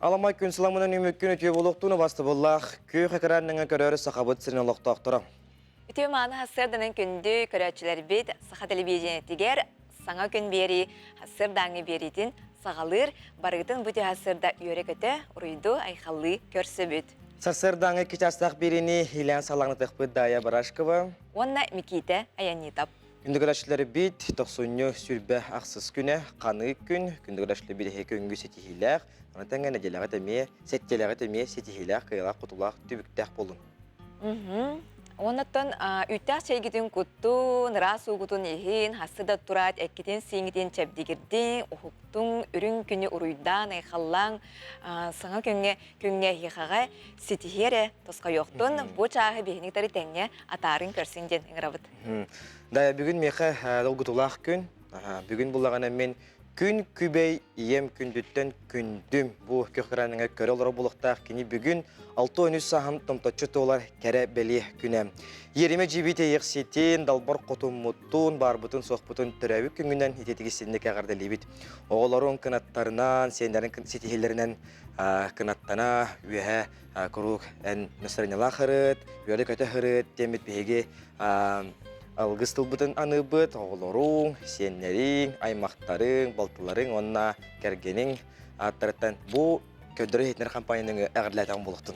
Аламай күн сыламынан үмүккүн үтүө буолуохтун убастыбыллаах күөх экран нөҥө көрөр Сахабыт сирин олохтоохторо. Үтүө мааны сарсыарданан күндү көрөөччүлэрбит Саха телевидениетигэр саҥа күн биэрии сарсыардааҥҥы биэриитин саҕалыыр, барыгытын бу түһэ сарсыарда үөрэ-көтө, уруйду, айхаллыы көрсөбүт. Сарсыардааҥҥы 2 чаастаах биэриини иилээн саҕаланыахпыт Дая Барашкова уонна Микиитэ Аянитов. Күндү көрөөччүлэрбит, тохсунньу 28 күнэ, ханыы күн, күндү көрөөччүлэрбит эһиги күнгү ситиһиилээх, аны тэҥэ нэдиэлэҕит эмиэ, сэттиэлэҕит эмиэ ситиһиилээх, кыайыылаах, хотуулаах, түбүктээх буолун. Оннуттан үүттээх чэйгитин куттун, ыраас уугутун иһин, хассы да тураат эккитин сииҥитин чэбдигирдиҥ, уһуктуҥ, үрүҥ күнү уруйдаан, айхаллааҥ, саҥа күҥҥэ күҥҥэ эһиэхэҕэ ситиһиэ эрэ тосхойуохтун, бу чааһы биһини кытары тэҥҥэ атаарын көрсүн диэн ыҥырабыт. Да, бүгүн миэхэ долгутуулаах күн. Бүгүн буллаҕына мин күн күбэй ийэм күндүттэн күндүм бу күөх экраныҥа көрө олоро булуохтаах кини бүгүн 63 сааһын томточчу туолар кэрэ бэлиэ күнэ. Иэримэ дьиибит эйиэхситин, далбар хотуммуттун, баарбытын суохпутун төрөөбүт күҥүнэн ититиги синник эҕэрдэлиибит. Оҕолорун кынаттарынан, сиэннэрин ситиһиилэринэн кынаттана, үөһэ куруук эн настроениялаах ырыт, үөрэ-көтө ырыт диэммит биһиги алгыс тылбытын аныыбыт оҕолоруҥ, сиэннэриҥ, аймахтарыҥ, балтыларыҥ уонна кэргэниҥ ааттарыттан бу көрдөрөр иһитиннэрэр хампаанньаны эҕэрдэлээтэҕим буолуохтун.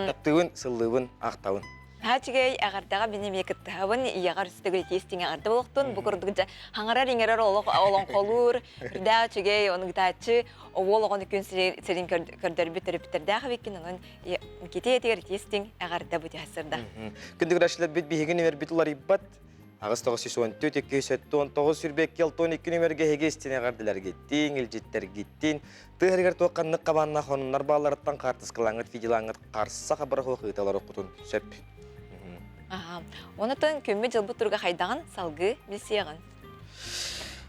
Таптыыбын, сыллыыбын, ахтабын. Наһаа үчүгэй эҕэрдэҕэ мин эмиэ кыттыһабын, ийэҕэр үстүгү истиҥ эҕэрдэ буолуохтун. Бу курдук дьэ хаҥарар иҥэрэр олох олоҥхолуур, үрдээх үчүгэй, ону гытааччы уол оҕону күн сирин көрдөрбүт төрөппүттэрдээх эбиккин, онон Никита ийэтигэр итии эҕэрдэ бу сырда. Күндү көрөөччүлэрбит биһиги нүмербит уларыйбат. 8 914 279 22 62 нүмергэ эһиги истин эҕэрдэлэргиттин, илдьиттэргиттин, тыаһарыгар туох ханнык хабааннаах хонуннар баалларыттан хаартыскалааҥҥыт, видеолааҥҥыт харса хабара хуох ыыталар оккутун сөп. Аха. Онотон күммүт дьылбыт туруга хайдаҕын салгыы билсиэҕин.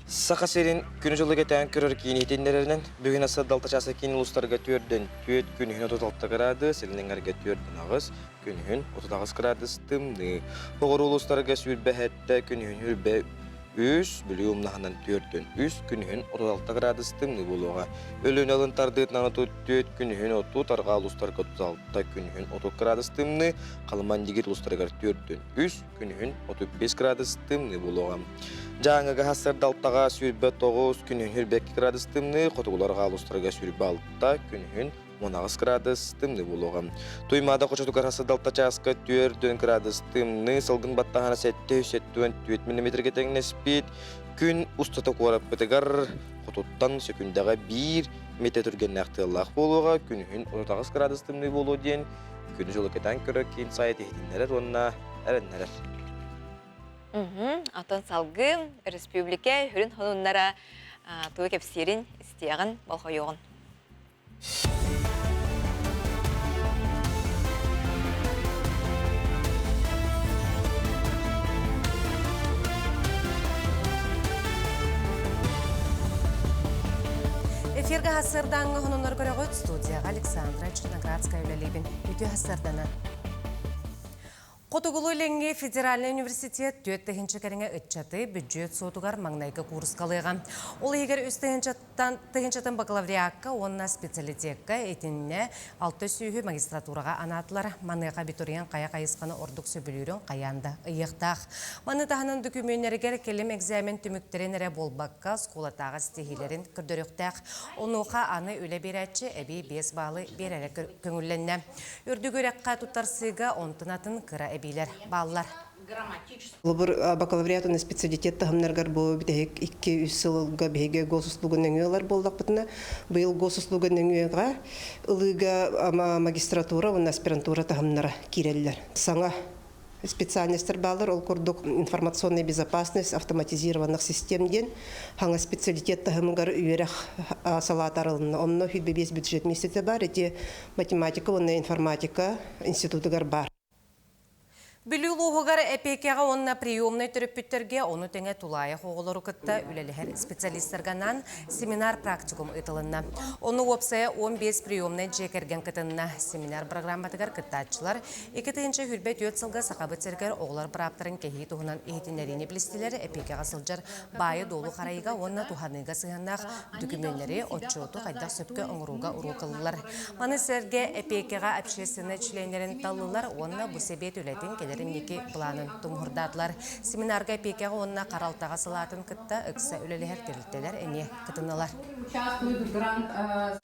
Саха сирин күнү-дьылы кэтээн көрөр киин иһитиннэрэринэн, бүгүн аса далта чааса киин улуустарга түөрдэн түөрт, күнүһүн 36 градус, илин эҥэргэ түөрдэн аҕыс, күнүһүн 38 градус тымныы. Оҕуру улуустарга 27, күнүһүн 23, Бүлүү умнаһынан түөрдэн үс, күнүһүн 36 градус тымныы буолуоҕа. Өлүөнэ ылын тардыытынан 34, күнүһүн 30, арҕаа улуустарга 36, күнүһүн 30 градус тымныы, Халыман-Дигит улуустарыгар түөрдэн үс, күнүһүн 35 градус тымныы буолуоҕа. Дьааҥыга сарсыардалтаҕа 29, күнүһүн 22 градус тымныы, хотугулар улуустарга 26, күнүһүн 18 градус тымныы буолуоҕа. Туймаада хочотугар сарсыардалта чааска 4 градус тымныы, салгын баттаһана 774 миллиметргэ тэҥнэспит. Күн устата куораппытыгар хотуттан сөкүндэҕэ 1 метр түргэннээх тыаллаах буолуоҕа, күнүһүн 38 градус тымныы буолуо диэн күнү-дьылы кэтээн көрөр киин сайт иһитиннэрэр уонна эрэннэрэр. Оттон салгыы республика сүрүн сонуннара тугу кэпсиирин истиэҕин, болҕойуоҕун. Эфиргэ сарсыардааҥҥы сонуннар көрөҕүт студияҕа Александра Черноградская үлэлиибин. Үтүө сарсыарданан. Хотугулуу-Илиҥҥи федеральнай университет 4 тыһыынча кэриҥэ ыччаты бүддьүөт суотугар маҥнайгы куурускалыаҕа. Ол иһигэр 3 тыһыынчаттан тыһыынчатын бакалавриакка уонна специалитекка итиннэ алта сүүһү магистратураҕа анаатылар. Маныаха абитуриент хайа хайысханы ордук сөбүлүүрүн хайаан да ыйыахтаах. Маны таһынан дөкүмүөннэригэр кэлим экзамен түмүктэрин эрэ буолбакка, оскуолатааҕы ситиһиилэрин көрдөрүөхтээх. Онуоха аны үлэ биэрээччи эбии 5 баалы биэрэрэ көҥүллэннэ. Үрдүк үөрэххэ туттарсыыга онтун атын кыра эбиилэр бааллар. Холобур, бакалавриат уонна специалитет таһымнарыгар бу бүтэһик 2-3 сылга биһиги госуслуга нөҥүө ылар буоллахпытына, быйыл госуслуга нөҥүөҕэ ылыыга магистратура уонна аспирантура таһымнара киирэллэр. Саҥа специальностар бааллар, ол курдук информационная безопасность автоматизированных систем диэн хаҥа специалитет таһымыгар үөрэх салаата арылынна. Онно 25 бюджет миэстэтэ баар, ити математика уонна информатика институтугар баар. Бүлүү улууһугар эпиэкэҕэ уонна приемнай төрөппүттэргэ, ону тэҥэ тулаайах оҕолору кытта үлэлэһэр специалистарга анаан семинар-практикум ыытылынна. Ону уопсайа 15 приемнай дьиэ кэргэн кытынна. Семинар программатыгар кыттааччылар 2024 сылга Сахабыт сиригэр оҕолор бырааптарын кэһии туһунан иһитиннэриини билистилэр, эпиэкэҕэ сылдьар баайы-дуолу харайыыга уонна туһаныыга сыһыаннаах дөкүмүөннэри, отчуоту хайдах сөпкө оҥорууга уруок ыллылар. Маны сэргэ эпиэкэҕэ общественнай чилиэннэрин таллылар уонна бу сэбиэт үлэтин кэлэр инники былаанын тумуһурдаатылар. Семинарга эпиэкэҕэ уонна харалтаҕа салаатын кытта ыкса үлэлэһэр тэрилтэлэр эмиэ кытыннылар.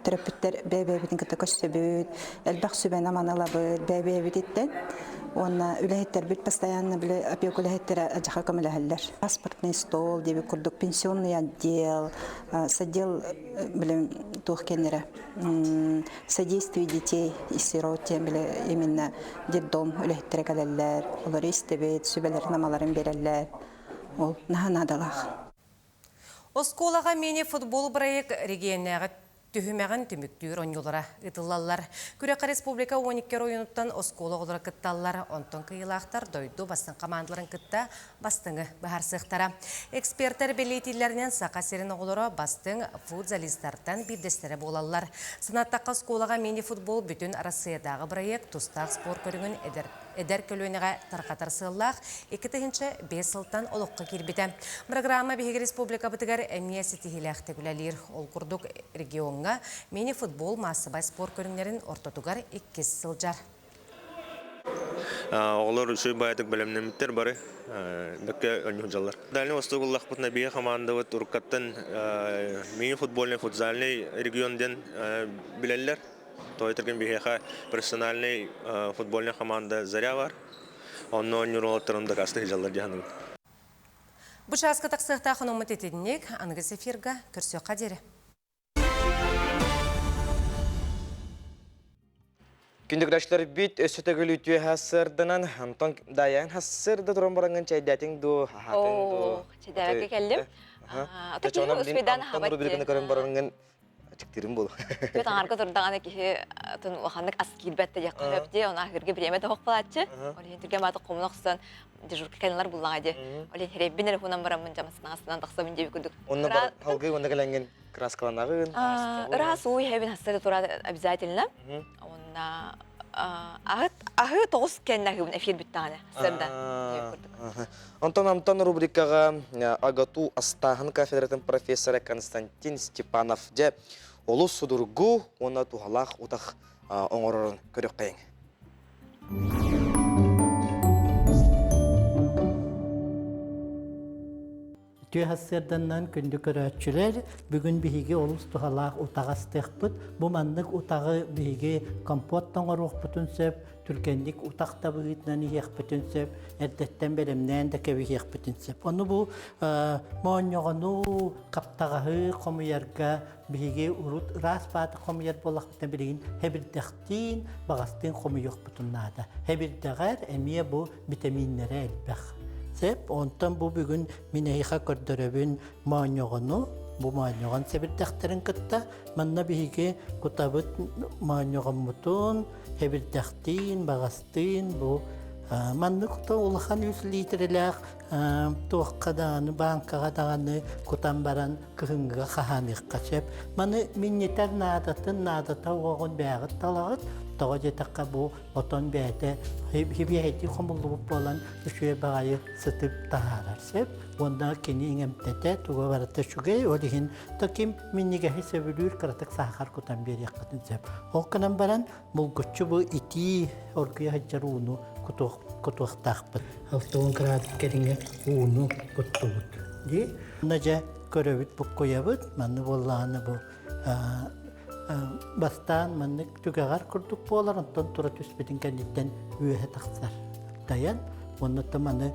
Төрөппүттэр бэйэ-бэйэбитин кытта көрсөбүт, элбэх сүбэни-аманы ылабыт бэйэ-бэйэбититтэн уонна үлэһиттэрбит постоянно били опека үлэһиттэрэ адьаха көмөлөһөллөр. Паспортный стол диэбит курдук пенсионный отдел, с отдел билим туох кэннэрэ содействие детей и сирот диэн били именно детдом үлэһиттэрэ кэлэллэр, олору истэбит, сүбэлэрин-амаларын биэрэллэр. Ол наһаа наадалаах. Оскуолаҕа мини-футбол проект регионнааҕы түһүмэҕин түмүктүүр оонньуулара ыытыллаллар. Күрэххэ республика 12 оройуонуттан оскуола оҕолоро кытталлар, онтон кыайыылаахтар дойду бастыҥ хамаандаларын кытта бастыҥы быһаарсыахтара. Экспертэр бэлиэтииллэринэн Саха сирин оҕолоро бастыҥ футзалистартан биирдэстэрэ буолаллар. Санаттахха оскуолаҕа мини-футбол бүтүн Арассыыйатааҕы бырайыак тустаах спорт көрүҥүн эдэр эдэр көлүөнэҕэ тарҕатар сыаллаах 2005 сылтан олоххо киирбитэ. Программа биһиги республикабытыгар эмиэ ситиһиилээхтик үлэлиир. Ол курдук региоҥҥа мини-футбол маассабай спорт көрүҥнэрин ортотугар иккис сылдьар. Оҕолор үчүгэй баайдык бэлэмнэммиттэр бары бэккэ оонньуу Дальний Восток ыллахпытына биһиги хамаандабыт уруккаттан мини-футбольный футзальный регион диэн билэллэр. Тойтергин биһиэхэ профессиональный футбольная команда «Заря» бар. Онно оонньуур уолаттарым дакаастыы сылдьаллар дии саныыбын. Бу чааска тахсыахтаах хономмут итинник аныгыс эфирга көрсүөххэ диэри. Күндү көрөөччүлэрбит өссө төгүл үтүө сырданан, Антон Дайан хассырда туран бараҥҥын чэйдээтиҥ дуу, аһаатыҥ дуу? Чэйдээбэккэ кэллим. Ата успейдаан аһаабат рубриканы көрөн бараҥҥын ачыктыырым буолуо. Түөт аҥарга турдаҕына киһи атын улаханнык ас киирбэт да диэххэ сөп дии, ону аһыырга бириэмэ да хохпалааччы. Ол иһин түргэн баатык хомуна охсон дежурка кэлэннэр буллаҕа дии. Ол иһин хэрэйбин эрэ хуунан бараммын дьамаснаҕасынан тахсабын диэбит курдук. Онно бар халгыы уонна кэлэҥҥин краскаланаҕын. Ыраас уу иһэбин хаста да турар обязательно. Уонна аһы тоҕус кэннэ аһыыбын эфир бүттэҕинэ сырда курдук. Онтон Амтан рубрикаҕа АГАТУ астааһын кафедратын профессора Константин Степанов дьэ олус судургу уонна туһалаах утах оҥорорун көрүөххэйиҥ. Үтүө сарсыарданнан күндү көрөөччүлэр, бүгүн биһиги олус туһалаах утаҕы астыахпыт. Бу маннык утаҕы биһиги компот оҥоруохпутун сөп, түргэнник утах да быһыытынан иһиэхпитин сөп, эрдэттэн бэлэмнээн да кэбиһиэхпитин сөп. Ону бу моонньоҕону, хаптаҕаһы хомуйарга биһиги урут ыраас бааты хомуйар буоллахпытына билигин хэбирдэхтиин, баҕастыын хомуйуохпутун наада. Хэбирдэҕэр эмиэ бу битэмииннэрэ элбэх. Сөп, онтон бу бүгүн мин эһиэхэ көрдөрөбүн моонньоҕону, бу моонньоҕон сэбирдэхтэрин кытта манна биһиги кутабыт моонньоҕоммутун хэбирдэхтиин, баҕастыын бу маннык улахан үс литрэлээх туохха даҕаны бааҥкаҕа даҕаны кутан баран кыһыҥҥыга хаһааныахха сөп. Маны минньитэр наадатын наадата уоҕун бэйэҕит талаҕыт. Тоҕо диэтэххэ бу отон бэйэтэ хибиэһэйдии хомуллубут буолан үчүгэй баҕайы сытып таһаарар сөп. Уонна кини иҥэмтэтэ туга барыта үчүгэй. Ол иһин то ким минньигэһи сөбүлүүр кыратык саахар кутан биэриэххитин сөп. Ол гынан баран булгуччу бу итии оргуйа сылдьар ууну кутуохтаахпыт. 60 градус кэриҥэ ууну куттубут. Дии. Онно дьэ көрөбүт буккуйабыт. Манны буоллаҕына бу бастаан маннык түгэҕэр курдук буолар, онтон тура түспүтүн кэнниттэн үөһэ тахсар. Тайан уонна маны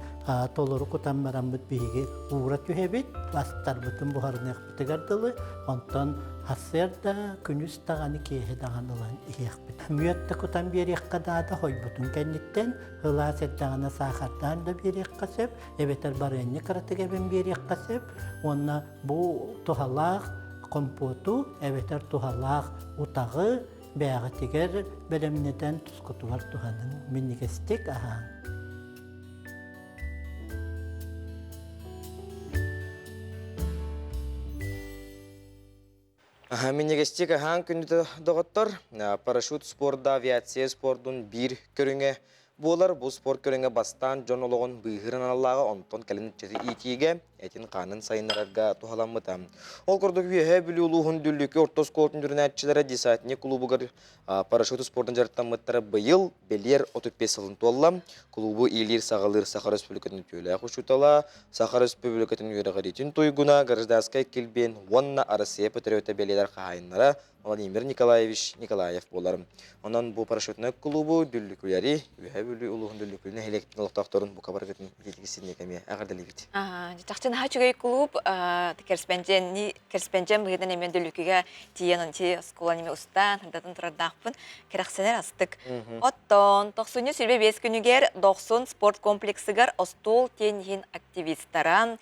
толору кутан бараммыт биһиги уура түһэбит, астарбытын буһарыныахпытыгар дылы, онтон сарсыарда, күнүс даҕаны, киэһэ даҕаны ылан иһиэхпит. Мүөт да кутан биэриэххэ наада, хойбутун кэнниттэн, ылаас эрдэҕинэ саахардаан да биэриэххэ сөп, эбэтэр барыанньа кыратык эбэн биэриэххэ сөп уонна бу туһалаах компоту эбэтэр туһалаах утаҕы бэйэҕитигэр бэлэмнэтэн тускутугар туһаныҥ, минньигэстик аһааҥ. Минньигэстик аһаан күндү доҕоттор, парашют спорда авиация спордун биир көрүҥэ буолар. Бу спорт көрүҥэ бастаан дьон олоҕун быыһыыр аналлааҕа, онтон кэлин ыччаты иитиигэ, этин-хаанын сайыннарарга туһаламмыта. Ол курдук Үөһээ Бүлүү улууһун Дүллүкү орто оскуолатын үөрэнээччилэрэ десантник кулуубугар парашют спордун дьарыктаммыттара быйыл бэлиэр 35 сылын туолла. Кулуубу иилиир-саҕалыыр Саха Өрөспүүбүлүкэтин үтүөлээх учуутала, Саха Өрөспүүбүлүкэтин үөрэҕириитин туйгуна, гражданскай килбиэн уонна Арассыыйа патриота бэлиэлэр хаһаайыннара Владимир Николаевич Николаев буолар. Онон бу парашютнай кулуубу Дүллүкүлэри, Үөһээ Бүлүү улууһун Дүллүкү нэһилиэктин олохтоохторун бука барыгытын итиитик синньик эмиэ эҕэрдэлиибит. Чахчы наһаа үчүгэй клуб кэрспэнчэнни кэрспэнчэн быһыытынан эмиэ Дүллүкүгэ тиийэн ончи оскуоланы эмиэ устаан сырдатан турардаахпын кэрэхсэнэр астык. Оттон тохсунньу 25 күнүгэр Дохсун спорт комплексыгар остуол тенниһин активистара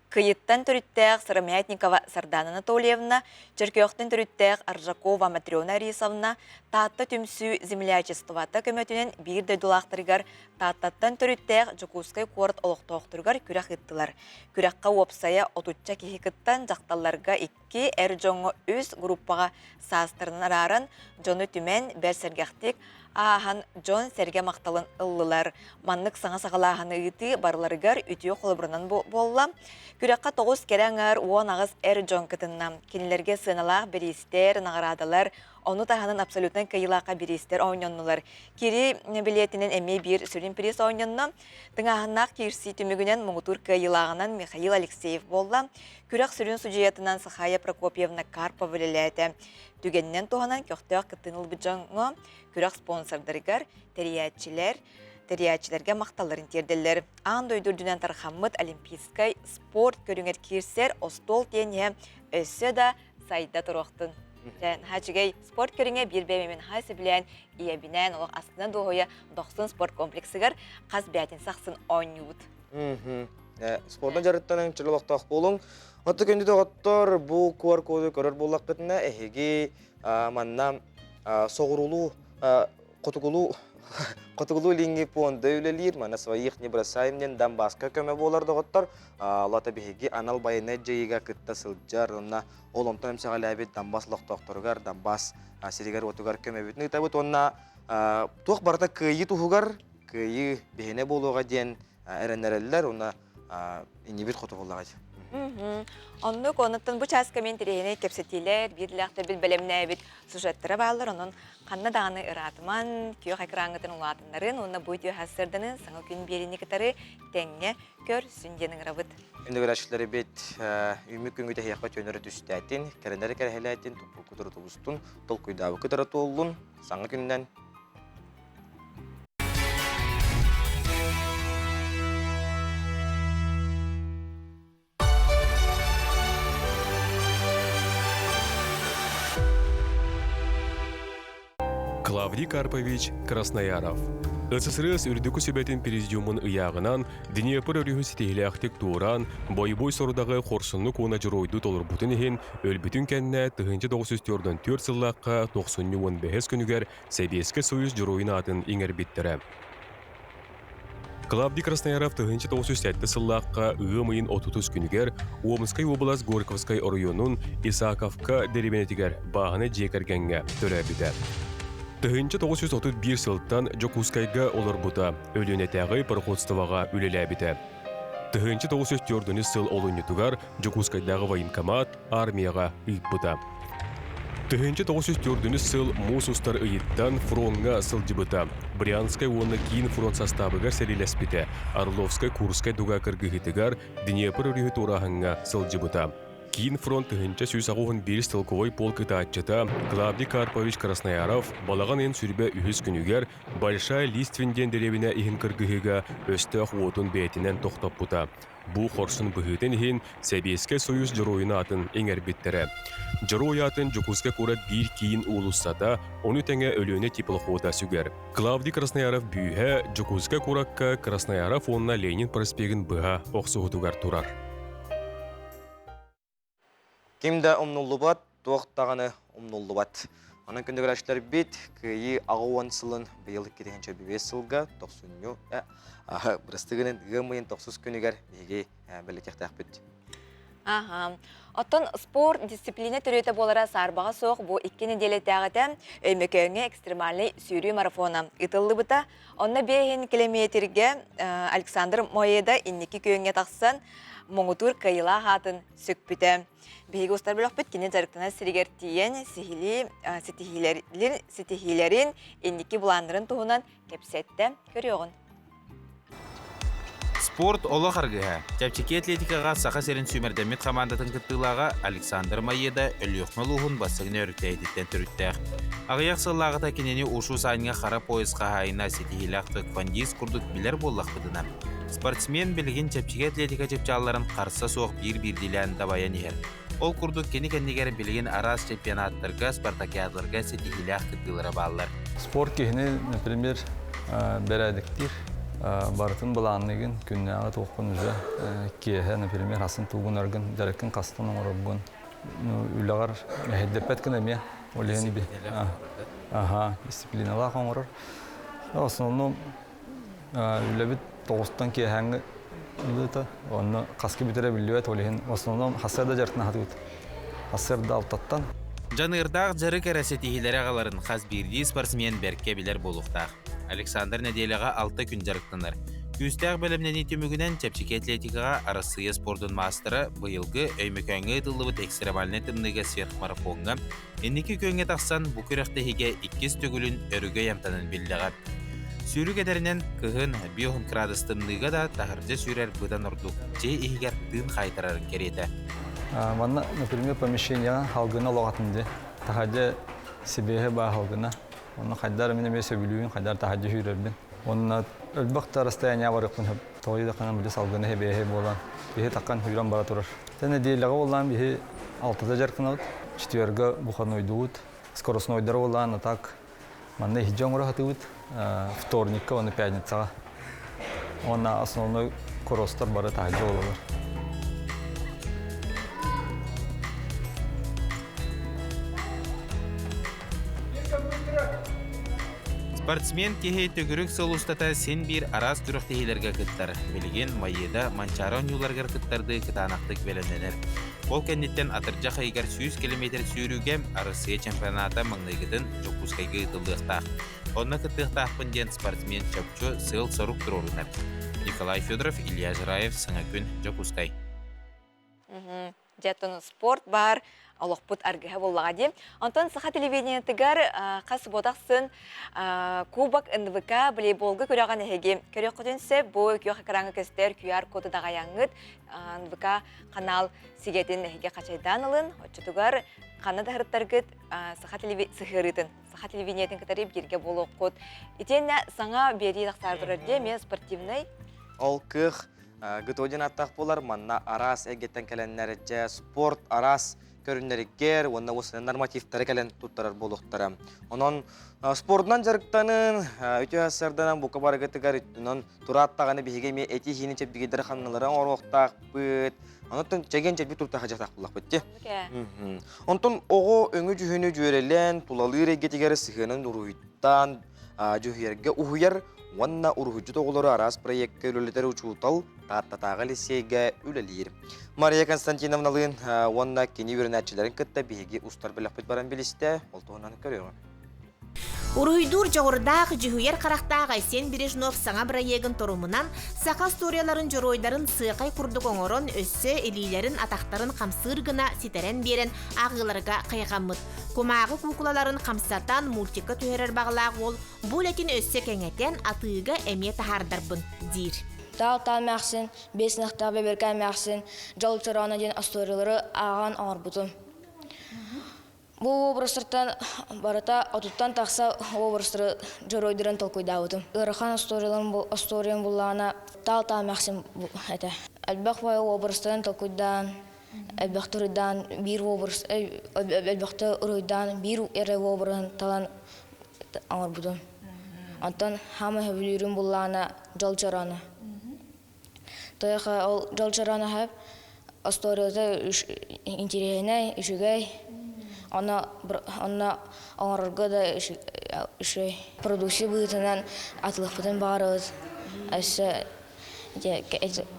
Кыйыттан төрүттээх Сыромятникова Сардана Анатольевна, Чөркөөхтөн төрүттээх Аржакова Матрена Арисовна Таатта түмсүү землячествота көмөтүнэн биир дойдулаахтарыгар Тааттаттан төрүттээх Дьокуускай куорат олохтоохторугар күрэх ыыттылар. Күрэххэ уопсайа отучча киһи кыттан дьахталларга икки, эр дьоҥҥо үс группаҕа саастарынан арааран, дьону түмэн, бэрт сэргэхтик ааһан дьон-сэргэ махталын ыллылар. Маннык саҥа саҕалааһыны ыытыы барыларыгар үтүө холобурунан буолла. Күрэххэ тоҕус кэрэ аҥаар 18 эр дьон кытынна. Кинилэргэ сыаналаах бириистэр, наҕараадалар, ону таһынан абсолютнай кыайыылаахха бириистэр оонньоннулар. Кири билиэтинэн эмиэ биир сүрүн приз оонньонно. Тыҥааһыннаах киирсии түмүгүнэн муҥутуур кыайыылааҕынан Михаил Алексеев буолла. Күрэх сүрүн судьуйатынан Сахая Прокопьевна Карпова үлэлээтэ. Түгэнинэн туһанан көхтөөх кыттыыны ылбыт дьоҥҥо күрэх спонсордарыгар, тэрийээччилэр, тэрийээччилэргэ махталларын тиэрдэллэр. Аан дойду үрдүнэн тарҕаммыт олимпийскай спорт көрүҥэр киирсэр остуол тиэнниһэ өссө да сайда туруохтун. Дьэ, наһаа үчүгэй спорт көрүҥэ биир бэйэм наһаа сөбүлээн ийэбинээн олох астына дуоһуйа Дохсун спорт комплексыгар хас бээтинсэ ахсын оонньуубут. Спордун дьарыктаныҥ, чөл олохтоох буолуҥ. Оттон күндү доҕоттор, бу QR-коду көрөр буоллаххытына, эһиги манна соҕуруулуу, хотугулуу Хотугулуу-Илиҥҥи пуонда үлэлиир, манна своих не бросаем диэн Донбасска көмө буолар доҕоттор. Лата биһиги анал байыаннай дьайыыга кытта сылдьар, онно ол онтон эмсэҕэлээбит Донбасс олохтоохторугар, Донбасс сиригэр-уотугар көмөбүтүн ыытабыт уонна туох барыта кыайыы туһугар, кыайыы биһинэ буолуоҕа диэн эрэннэрэллэр уонна иннибит хоту буоллаҕа Оннук, онуттан бу чааска мен тириэһинэй кэпсэтиилэр, биир бил бэлэмнээбит сюжеттара бааллар, онон ханна даҕаны ыраатыман, күөх экраҥҥытын улаатыннарын уонна бу үтүө сарсыарданы саҥа күн биэриини кытары тэҥҥэ көр, сүн диэн ыҥырабыт. Үндүгүрээччилэрибит үүммүт күҥҥү тэһиэххэ түөнөрө түстээтин, кэрэнэри кэрэһэлээтин, туппуккутары тубустун, толкуйдаабыккытары туоллун, саҥа күнүнэн Клавдий Карпович Краснояров. СССР Үрдүкү Сүбэтин Президиумун ыйааҕынан Днепр өрүһү ситиһилээхтик туораан, бойобуой сорудаҕы хорсуннук уонна дьоруойдуу толорбутун иһин, өлбүтүн кэннэ 1944 сыллаахха тохсунньу 15 күнүгэр Сэбиэскэй Союз Дьоруойун аатын иҥэрбиттэрэ. Клавдий Краснояров 1907 сыллаахха ыам ыйын 30 күнүгэр Омскай уобалас Горьковскай оройуонун Исаковка дэриэбинэтигэр бааһынай дьиэ кэргэҥҥэ төрөөбүтэ. 1931 сылтан Дьокуускайга олорбута, Өлүөнэтээҕи пароходствоҕа үлэлээбитэ. 1904 сыл олунньутугар Дьокуускайдааҕы военкомат армияҕа ыыппыта. 1904 сыл муус устар ыйыттан фроҥҥа сылдьыбыта. Брянскай уонна Киин фронт састаабыгар сэриилэспитэ, Орловскай-Курскай дуга кыргыһыытыгар Днепр өрүһү туорааһыҥҥа сылдьыбыта. Киин фронт 1181 стрелковой полк ытааччыта Клавдий Карпович Краснояров балаҕан ыйын сүрбэ үһүс күнүгэр Большая Листвин диэн дэриэбинэ иһин кыргыһыыга өстөөх уотун бэйэтинэн тохтоппута. Бу хорсун быһыытын иһин Сэбиэскэй Союз Дьоруойун аатын иҥэрбиттэрэ. Дьоруой аатын Дьокуускай куорат биир киин уулуссата, ону тэҥэ Өлүөнэ теплохода сүгэр. Клавдий Краснояров бүүһэ Дьокуускай куоракка Краснояров уонна Ленин проспегын быһа охсуһутугар турар. Ким да умнуллубат, туох даҕаны умнуллубат. Онон күндүгүрээччилэрбит Кыайыы 80 сылын быйыл 2005 сылга тохсунньу бырастыгынан ыам ыйын тохсус күнүгэр биһиги бэлиэтиэхтээхпит. Аха. Оттон спорт дисциплина төрүөтэ буолара саарбаҕа суох бу икки нэдиэлэтээҕитэ Өймөкөөҥҥө экстремальнай сүүрүү марафона ыытыллыбыта. Онно биэһин килэмиэтиргэ Александр Моеда инники күөҥҥэ тахсан муҥутуур кыайыылаах аатын сүкпүтэ. Биһиги устар бөлөхпүт кини дьарыктанар сиригэр тиийэн сиһилии ситиһиилэрин, инники былааннарын туһунан кэпсэттэ. Көрүөҕүн. Спорт олох аргыһа. Чэпчэки атлетикаҕа Саха сирин сүүмэрдэммит хамаандатын кыттыылааҕа Александр Маеда Өлүөхүмэ улууһун бастыҥ өрүктэйититтэн төрүттээх. Аҕыйах сыллааҕыта кинини ушу саанньа хара пояс хаһаайына ситиһиилээх тхэквондист курдук билэр буоллахпытына, спортсмен билигин чэпчэки атлетика чыпчаалларын харса суох биир-биирдиилээн дабайан иһэр. Ол курдук кини кэннигэр билигин араас чемпионаттарга, спартакиадаларга ситиһиилээх кыттыылара бааллар. Спорт киһини, например, бэрээдэктиир, барытын былаанныгын, күннээҕи туоххун уже киэһэ, например, хасын тугун аргын, дьарыккын хастан оҥороргун, үлэҕэр мэһэйдэппэт гына эмиэ ол иһин аха дисциплиналаах оҥорор. В основном Үлэбит тоҕустан киэһээҥҥи ыыта, онно хаска бүтэрэ биллибэт, ол иһин в основном хассыарда дьарыктана сатыыбыт. Хассыарда алтаттан. Дьаныардаах дьарык эрэ ситиһиилэри аҕаларын хас биирдии спортсмен бэркэ билэр буолуохтаах. Александр нэдиэлэҕэ алта күн дьарыктанар. Күүстээх бэлэмнэнии түмүгүнэн чэпчэки атлетикаҕа Арассыыйа спордун маастара быйылгы Өймөкөөҥҥө ыытыллыбыт экстремальнай тымныыга сверхмарафоҥҥа Инники күөҥҥэ тахсан бу күрэхтэһиигэ иккис төгүлүн өрүгэй амтанын биллэҕэ. Сүүрүк эдэринэн кыһын биоһун кыраадыс тымныыга да таһырдьа сүүрэр быдан ордук дьиэ иһигэр тыын хаайтарарын кэриэтэ. Манна, например, помещениеҕа халгына олоҕатын дии. Таһырдьа сибиэһэ баа халгына. Онно хайдар мин эмиэ сөбүлүүбүн, хайдар таһырдьа сүүрэрбин. Уонна өлбөх да расстояниеҕа барыахпын сөп. Тоҕо диэтэххинэ били салгына сибиэһэй буолан, киһи таххан сүүрэн бара турар. Тэ нэдиэлэҕэ буоллаан биһи алтата дьарыктанабыт, четверга буханойдуубут, скоростнойдары буоллаан а так манна иһдьэ оҥоро сатыыбыт, вторникка уонна пятницаҕа. Уонна основной кросстар бары таһырдьа буолаллар. Спортсмен киһи төгүрүк сыл устата син биир араас күрэхтэһиилэргэ кыттар. Билигин Майыда Манчаары оонньууларыгар кыттардыы кытаанахтык бэлэмнэнэр. Ол кэнниттэн атырдьах ыйыгар 100 километр сүүрүүгэ Арассыыйа чемпионата маҥнайгытын Дьокуускайга ыытыллыахтаах. Онно кыттыахтаахпын диэн спортсмен чопчу сыал-сорук туруорунар. Николай Федоров, Илья Жираев, Саҥа күн, Дьокуускай. Дьэ, оттон спорт баар олохпут аргыһа буоллаҕа дии. Онтон саха телевидениетыгар хас суббота ахсын Кубок НВК волейболга күрэҕин эһиги көрүөххүтүн сөп. Бу күөх экраҥҥа көстөр QR коду даҕайаҥҥыт НВК канал сигэтин эһиги хачайдаан ылын. Оччотугар ханна да сырыттаргыт саха сыһыарыытын саха телевидениетын кытары бииргэ буолуоххут. Итиэннэ саҥа биэрии тахсаар турар дии эмиэ спортивнай. Ол кыах Гытодин ааттаах буолар, манна араас эйгэттэн кэлэннэр дьэ спорт араас көрүннэригэр уонна уосанан нормативтары кэлэн туттарар буолуохтара. Онон спордунан дьарыктанын, үтүө сарданан бука барыгытыгар онон турааттаҕына биһиги эмиэ эти-иһиини чэбдигирдэр ханналары оҥоруохтаахпыт. Онон чэгиэн чэбдик туруктаах дьахтаах буллахпыт дии. Онтон оҕо өҥү-дьүһүнү дьүөрэлээн, тулалыыр эйгэтигэр сыһыанын уруһуйтаан, дьүһүйэргэ уһуйар уонна уруһуйдьут оҕолору араас проекка үлэлэтэр учуутал Тааттатааҕы лиссиэйгэ үлэлиир. Мария Константиновналыын уонна кини үөрэнээччилэрин кытта биһиги устар бөлөхпүт баран билистэ, ол туһунан көрүөҕүҥ. Уруһуйдуур дьоҕурдаах, дьүһүйэр харахтаах Айсен Бережнов саҥа бырайыагын торумунан саха остуоруйаларын дьоруойдарын сыакай курдук оҥорон, өссө илиилэрин, атахтарын хамсыыр гына ситэрэн биэрэн ааҕыыларга хайҕаммыт. Кумааҕы куукулаларын хамсатан мультикка түһэрэр баҕалаах уол бу үлэтин өссө кэҥэтэн атыыга эмиэ таһаардарбын диир. Таал-таал эмээхсин, биэс ынахтаах бэбиэркэ эмээхсин, Дьол чороона диэн остуоруйалары ааҕан оҥорбутум. Бу образтартан барыта отуттан тахса образтары дьоруойдарын толкуйдаабытым. Ыарахан остуоруйаларым остуоруйам буллаҕына таал-таал эмээхсин этэ. Элбэх баайы образтарын толкуйдаан, элбэхтэ уруйдаан биир образ элбэхтэ уруйдаан биир эрэ обраһын талан оҥорбутум. Онтон хаама сөбүлүүрүм буллаҕына дьол чороона. Тойоха ол дьол чороона сөп остуоруйата интириэһинэй, үчүгэй. Онно онно оҥорорго да үчүгэй. Продукция быһыытынан атылыахпытын баҕарабыт. Өссө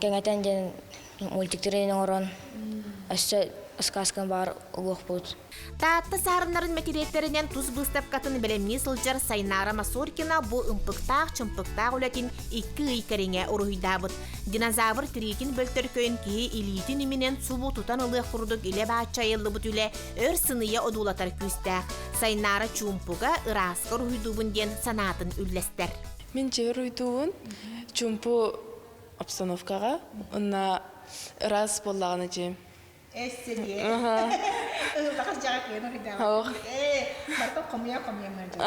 кэҥэтэн диэн. Мультиктары оҥорон өссө сказканы баар ылыахпыт. Таатта саарыннарын мэтириэттэринэн тус быыстапкатын бэлэмнии сылдьар Сайнаара Масоркина бу ымпыктаах-чымпыктаах үлэтин икки ый кэриҥэ уруһуйдаабыт. Динозавр тириитин бөлтөркөйүн киһи илиитин иминэн субу тутан ылыах курдук илэ бааччы айыллыбыт үлэ өр сыныйа одуулатар күүстээх. Сайнаара чуумпуга, ырааска уруһуйдуубун диэн санаатын үллэстэр. Мин дьиэбэр уруһуйдуубун. Чуумпу обстановкаҕа уонна ыраас буоллаҕына дьиэм. Эссэниэ. Ыһыллаҕас дьаҕа кыайан уруйдаабат. Ээ, барытын хомуйа-хомуйа мэлдьи.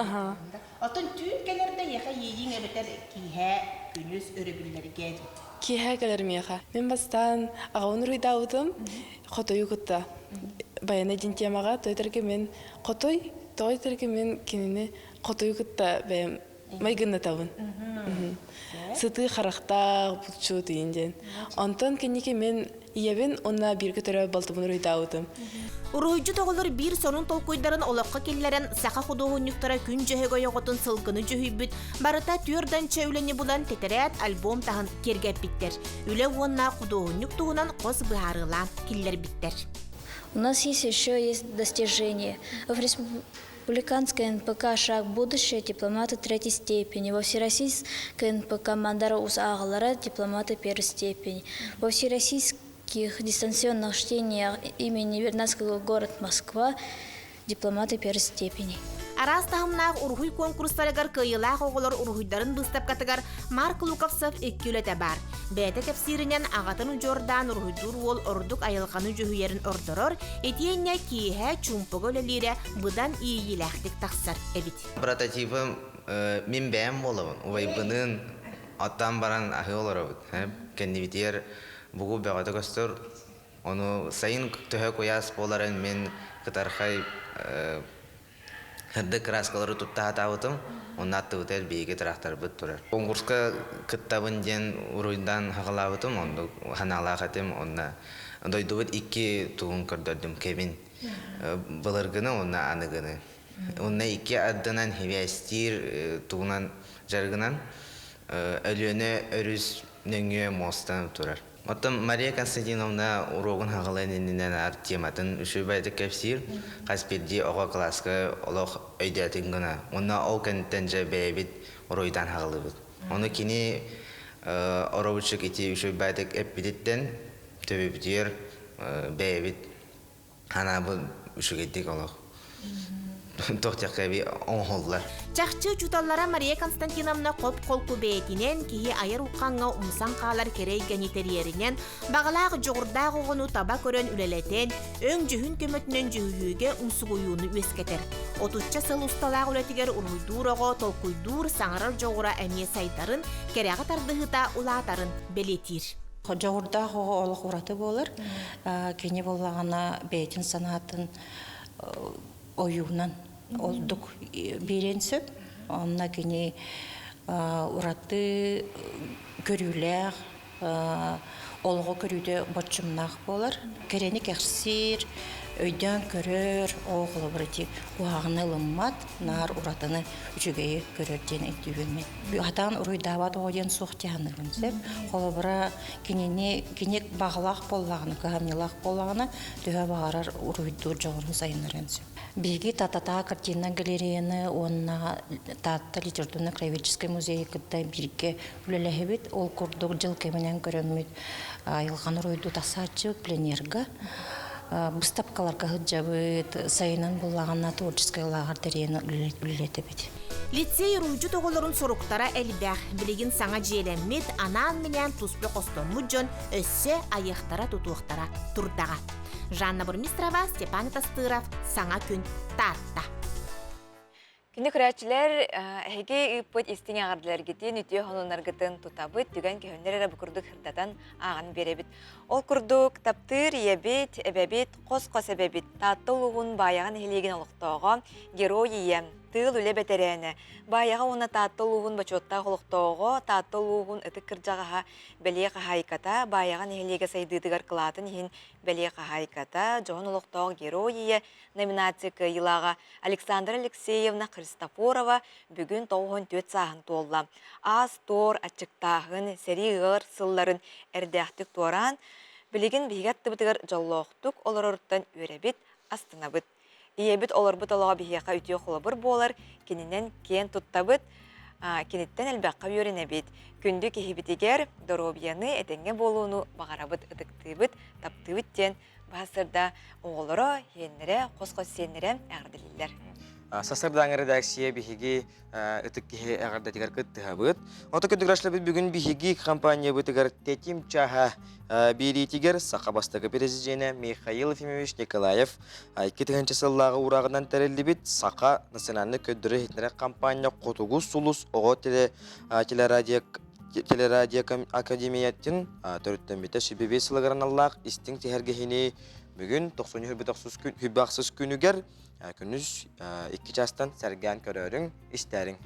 Оттон түүн кэлэр да эйиэхэ иэйииҥ эбэтэр киэһэ, күнүс, өрөбүллэргэ Киэһэ кэлэр миэхэ. Мин бастаан аҕабын уруйдаабытым хотойу кытта. Баяна диэн темаҕа той мин хотой, тоҕо этэргэ мин кинини хотойу кытта бэйэм майгыннатабын. Сытыы харахтаах, булчут иин диэн. Онтон кэнники мин ийэбин уонна бииргэ төрөөбүт балтыбын уруйдаабытым. Уруһуйдьут оҕолор биир сонун толкуйдарын олоххо киллэрэн саха худуоһунньуктара күн дьөһөгөй оҕотун сылгыны дьүһүйбүт барыта түөрданча үлэни булан тэтэрээт альбом таһын киэргэппиттэр. Үлэ уонна худуоһунньук туһунан хос быһаарыылаан киллэрбиттэр. У нас есть еще есть достижения. В Республиканской НПК «Шаг будущее» дипломаты третьей степени, во Всероссийской НПК «Мандара Ус-Ағалара» дипломаты первой степени, во Всероссийских дистанционных чтениях имени Вернадского город Москва дипломаты первой степени. Араас таһымнаах уруһуй куонкурустарыгар кыайыылаах оҕолор уруһуйдарын быыстапкатыгар Марк Луковцев икки үлэтэ баар. Бэйэтэ кэпсииринэн аҕатын удьуордаан уруһуйдуур уол ордук айылҕаны дьүһүйэрин ордорор, итиэннэ киэһэ чуумпуга үлэлиирэ быдан иэйиилээхтик тахсар эбит. Прототипым мин бэйэм буолабын. Убайбыныын оттоон баран аһыы олоробут. Кэннибитигэр бугу бөҕөтө көстөр. Ону сайын төһө куйаас буоларын мин кытархай Сырдык кырааскалары тутта сатаабытым, онно аттыбытыгар биһиги тыраахтарбыт турар. Конкурска кыттабын диэн уруйдаан хаҕалаабытым, оннук санаалаах этим. Онно дойдубут икки тугун көрдөрдүм, кэбин былыргыны уонна аныгыны. Онно икки ардынан хибээстиир тугунан дьарыгынан Өлүөнэ өрүс нөҥүө муостан турар. Оттон Мария Константиновна уруогун хаҕылыан иннинэ ар тематын үчүгэйдик кэпсиир. Хас биирдии оҕо кылааска олох өйдөөтүн гына. Уонна ол кэнниттэн дьэ бэйэбит уруйдаан хаҕылыыбыт. Ону кини оробуччук ити үчүгэйдик эппититтэн төбөбүтүгэр бэйэбит Ханаабы үчүгэйдик олох туох диэххэ оҥоһуллар. Чахчы учууталлара Мария Константиновна хоп-холку бэйэтинэн киһи айар уххаҥҥа умсан хаалар кэрэ эйгэни тэрийэринэн, баҕалаах дьоҕурдаах оҕону таба көрөн үлэлэтэн, өҥ-дьүһүн көмөтүнэн дьүһүйүүгэ умсугуйууну үөскэтэр. Отучча сыл усталаах үлэтигэр уруһуйдуур оҕо толкуйдуур, саҥарар дьоҕура эмиэ сайдарын, кэрэҕэ тардыһыыта улаатарын бэлиэтиир. Дьоҕурдаах оҕо олох ураты буолар. Кини буоллаҕына бэйэтин санаатын ойуунан ордук биэриэн сөп. Онно кини ураты көрүүлээх, олоҕу көрүүтэ боччумнаах буолар. Кэрэни кэхсиир, өйдөөн көрөр, ол холобур ити куһаҕаны ылыммат, наар уратыны үчүгэйи көрөр диэн өйдүүбүн мин. Хатаан уруйдаабат оҕо диэн суох дии саныыбын сөп. Холобура, кинини кини баҕалаах буоллаҕына, кыһамньылаах буоллаҕына, төһө баҕарар уруйдуур дьоҕурун сайыннарыан сөп. Биһиги Тататаа картина галереяны уонна Таатта литературно-краеведческай музейы кытта бииргэ үлэлэһэбит. Ол курдук дьыл кэминэн көрөммүт айылҕаны уруйдуу тахсааччыбыт пленерга быыстапкаларга сылдьабыт, сайынын буллаҕына творческай лааҕыр тэрийэн үлэлэтэбит. Лицей уруһуйдьут оҕолорун соруктара элбэх. Билигин саҥа дьиэлэммит, анаан-минээн туспа хостоммут дьон өссө айыахтара-тутуохтара турдаҕа. Жанна Бурмистрова, Степан Тастыров, Саҥа күн, Таатта. Күндү көрөөччүлэр, эһиги ыыппыт истиҥ эҕэрдэлэргитин, үтүө сонуннаргытын тутабыт, түгэн көһүннэр эрэ бу курдук сырдатан ааҕан биэрэбит. Ол курдук, таптыыр ийэбит, эбэбит, хос-хос эбэбит, Таатта улууһун Баайаҕа нэһилиэгин олохтооҕо, герой ийэ, тыыл үлэ бэтэрээнэ, Баайаҕа уонна Таатта улууһун бочуоттаах олохтооҕо, Таатта улууһун ытык кырдьаҕаһа, бэлиэ хаһаайката, Баайаҕа нэһилиэгэ сайдыытыгар кылаатын иһин бэлиэ хаһаайката, дьоһун олохтоох герой ийэ номинация кыайыылааҕа Александра Алексеевна Христофорова бүгүн 94 сааһын туолла. Аас-туор, аччыктааһын, сэрии ыар сылларын эрдээхтик туораан, Билигин биһиги аттыбытыгар дьоллоохтук олороруттан үөрэбит, астынабыт. Ийэбит олорбут олоҕо биһиэхэ үтүө холобур буолар, кининэн киэн туттабыт, киниттэн элбэххэ үөрэнэбит. Күндү киһибитигэр доруобуйаны, этэҥҥэ буолууну баҕарабыт, ытыктыыбыт, таптыыбыт диэн баһасырда оҕолоро, сиэннэрэ, хос-хос сиэннэрэ эҕэрдэлииллэр. Сарсыардааҥы редакция биһиги ытык киһи эҕэрдэтигэр кыттыһабыт. Ото күндүграшлабыт бүгүн биһиги компаниябытыгар тэтим чаһа биэриитигэр саха бастакы президенэ Михаил Ефимович Николаев 2000 сыллааҕы уурааҕынан тэриллибит Саха национальнай көрдөрөр-иһитиннэрэр компания Хотугу сулус оҕо телерадио телерадио академиятын төрүттэммитэ сүбэбиэ сылыгар аналлаах истиҥ сэһэргэһиини бүгүн 98 күнүгэр күнүс икки чаастан сэргээн көрөөрүҥ, истээриҥ.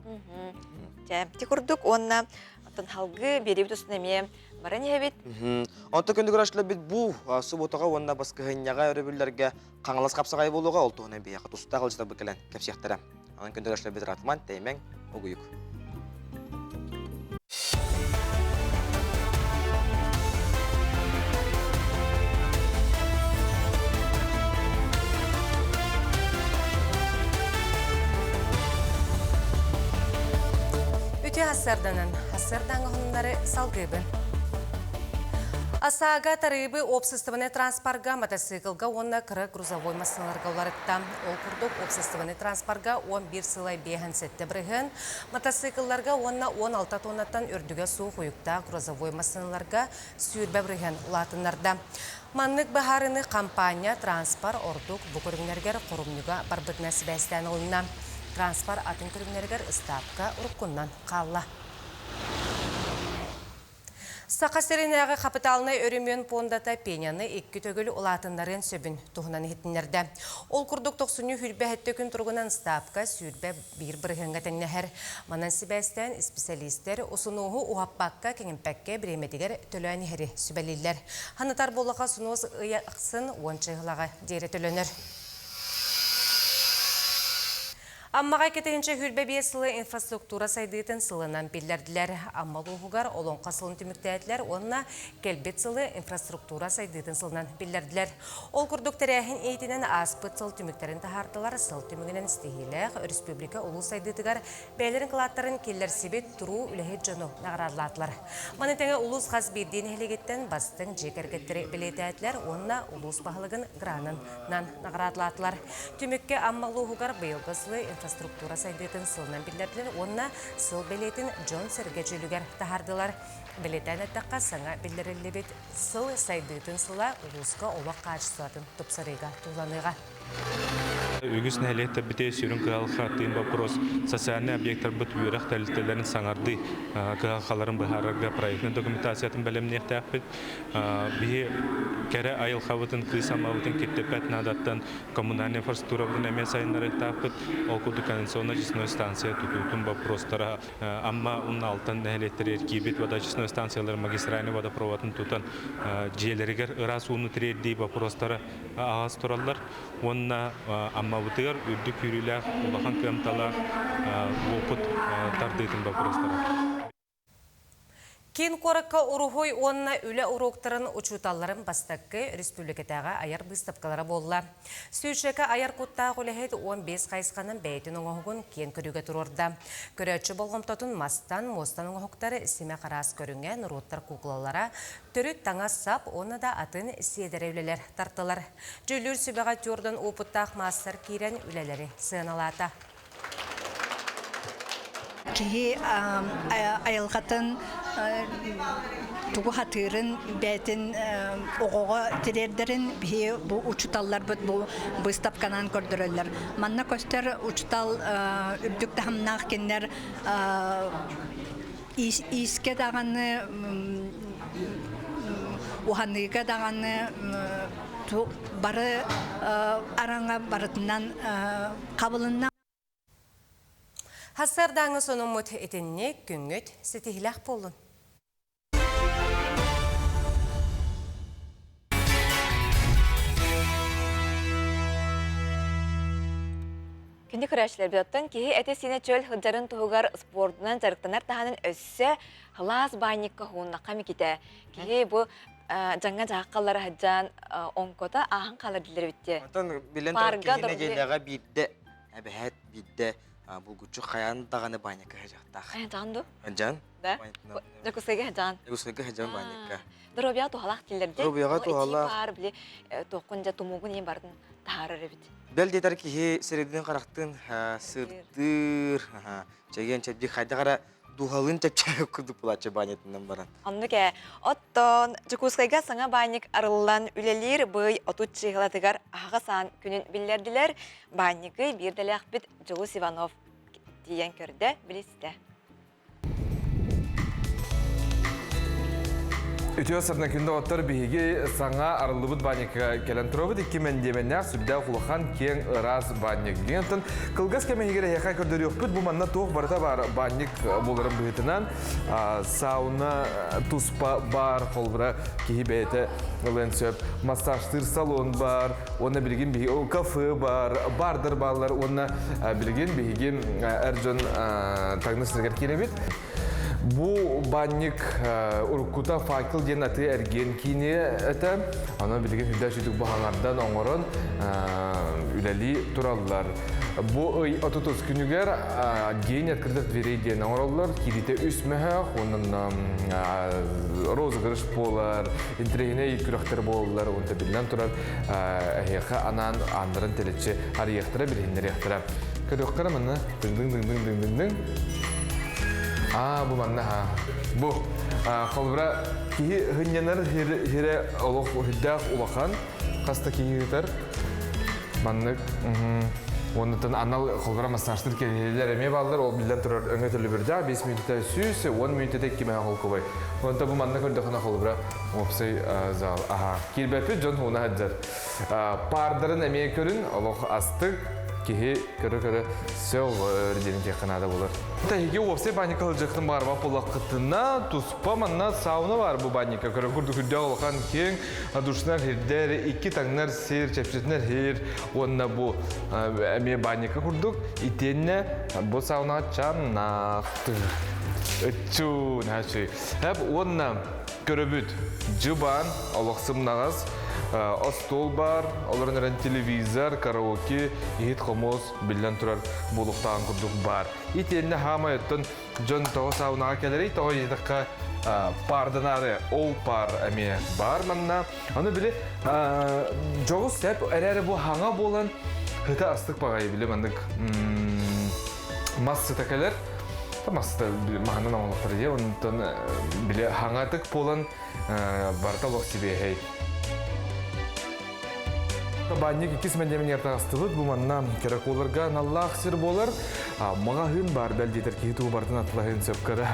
Дьэ, ити курдук уонна оттон халгы биэриибит устун эмиэ баран иһэбит. Онтон күндү көрөөччүлэрбит бу субуотаҕа уонна баскыһынньаҕа өрөбүллэргэ Хаҥалас хапсаҕайа буолуоҕа, ол туһунан биһиэхэ тустаах ыалдьыттарбыт кэлэн кэпсиэхтэрэ. Онон күндү көрөөччүлэрбит ыраатыман, тэйимэҥ, угуйук. Үтүө ассарданан, ассардаҥа хоннары салгыыбын. Асаага тарыыбы уопсастыбаннай транспорга, матасыыкылга уонна кыра грузовой массыыналарга уларытта. Ол курдук, уопсастыбаннай транспорга 11 сылай 57 бырыһыан, матасыыкылларга уонна 16 тоннаттан үрдүгэ суох уйуктаах грузовой массыыналарга 20 бырыһыан улаатыннарда. Маннык быһаарыыны хампаанньа транспорт ордук бу көрүҥнэригэр хорумньуга барбытынан сибээстээн ылынна. Транспорт атын көрүҥнэригэр ыстаапка уруккуннан хаалла. Саха сиринээҕи хапытаалынай өрөмүөн пуондата пеняны икки төгүл улаатыннарыан сөбүн туһунан иһитиннэрдэ. Ол курдук тохсунньу 27 күн туругунан ыстаапка 21 бырыһыаҥҥа тэҥнэһэр. Манан сибээстээн исписэлиистэр усунуоһу уһаппакка, кэҥэппэккэ бириэмэтигэр төлөөн иһэри сүбэлииллэр. Ханытар буоллаха усунуос ый ахсын уон чыыһылаҕа диэри төлөнөр. Аммаҕа 2025 сылы инфраструктура сайдыытын сылынан биллэрдилэр. Амма улууһугар Олоҥхо сылын түмүктээтилэр уонна кэлбит сылы инфраструктура сайдыытын сылынан биллэрдилэр. Ол курдук тэрээһин иитинэн ааспыт сыл түмүктэрин таһаартылар. Сыл түмүгүнэн ситиһиилээх өрөспүүбүлүкэ улуус сайдыытыгар бэйэлэрин кылааттарын киллэрсибит туруу үлэһит дьону наҕараадалаатылар. Маны тэҥэ улуус хас биирдии нэһилиэгиттэн бастыҥ дьиэ кэргэттэри бэлиэтээтилэр уонна улуус баһылыгын гранын нан наҕараадалаатылар. Түмүккэ Амма улууһугар быйылгы сылы инфраструктура сайдыытын сылынан биллэрдилэр уонна сыл бэлиэтин дьон-сэргэ дьүүлүгэр таһаардылар. Бэлиэтээн эттэххэ, саҥа биллэриллибит сыл сайдыытын сыла улууска олох хаачыстыбатын тупсарыыга туһуланыаҕа. Үгүс нэһилиэктэрбитигэр сүрүн кыһалҕа тыын боппуруос социальнай объектарбыт үөрэх тэрилтэлэрин саҥардыы кыһалҕаларын быһаарарга проектнай документациятын бэлэмниэхтээхпит. Биһи кэрэ айылҕабытын, кыыс аммабытын киртиппэт наадаттан коммунальнай инфраструктурабытын эмиэ сайыннарыахтаахпыт. Ол курдук канализационно-очистной станция тутуутун боппуруостара Амма уонна Алтан нэһилиэктэригэр киирбит водоочистной станциялар магистральнай водопроводын тутан дьиэлэригэр ыраас ууну тириэрдии боппуруостара аһаҕас тураллар. Уонна Аммабытыгар үрдүк күүрүүлээх улахан кыамталаах уопут тардыытын боппуруостара. Киин куоракка уруһуй уонна үлэ уруоктарын учууталларын бастакы республикатааҕы айар быыстапкалара буолла. Сүүчэкэ айар куттаах үлэһит 15 хайысханан бэйэтин оҥоһугун киэн көрүүгэ туруорда. Көрөөччү болҕомтотун мастан, муостан оҥоһуктар симэх араас көрүҥэ, норуоттар куукулалара, төрүт таҥас-сап уонна да атын сиэдэрэй үлэлэр тартылар. Дьүүллүүр сүбэҕэ түөрдэн уопуттаах маастар киирэн үлэлэри сыаналаата. Киһи айылҕатын тугу хатыырын бэйэтин оҕоҕо тириэрдэрин биһи бу учууталларбыт бу быыстапканан көрдөрөллөр. Манна көстөр учуутал үрдүк таһымнаах кинилэр иискэ даҕаны уһаныыга даҕаны бары араҥа барытынан хабылынна. Хассардааҥы сонуммут итинник күҥҥүт ситиһилээх буоллун. Күндү көрөөччүлэрбит, киһи этэ-сиинэ чөл сылдьарын туһугар спордунан дьарыктанар таһынан өссө хылаас баанньыкка уһуннахха микитэ. Киһи бу Жаңа жааққалары хаджан оңкота ааһан хаалар дилер битте. Онтон билен турар киһи нэдиэлэҕэ биирдэ эбэһээт биирдэ булгуччу хайаан даҕаны баанньыкка сылдьыахтаах. Жан ду? Жан. Да. Дьокуускайга жан. Дьокуускайга жан баанньыкка. Доруобуйаҕа туһалаах дииллэр дии. Доруобуйаҕа туһалаах. Баар били туоххун дьэ тумуугун иһин бардын таһаарар эбит. Бэл диэтэр киһи сирэйдин харахтын сырдыыр, чэгиэн чэбдик хайдах эрэ дууһалыын чэпчээбит курдук булааччы баанньатынан баран. Оннук ээ. Оттон Дьокуускайга саҥа баанньык арыллан үлэлиир бый 30 чыыһылатыгар аһаҕас аан күнүн биллэрдилэр. Баанньыгы биирдэлээхпит Дьулус Иванов тиийэн көрдө, билистэ. Үтүө сырна күндө оттор биһиги саҥа арыллыбыт банника кэлэн турабыт. Икки мэндиэмэннээх сүрдээх улахан киэҥ ыраас банник. Диэн кылгас кэм иһигэр эһиэхэ көрдөрүөхпүт. Бу манна туох барыта баар банник буоларын быһыытынан сауна туспа бар, холбура киһи бэйэтэ ылыан сөп. Массажтыыр салон бар, уонна билигин биһиги кафе бар, бардар бааллар уонна билигин биһиги эр дьон таҥнар сиригэр киирэбит. Бу банник уруккута факел диэн аты эргиэн киини этэ. Аны билигин үрдэ сүтүк баһаҥардан оҥорон үлэлии тураллар. Бу ый 30 күнүгэр день открытых дверей диэн оҥороллор. Кииритэ үс мөһөөх, онон розыгрыш буолар, интэриэһинэй күрэхтэр буолаллар, онто биллэн турар эһиэхэ анаан ааннарын тэлэччи арыйыахтара, билиһиннэриэхтэрэ. Көрүөххэ манна дыҥ-дыҥ-дыҥ-дыҥ-дыҥ. Аа, бу манна ха. Бу холбура киһи хынньанар хире олох үрдээх улахан хаста киһи ыытар. Маннык Оннуттан анал холбура массажтыр кэлиилэр эмиэ бааллар, ол биллэн турар өҥө төлөбүрдээх 5 мүнүүтэ 100, 10 мүнүүтэ 2 мэһэ холкубай. Онто бу манна көрдөхүнэ холбура уопсай зал. Аха. Киирбэппит дьон хуна сылдьар. Паардарын эмиэ көрүн, олох астык, киһи көрө-көрө сөҕөр диэн диэххэ наада буолар. Тэһиги уопсай банника сылдьыахтын баарба буллаххытына, туспа манна сауна бар бу банника. Көрө курдук үрдээх улахан киэҥ, душнар хирдэр, икки таҥнар сир, чэпчэтинэр хир уонна бу эмиэ банника курдук. Итиэннэ бу саунаҕа чаннаахтыр. Ыччуу, наһаа Хэп уонна Көрөбүт, дьыбаан, олох сымнаҕас, остуол баар, олорон эрэн телевизор, караоке, иһит-хомуос биллэн турар буолуохтааҕын курдук баар. Итиэннэ хаамай оттон дьон тоҕо саунаҕа кэлэрий, тоҕо диэтэххэ паарданаары ол паар эмиэ баар манна. Аны били дьоҕус сэп эрээри бу хаҥа буолан хыта астык баҕайы били маннык мас сыта кэлэр. Маста маһынан оҥолохтор дии, онтон били хаҥатык буолан барыта олох сибиэһэй. Банник иккис мэндиэмэнигэр таҕыстыбыт. Бу манна кэракуларга аналлаах сир буолар. Маҕаһыын баар бэл диэтэр киһи тугу барытын атылаһыан сөп кыра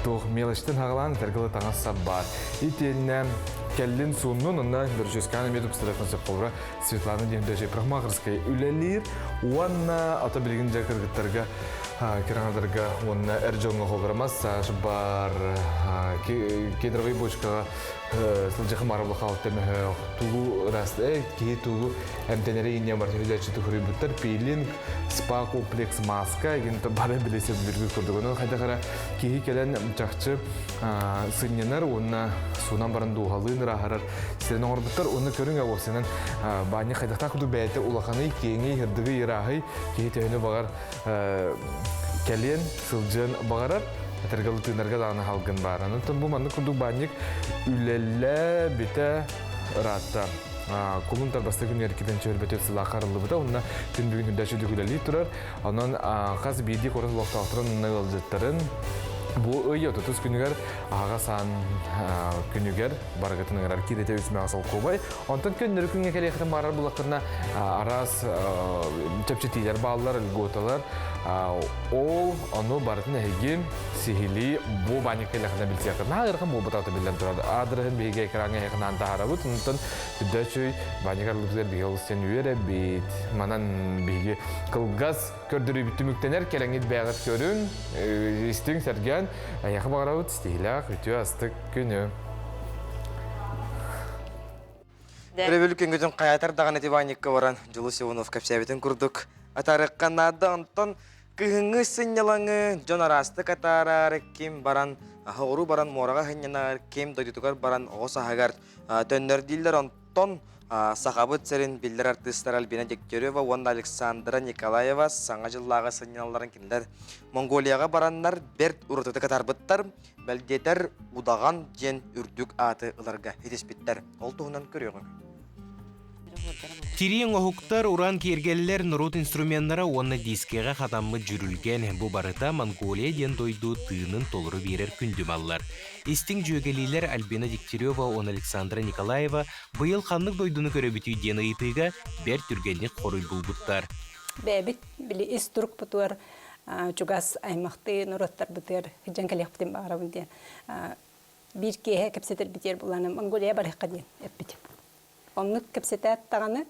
туох мелочтан хаҕалаан этэргэ таҥас сап баар. Итиэннэ кэллин сууннун, онно Дөрүчүскаан эмиэ тупсарыахын сөп буолара. Светлана диэн даже парикмахерскай үлэлиир уонна ото билигин дьэ кыргыттарга кыраҥадарга уонна эр дьоҥҥо холборо массаж бар кедровый бочкаҕа сылдьахы марабыл хаалта мөһөөх тугу ырас киһи тугу эмтэнэри инньэ бар хүлээччи тухуруйбуттар пилинг спа комплекс маска игин бары билесе билиргит курдук онон хайдах эрэ киһи кэлэн чахчы сынньанар уонна суунан баран дууһалыын ырааһырар сирин оҥорбуттар. Уонна көрүҥ уопсайынан баанньа хайдахтаах курдук бэйэтэ улаханый, киэҥий, ырдыгый, ырааһый киһи төһөнү баҕар кэлиэн, сылдьыан баҕарар. Этэргэ тыынарга даҕаны халгын баар. Онтон бу маннык курдук баанньык үлэлээ бүтэ ыраатта. Кулун тарбаста күнүгэр китэн чөөрбөтү сылаахха арыллыбыта. Онно күн бүгүн үрдэ сүдүк үлэлии турар. Онон хас биирдии куорат олохтоохторун уонна ыалдьыттарын бу ый отутус күнүгэр аһаҕас аан күнүгэр барыгытын ыҥырар киирэтэ үс мэҕэ солкуобай. Онтон көннөрү күҥҥэ кэлиэххитин баарар буллаххытына араас чэпчэтиилэр бааллар, льготалар. Ол ону барытын эһиги сиһилии бу банника кэллэххитинэ билсиэххит. Наһаа ыарахан буолбатаҕа биллэн турар. Аадырыһын биһиги экраҥҥа эһиэхэ таһаарабыт. Онтон Үрдөөчүй банника арыллыбытыгар биһиги олус диэн үөрэбит. Манан биһиги кылгас көрдөрүүбүт түмүктэнэр. Кэлэҥҥит бэйэҕит көрүҥ, истиҥ, сэргээн. Эйиэхэ баҕарабыт ситиһиилээх, үтүө астык күнү. Өрөбүл күнгүтүн хайатар даҕаны ити банньыкка баран Дьулус Иванов кэпсээбитин курдук атаарыахха наада. Онтон Кыһыҥҥы сынньалаҥы дьон араастык атаарар, ким баран оҕуруу баран муораҕа сынньанар, ким дойдутугар баран оҕо саһыгар төннөр дииллэр. Онтон Сахабыт сирин биллэр артыыстара Альбина Дегтярева уонна Александра Николаева Саҥа дьыллааҕы сынньаналларын кинилэр Монголияҕа бараннар бэрт уратытык атаарбыттар. Бэлдиэтэр Удаҕан диэн үрдүк ааты ыларга ситиспиттэр. Ол туһунан көрүөҕүҥ. Тирии оҥоһуктар, уран киэргэллэр, норуот инструменнара уонна дискэҕэ хатаммыт дьүрүлгэн бу барыта Монголия диэн дойду тыынын толору биэрэр күндү маллар. Истиҥ дьүөгэлиилэр Альбина Дегтярева уонна Александра Николаева быйыл ханнык дойдуну көрөбүтүй диэн ыйытыыга бэрт түргэнник хоруй булбуттар. Бэйэбит били ис турукпутугар чугас аймахтыы норуоттарбытыгар сылдьан кэлиэхпитин баҕарабын диэн биир киэһэ кэпсэтэрбитигэр буланым Монголия барыахха диэн эппитим. Оннук кэпсэтээт даҕаны,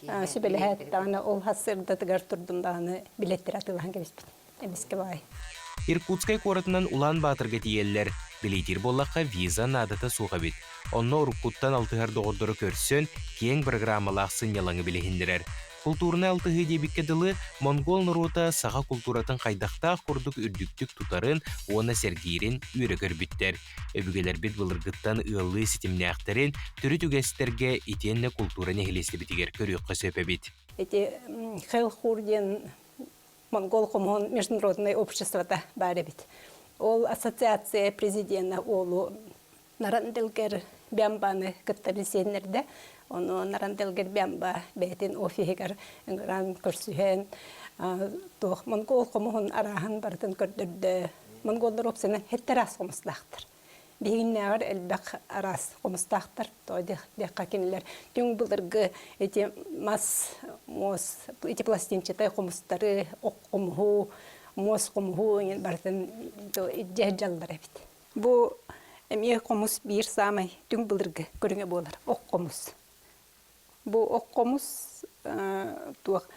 сүбэлэһээт даҕаны ол сарсыардатыгар турдум даҕаны билеттери атыылаһан кэбиспит. Эмискэ баҕай. Иркутскай куоратынан Улаан-Баатырга тиийэллэр. Бэлиэтиир буоллахха, виза наадата суох эбит. Онно уруккуттан алтыһар доҕордору көрсөн, киэҥ бырагыраамалаах сынньалаҥы билиһиннэрэр. Култуурунай алтыһыы диэбиккэ дылы, монгол норуота саха култууратын хайдахтаах курдук үрдүктүк тутарын уонна сэргиирин үөрэ көрбүттэр. Өбүгэлэрбит былыргыттан ыаллыы ситимнээхтэрин төрүт үгэстэргэ итиэннэ култуура нэһилиэстибитигэр көрүөххэ сөп эбит. Ити Хелхур диэн монгол хомуһун международнай обществота баар эбит. Ол ассоциация президена уолу Наранделгер Бямбаны кытта билсиэннэрдэ. Ону Наранделгер Бямба бэйэтин офиһыгар ыҥыран көрсүһэн туох монгол хомуһун арааһын барытын көрдөрдө. Монголлар уопсайынан хэттэр араас хомустаахтар. Биһигиннээҕэр элбэх араас хомустаахтар. Тоҕо диэххэ кинилэр түҥ былыргы эти мас, муос, ити пластинчатай хомустары, ох хомуһу, муос хомуһу барытын илдьэ сылдьаллар эбит. Бу эмиэ хомус биир саамай түҥ былыргы көрүҥэ буолар, ох хомус. Бу ох хомус туох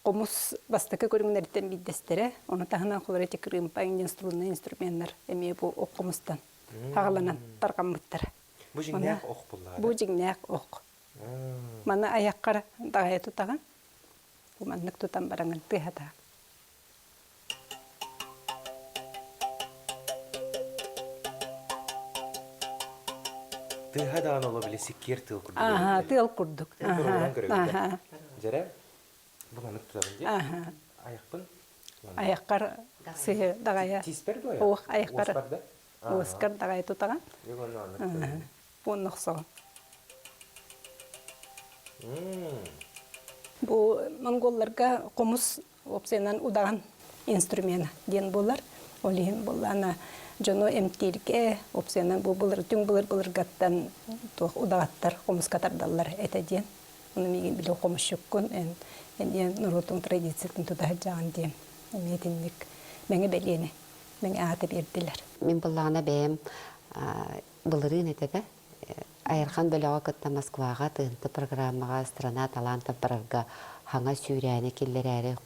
хомус бастакы көрүҥнэриттэн биирдэстэрэ. Ону таһынан холор эти кырыымпа диэн струнный инструменнар эмиэ бу ох хомустан хаҕаланан тарҕаммыттара. Бу дьиҥнээх ох буллаҕа. Бу дьиҥнээх ох. Маны айаххар даҕайа тутаҕын. Бу маннык тутан бараҥын тыаһатаҕын. Тыаһа даҕаны оло били сиккиэр тыал курдук. Аха, тыал курдук. Аха. Дьэрэ, бу маннык тутабын дии. Аха. Айахпын. Айаххар сыһы даҕайа. Тииспэр дуо? Ох, айаххар. Уоспар да? Уоскар даҕайа тутаҕын. Уонна охсоҕун. Бу монголларга хомус уопсайынан удаҕан инструмена диэн буолар. Ол иһин буоллаана дьону эмтииргэ уопсайынан бу былыр түҥ былыр былыргаттан туох удаҕаттар хомуска тардаллар этэ диэн. Ону миигин били хомусчуккун эн эмиэ норуотуҥ традициятын тута сылдьаҕын диэн эмиэ итинник мэҥэ бэлиэни мэҥэ ааты биэрдилэр. Мин буоллаҕына бэйэм былырыын этэ да Айархан бөлөҕө кытта Москваҕа тыһынты программаҕа «Страна талантов» барарга хаҥа сүүрээни киллэрээри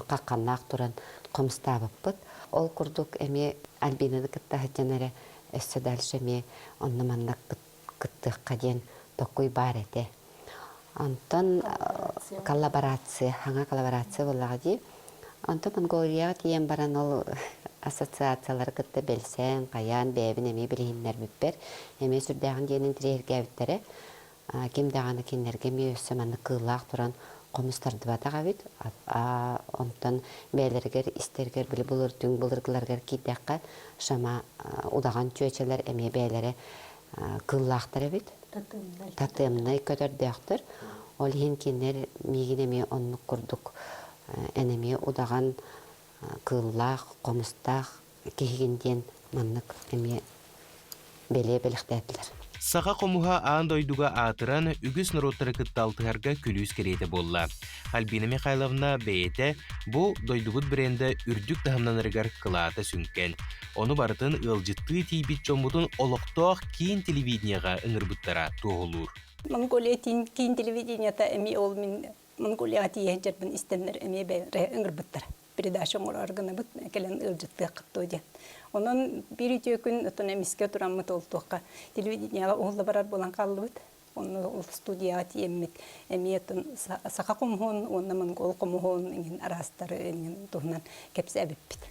хахханнаах туран хомустаабыппыт. Ол курдук эмиэ Альбинаны кытта сылдьан эрэ өссө дальше эмиэ онно-манна кыттыахха диэн токуй баар этэ. Онтон коллаборация, хаҥа коллаборация буоллаҕа дии. Онтон Монголияҕа тиийэн баран ол ассоциациялары кытта бэлсэн, хайаан бэйэбин эмиэ билиһиннэрбиппэр эмиэ сүрдээҕин диэн интэриэһиргээбиттэрэ. Ким даҕаны кинилэргэ эмиэ өссө маннык кыыллаах туран хомус тардыбатах эбит. Онтон бэйэлэригэр истэригэр били былыр түҥ былыргыларыгар киирдэххэ шама удаҕан чүөчэлэр эмиэ бэйэлэрэ кыыллаахтар эбит. Татыамнай көтөрдөөхтөр. Ол иһин кинилэр миигин эмиэ оннук курдук эн эмиэ удаҕан кыыллаах, хомустаах киһигин диэн маннык эмиэ бэлиэ бэлэхтээтилэр. Саха хомуһа аан дойдуга аатыран, үгүс норуоттары кытта алтыһарга күлүүс кэриэтэ буолла. Альбина Михайловна бэйэтэ бу дойдубут брендэ үрдүк таһымнанарыгар кылаата сүҥкэн. Ону барытын ыалдьыттыы тиийбит дьоммутун олохтоох киин телевидениеҕа ыҥырбыттара туоһулуур. Монголия киин телевидениета эмиэ ол мин Монголияҕа тиийэ сылдьарбын истэннэр эмиэ бэйэлэрэ ыҥырбыттар. Передача оҥорор гынабыт, кэлэн ыалдьыттыаххыт дуо диэн. Онон биир үтүө күн оттон эмискэ тураммыт ол туохха телевидениеҕа уһулла барар буолан хааллыбыт. Онно ол студияҕа тиэммит эмиэ саха хомуһун уонна монгол хомуһун иҥин араастары иҥин туһунан кэпсээбиппит.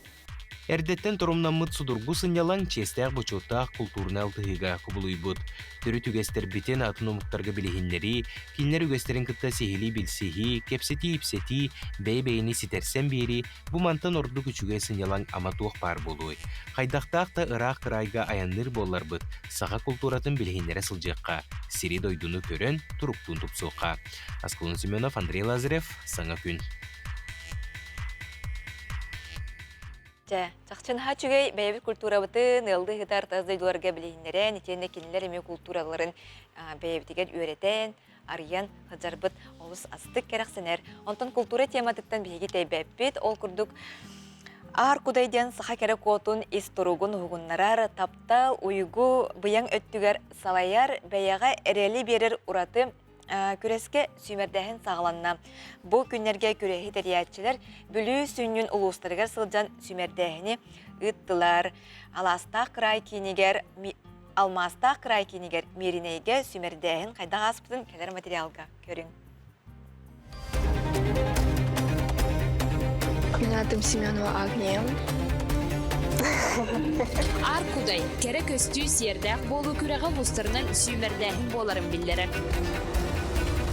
Эрдэттэн торумнаммыт судургу сынньалаҥ чиэстээх-бочуоттаах култуурунай алтыһыыга кубулуйбут. Төрүт үгэстэрбитин атын омуктарга билиһиннэрии, кинилэр үгэстэрин кытта сиһилии билсиһии, кэпсэтии-ипсэтии, бэйэ-бэйэни ситэрсэн биэрии бу мантан ордук үчүгэй сынньалаҥ ама туох баар буолуой? Хайдахтаах да ыраах кыраайга айанныыр буолларбыт, саха култууратын билиһиннэрэ сылдьыахха, сири-дойдуну көрөн, туруктуун тупсуохха. Аскалон Семенов, Андрей Лазарев, Саҥа күн. Чэ, чахчы наһаа үчүгэй бэйэбит культурабытын ыаллыы ыһытар тас дойдуларга билиһиннэрэн, итиэннэ кинилэр эмиэ култуураларын бэйэбитигэр үөрэтэн, арыйан сылдьарбыт олус астык кэрэхсэнэр. Онтон култуура тематыттан биһиги тэйбэппит. Ол курдук Аар Кудай диэн саха кэрэ куотун ис туругун уһугуннарар, таптал, уйгу, быйаҥ өттүгэр салайар, бэйэҕэ эрэли биэрэр ураты күрэскэ сүүмэрдээһин саҕаланна. Бу күннэргэ күрэһи тэрийээччилэр Бүлүү сүнньүн улуустарыгар сылдьан сүүмэрдээһини ыыттылар. Алаастаах кыраай киинигэр Алмаастаах кыраай киинигэр Мииринэйгэ сүүмэрдээһин хайдах ааспытын кэлэр материалга көрүҥ. Мин атым Семенова Агния. Аар Кудай кэрэ көстүү сиэрдээх буолуу күрэҕэ улуустарынан сүүмэрдээһин буоларын биллэрэр.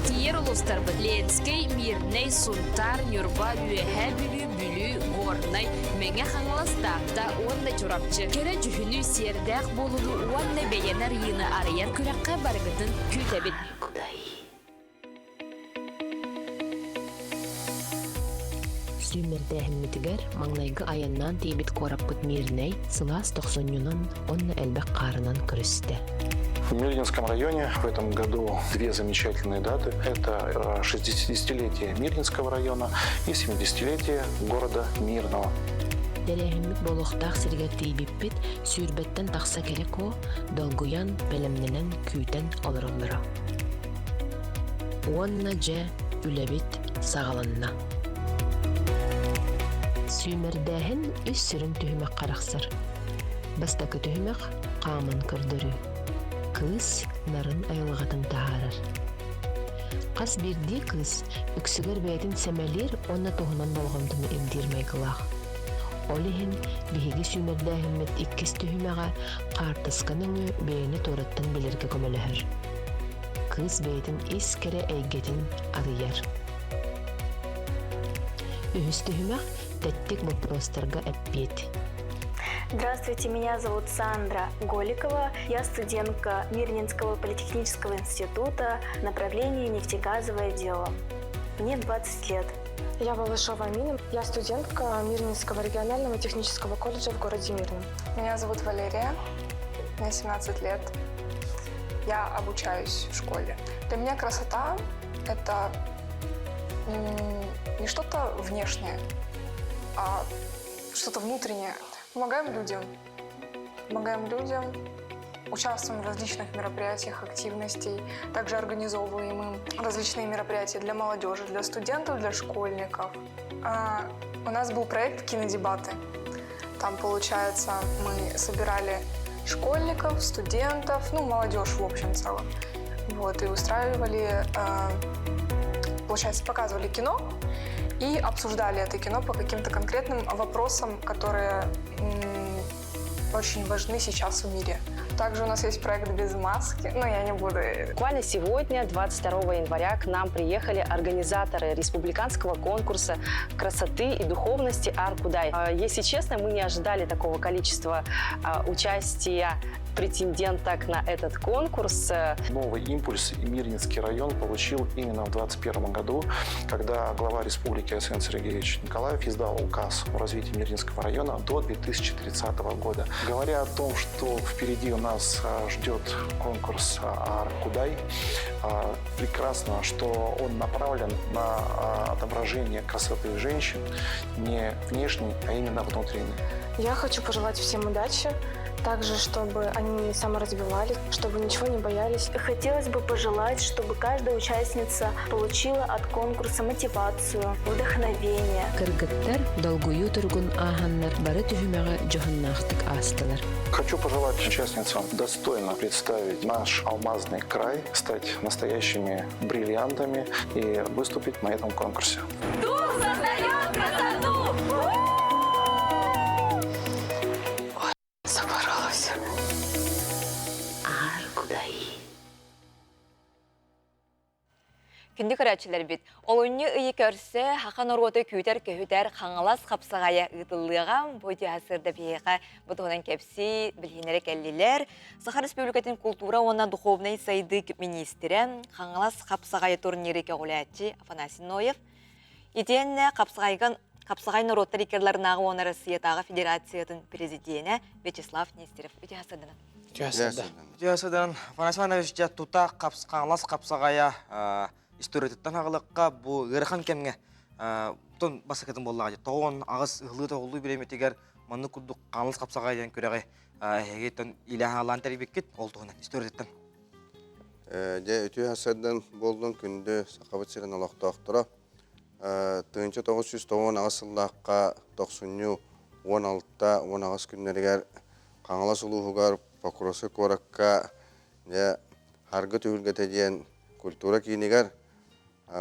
Тиийэр улуустарбыт Ленскэй, Мирнэй, Сунтаар, Ньурба, Үөһээ Бүлүү, Бүлүү, Горнай, Мэҥэ Хаҥалас, Таатта уонна Чурапчы. Кэрэ дьүһүнү, сиэрдээх буолууну уонна бэйэни арыйыыны арыйар күрэххэ барыгытын күүтэбит. Сүүмэрдээһиммитигэр маҥнайгы айаннаан тиийбит куораппыт Мирнэй сылаас тохсунньунан уонна элбэх хаарынан көрүстэ. В Мирнинском районе в этом году две замечательные даты. Это 60-летие Мирнинского района и 70-летие города Мирного. Тэрээһиммит буолуохтаах сиригэр тиийбиппит сүүрбэттэн тахса кэрэ куо долгуйан, бэлэмнэнэн, күүтэн олороллоро. Уонна дьэ, үлэбит саҕаланна. Сүүмэрдээһин үс сүрүн түһүмэххэ арахсар. Бастакы түһүмэх хааман көрдөрүү. Кыыс нарын айылҕатын таһаарар. Хас биирдии кыыс үксүгэр бэйэтин сэмэлиир уонна туһунан болҕомтону ирдиир майгылаах. Ол иһин биһиги сүүмэрдээһиммит иккис түһүмэҕэ хаартыска нөҥүө бэйэни туораттан билэргэ көмөлөһөр. Кыыс бэйэтин ис кэрэ эйгэтин арыйар. Үһүс түһүмэх тэттик боппуруостарга эппиэт. Здравствуйте, меня зовут Сандра Голикова. Я студентка Мирнинского политехнического института направления нефтегазовое дело. Мне 20 лет. Я Балашова Амина. Я студентка Мирнинского регионального технического колледжа в городе Мирном. Меня зовут Валерия, мне 17 лет. Я обучаюсь в школе. Для меня красота – это не что-то внешнее, а что-то внутреннее. Помогаем людям. Помогаем людям, участвуем в различных мероприятиях, активностей. Также организовываем им различные мероприятия для молодежи, для студентов, для школьников. А, у нас был проект «Кинодебаты». Там, получается, мы собирали школьников, студентов, ну, молодежь в общем целом. Вот, и устраивали, получается, показывали кино и обсуждали это кино по каким-то конкретным вопросам, которые очень важны сейчас в мире. Также у нас есть проект «Без маски», но я не буду. Буквально сегодня, 22 января, к нам приехали организаторы республиканского конкурса красоты и духовности «Аркудай». Если честно, мы не ожидали такого количества участия претенденток на этот конкурс. Новый импульс Мирнинский район получил именно в 2021 году, когда глава республики Арсен Сергеевич Николаев издал указ о развитии Мирнинского района до 2030 года. Говоря о том, что впереди у нас ждет конкурс Аркудай, прекрасно, что он направлен на отображение красоты женщин не внешней, а именно внутренней. Я хочу пожелать всем удачи, также, чтобы они саморазвивались, чтобы ничего не боялись. Хотелось бы пожелать, чтобы каждая участница получила от конкурса мотивацию, вдохновение. Кыргыттар долгуйуу туругун ааһаннар бары түһүмэҕи дьоһуннаахтык аастылар. Хочу пожелать участницам достойно представить наш алмазный край, стать настоящими бриллиантами и выступить на этом конкурсе. Дух создает красоту! Ой, запоролась. Аар Күндү көрөөччүлэрбит, олунньу ыйы көрсө саха норуота күүтэр көһүтэр Хаҥалас хапсаҕайа ыытыллыаҕа. Бу сырда биһиэхэ бу туһунан кэпсии, билиһиннэрэ кэллилэр. Саха Республикатын култуура уонна духовнай сайдыы миниистирэ, Хаҥалас хапсаҕайа турниры көҕүлээччи Афанасий Ноев, итиэннэ хапсаҕайган Хапсаҕай норуоттар иккиларынааҕы уонна Россиятааҕы Федерациятын президенэ Вячеслав Нестеров. Үтүө сарсыарданан. Үтүө сарсыарданан. Афанасий Иванович, дьэ тута Хаҥалас хапсаҕайа историятыттан аҕылыкка бу ыарахан кэмҥэ тон басакытын буоллаҕа дии. 98 ыһылыы-тоҕуллуу бириэмэтигэр маннык курдук Хаҥалас хапсаҕайа диэн күрэҕи эһиги илэ хаалаан тэрийбиккит ол туһунан историятыттан. Дьэ үтүө сарсыардан буоллун күндү Сахабыт сирин олохтоохторо. 1998 сыллаахха тохсунньу 16-18 күннэригэр Хаҥалас улууһугар Покровскай куоракка дьэ Харгы түһүлгэтэ диэн культура киинигэр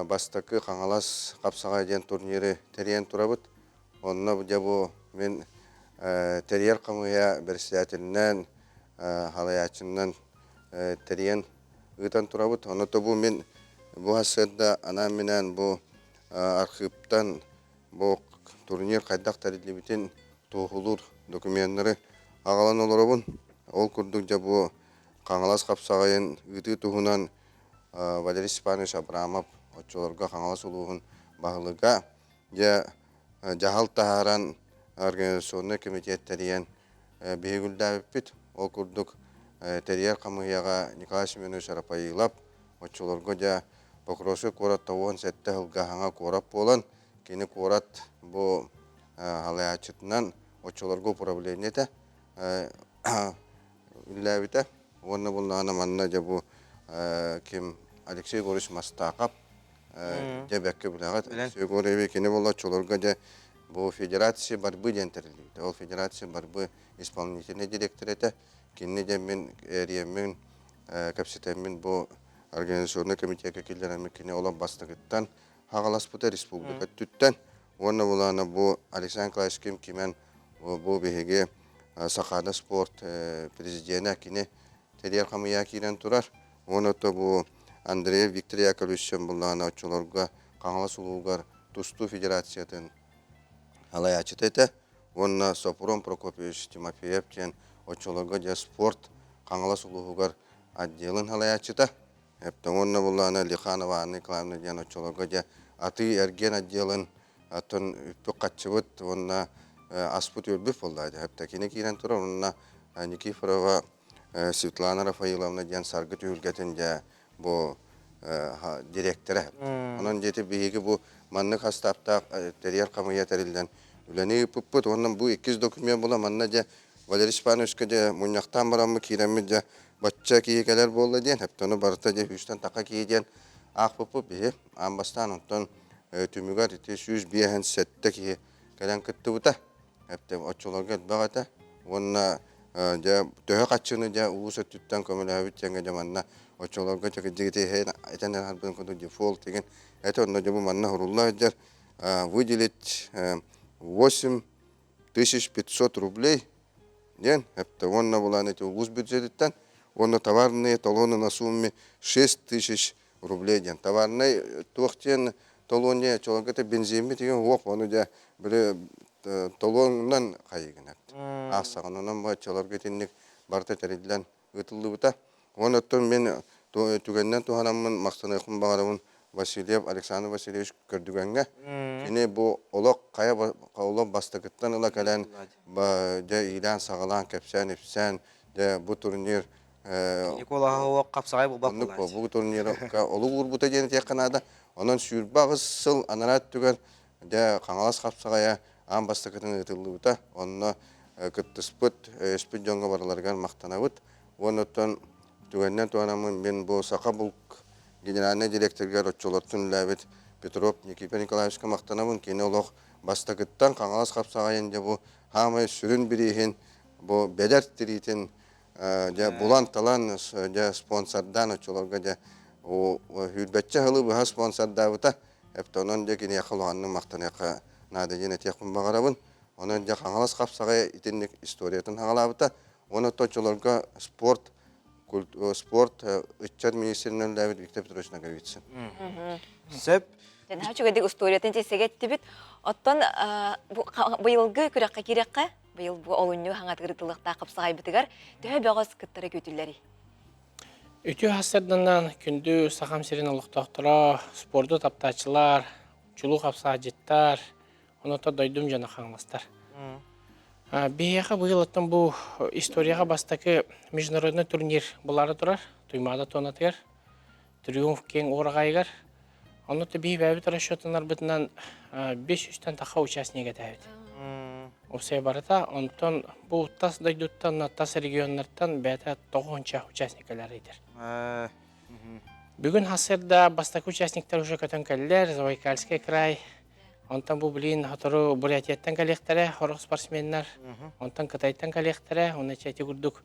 бастакы Хаҥалас хапсаҕай диэн турниры тэрийэн турабыт. Онно дьэ бу мин тэрийэр хамыыһыйа бэрэссэдээтэлинэн, салайааччынан тэрийэн ыытан турабыт. Ону бу мин бу сарсыарда анаан-минээн бу архыыптан бу турнир хайдах тэриллибитин туоһулуур докуменнары аҕалан олоробун. Ол курдук дьэ бу Хаҥалас хапсаҕайын ыытыы туһунан Валерий Степанович Абрамов оччолорго Хаҥалас улууһун баһылыга дьэ дьаһал таһааран организационнай комитет тэрийэн биһиги үлэлээбиппит. Ол курдук тэрийэр хамыыһыйаҕа Николай Семенович Арапаилов оччолорго дьэ Покровскай куорат 97 сылга саҥа куорат буолан, кини куорат бу салайааччытынан оччолорго управление этэ үлэлээбитэ. Уонна буллаҕына манна дьэ бу ким Алексей Егорович Мастаахап дьэ бэккэ билэҕит. Алексей Егорович кини буолла оччолорго дьэ бу Федерация борьбы диэн тэриллибитэ. Ол Федерация борьбы исполнительный директор этэ. Кинини дьэ мин эриэммин кэпсэтэммин бу организационнай комитекка киллэрэммин кини олох бастакыттан хаҕаласпыта республика өттүттэн. Уонна булаана бу Александр Николаевич Ким Кимэн бу биһиги Сахаада спорт президенэ кини тэрийэр хамыйаа киирэн турар. Уонна то бу Андреев Виктор Яковлевич буллаҕына оччолорго Хаҥалас улуугар тустуу федерациятын салайааччыта этэ. Уонна Сопрун Прокопьевич Тимофеев диэн оччолорго дьэ спорт Хаҥалас улууһугар отделын салайааччыта. Эптэн уонна буллаҕына Лиханова Анна Николаевна диэн оччолорго дьэ атыы-эргиэн отделын оттон үппүт-хаччыбыт уонна аспыт-үөлбүт буолла дьэ. Эптэ кини киирэн турар уонна Никифорова Светлана Рафаиловна диэн Саргы түһүлгэтин дьэ бу директора. Онон диэти биһиги бу маннык хастааптаах тэрийэр хамыйа тэриллэн үлэни ыыппыппыт. Уонна бу иккис документ була манна дьэ Валерий Степановичка дьэ мунньахтаан бараммыт киирэммит дьэ бачча киһи кэлэр буолла диэн эптону барыта дьэ сүүстэн таха киһи диэн аахпыппыт биһи аан бастаан онтон түмүгэр ити 157 киһи кэлэн кыттыбыта. Эптэ оччолорго элбэх этэ. Уонна дьэ төһө хаччыны дьэ улуус өттүттэн көмөлөһөбүт диэҥҥэ дьэ манна оччолорго дьэ этэн эрэ курдук дефолт деген это онно дьэ бу манна сурулла сылдьар выделить 8500 рублей диэн эптэ уонна булан эти улуус бюджетиттэн уонна товарные талоны на сумме 6000 рублей диэн товарнай туох диэн толуон диэн оччолорго это бензиммит деген уох ону дьэ били толуонунан хайыгын эпт аахсаҕын онон бу оччолорго итинник барыта тэриллэн ыытыллыбыта уонна оттон мин түгэнинэн туһанаммын махтаныахпын баҕарабын Васильев Александр Васильевич Көрдүгэҥҥэ кини бу олох хайа олох бастакыттан ыла кэлэн дьэ иилээн-саҕалаан кэпсээн-ипсээн дьэ бу турнир Николаһа хапсаҕай буолбат Оннук бу турнирга олук уурбута диэн этиэххэ наада. Онон 28 сыл анараа өттүгэр дьэ Хаҥалас хапсаҕайа аан бастакытын ыытыллыбыта. Онно кыттыспыт, өйөспүт дьоҥҥо барыларыгар махтанабыт. Уонна оттон түгэнинэн туһанаммын мин бу Саха булк генеральнай директорыгар оччолортон үлэлээбит Петров Никита Николаевичка махтанабын. Кини олох бастакыттан Хаҥалас хапсаҕайын дьэ бу хаамай сүрүн бирииһин бу бэдэр тириитин дьэ булан-талан дьэ спонсордаан оччолорго дьэ сүүрбэччэ сылы быһа спонсордаабыта. Эптэ онон дьэ киниэхэ улаханнык махтаныахха наада диэн этиэхпин баҕарабын. Онон дьэ Хаҥалас хапсаҕай итинник историятын хаҥалаабыта. Уонна оччолорго спорт спорт ыччат министринэн үлэлээбит Виктор Петрович Ноговицын. Сөп. Наһаа үчүгэйдик устуоруйатын тиэсэгэттибит. Оттон быйылгы күрэххэ киирэххэ, быйыл бу олунньу хаҥатыгыр тыллыктаах хапсаҕайбытыгар төһө бөҕөс кыттары күүтүллэрий? Үтүө хасырданан күндү Сахам сирин олохтоохторо, спорду таптааччылар, чулуу хапсаҕайдьыттар, оното дойдум дьоно хаҥаластар. Биһиэхэ быйыл оттон бу историяҕа бастакы международный турнир булаары турар Туймаада туонатыгар, Триумф киэҥ уораҕайыгар. Онно биһи бэйэбит расчетунарбытынан 500-тэн таха участник этээбит. Уопсайа барыта. Онтон бу тас дойдуттан, тас регионнартан бэйэтэ тоҕуһунча участник кэлэр ыйтар. Бүгүн хасырда бастакы участниктар уже көтөн кэллэр. Забайкальский край, Онтон бу блин сотору Бурятияттан кэлиэхтэрэ, сорох спортсменнар. Онтон Кытайтан кэлиэхтэрэ. Уонна чэ ити курдук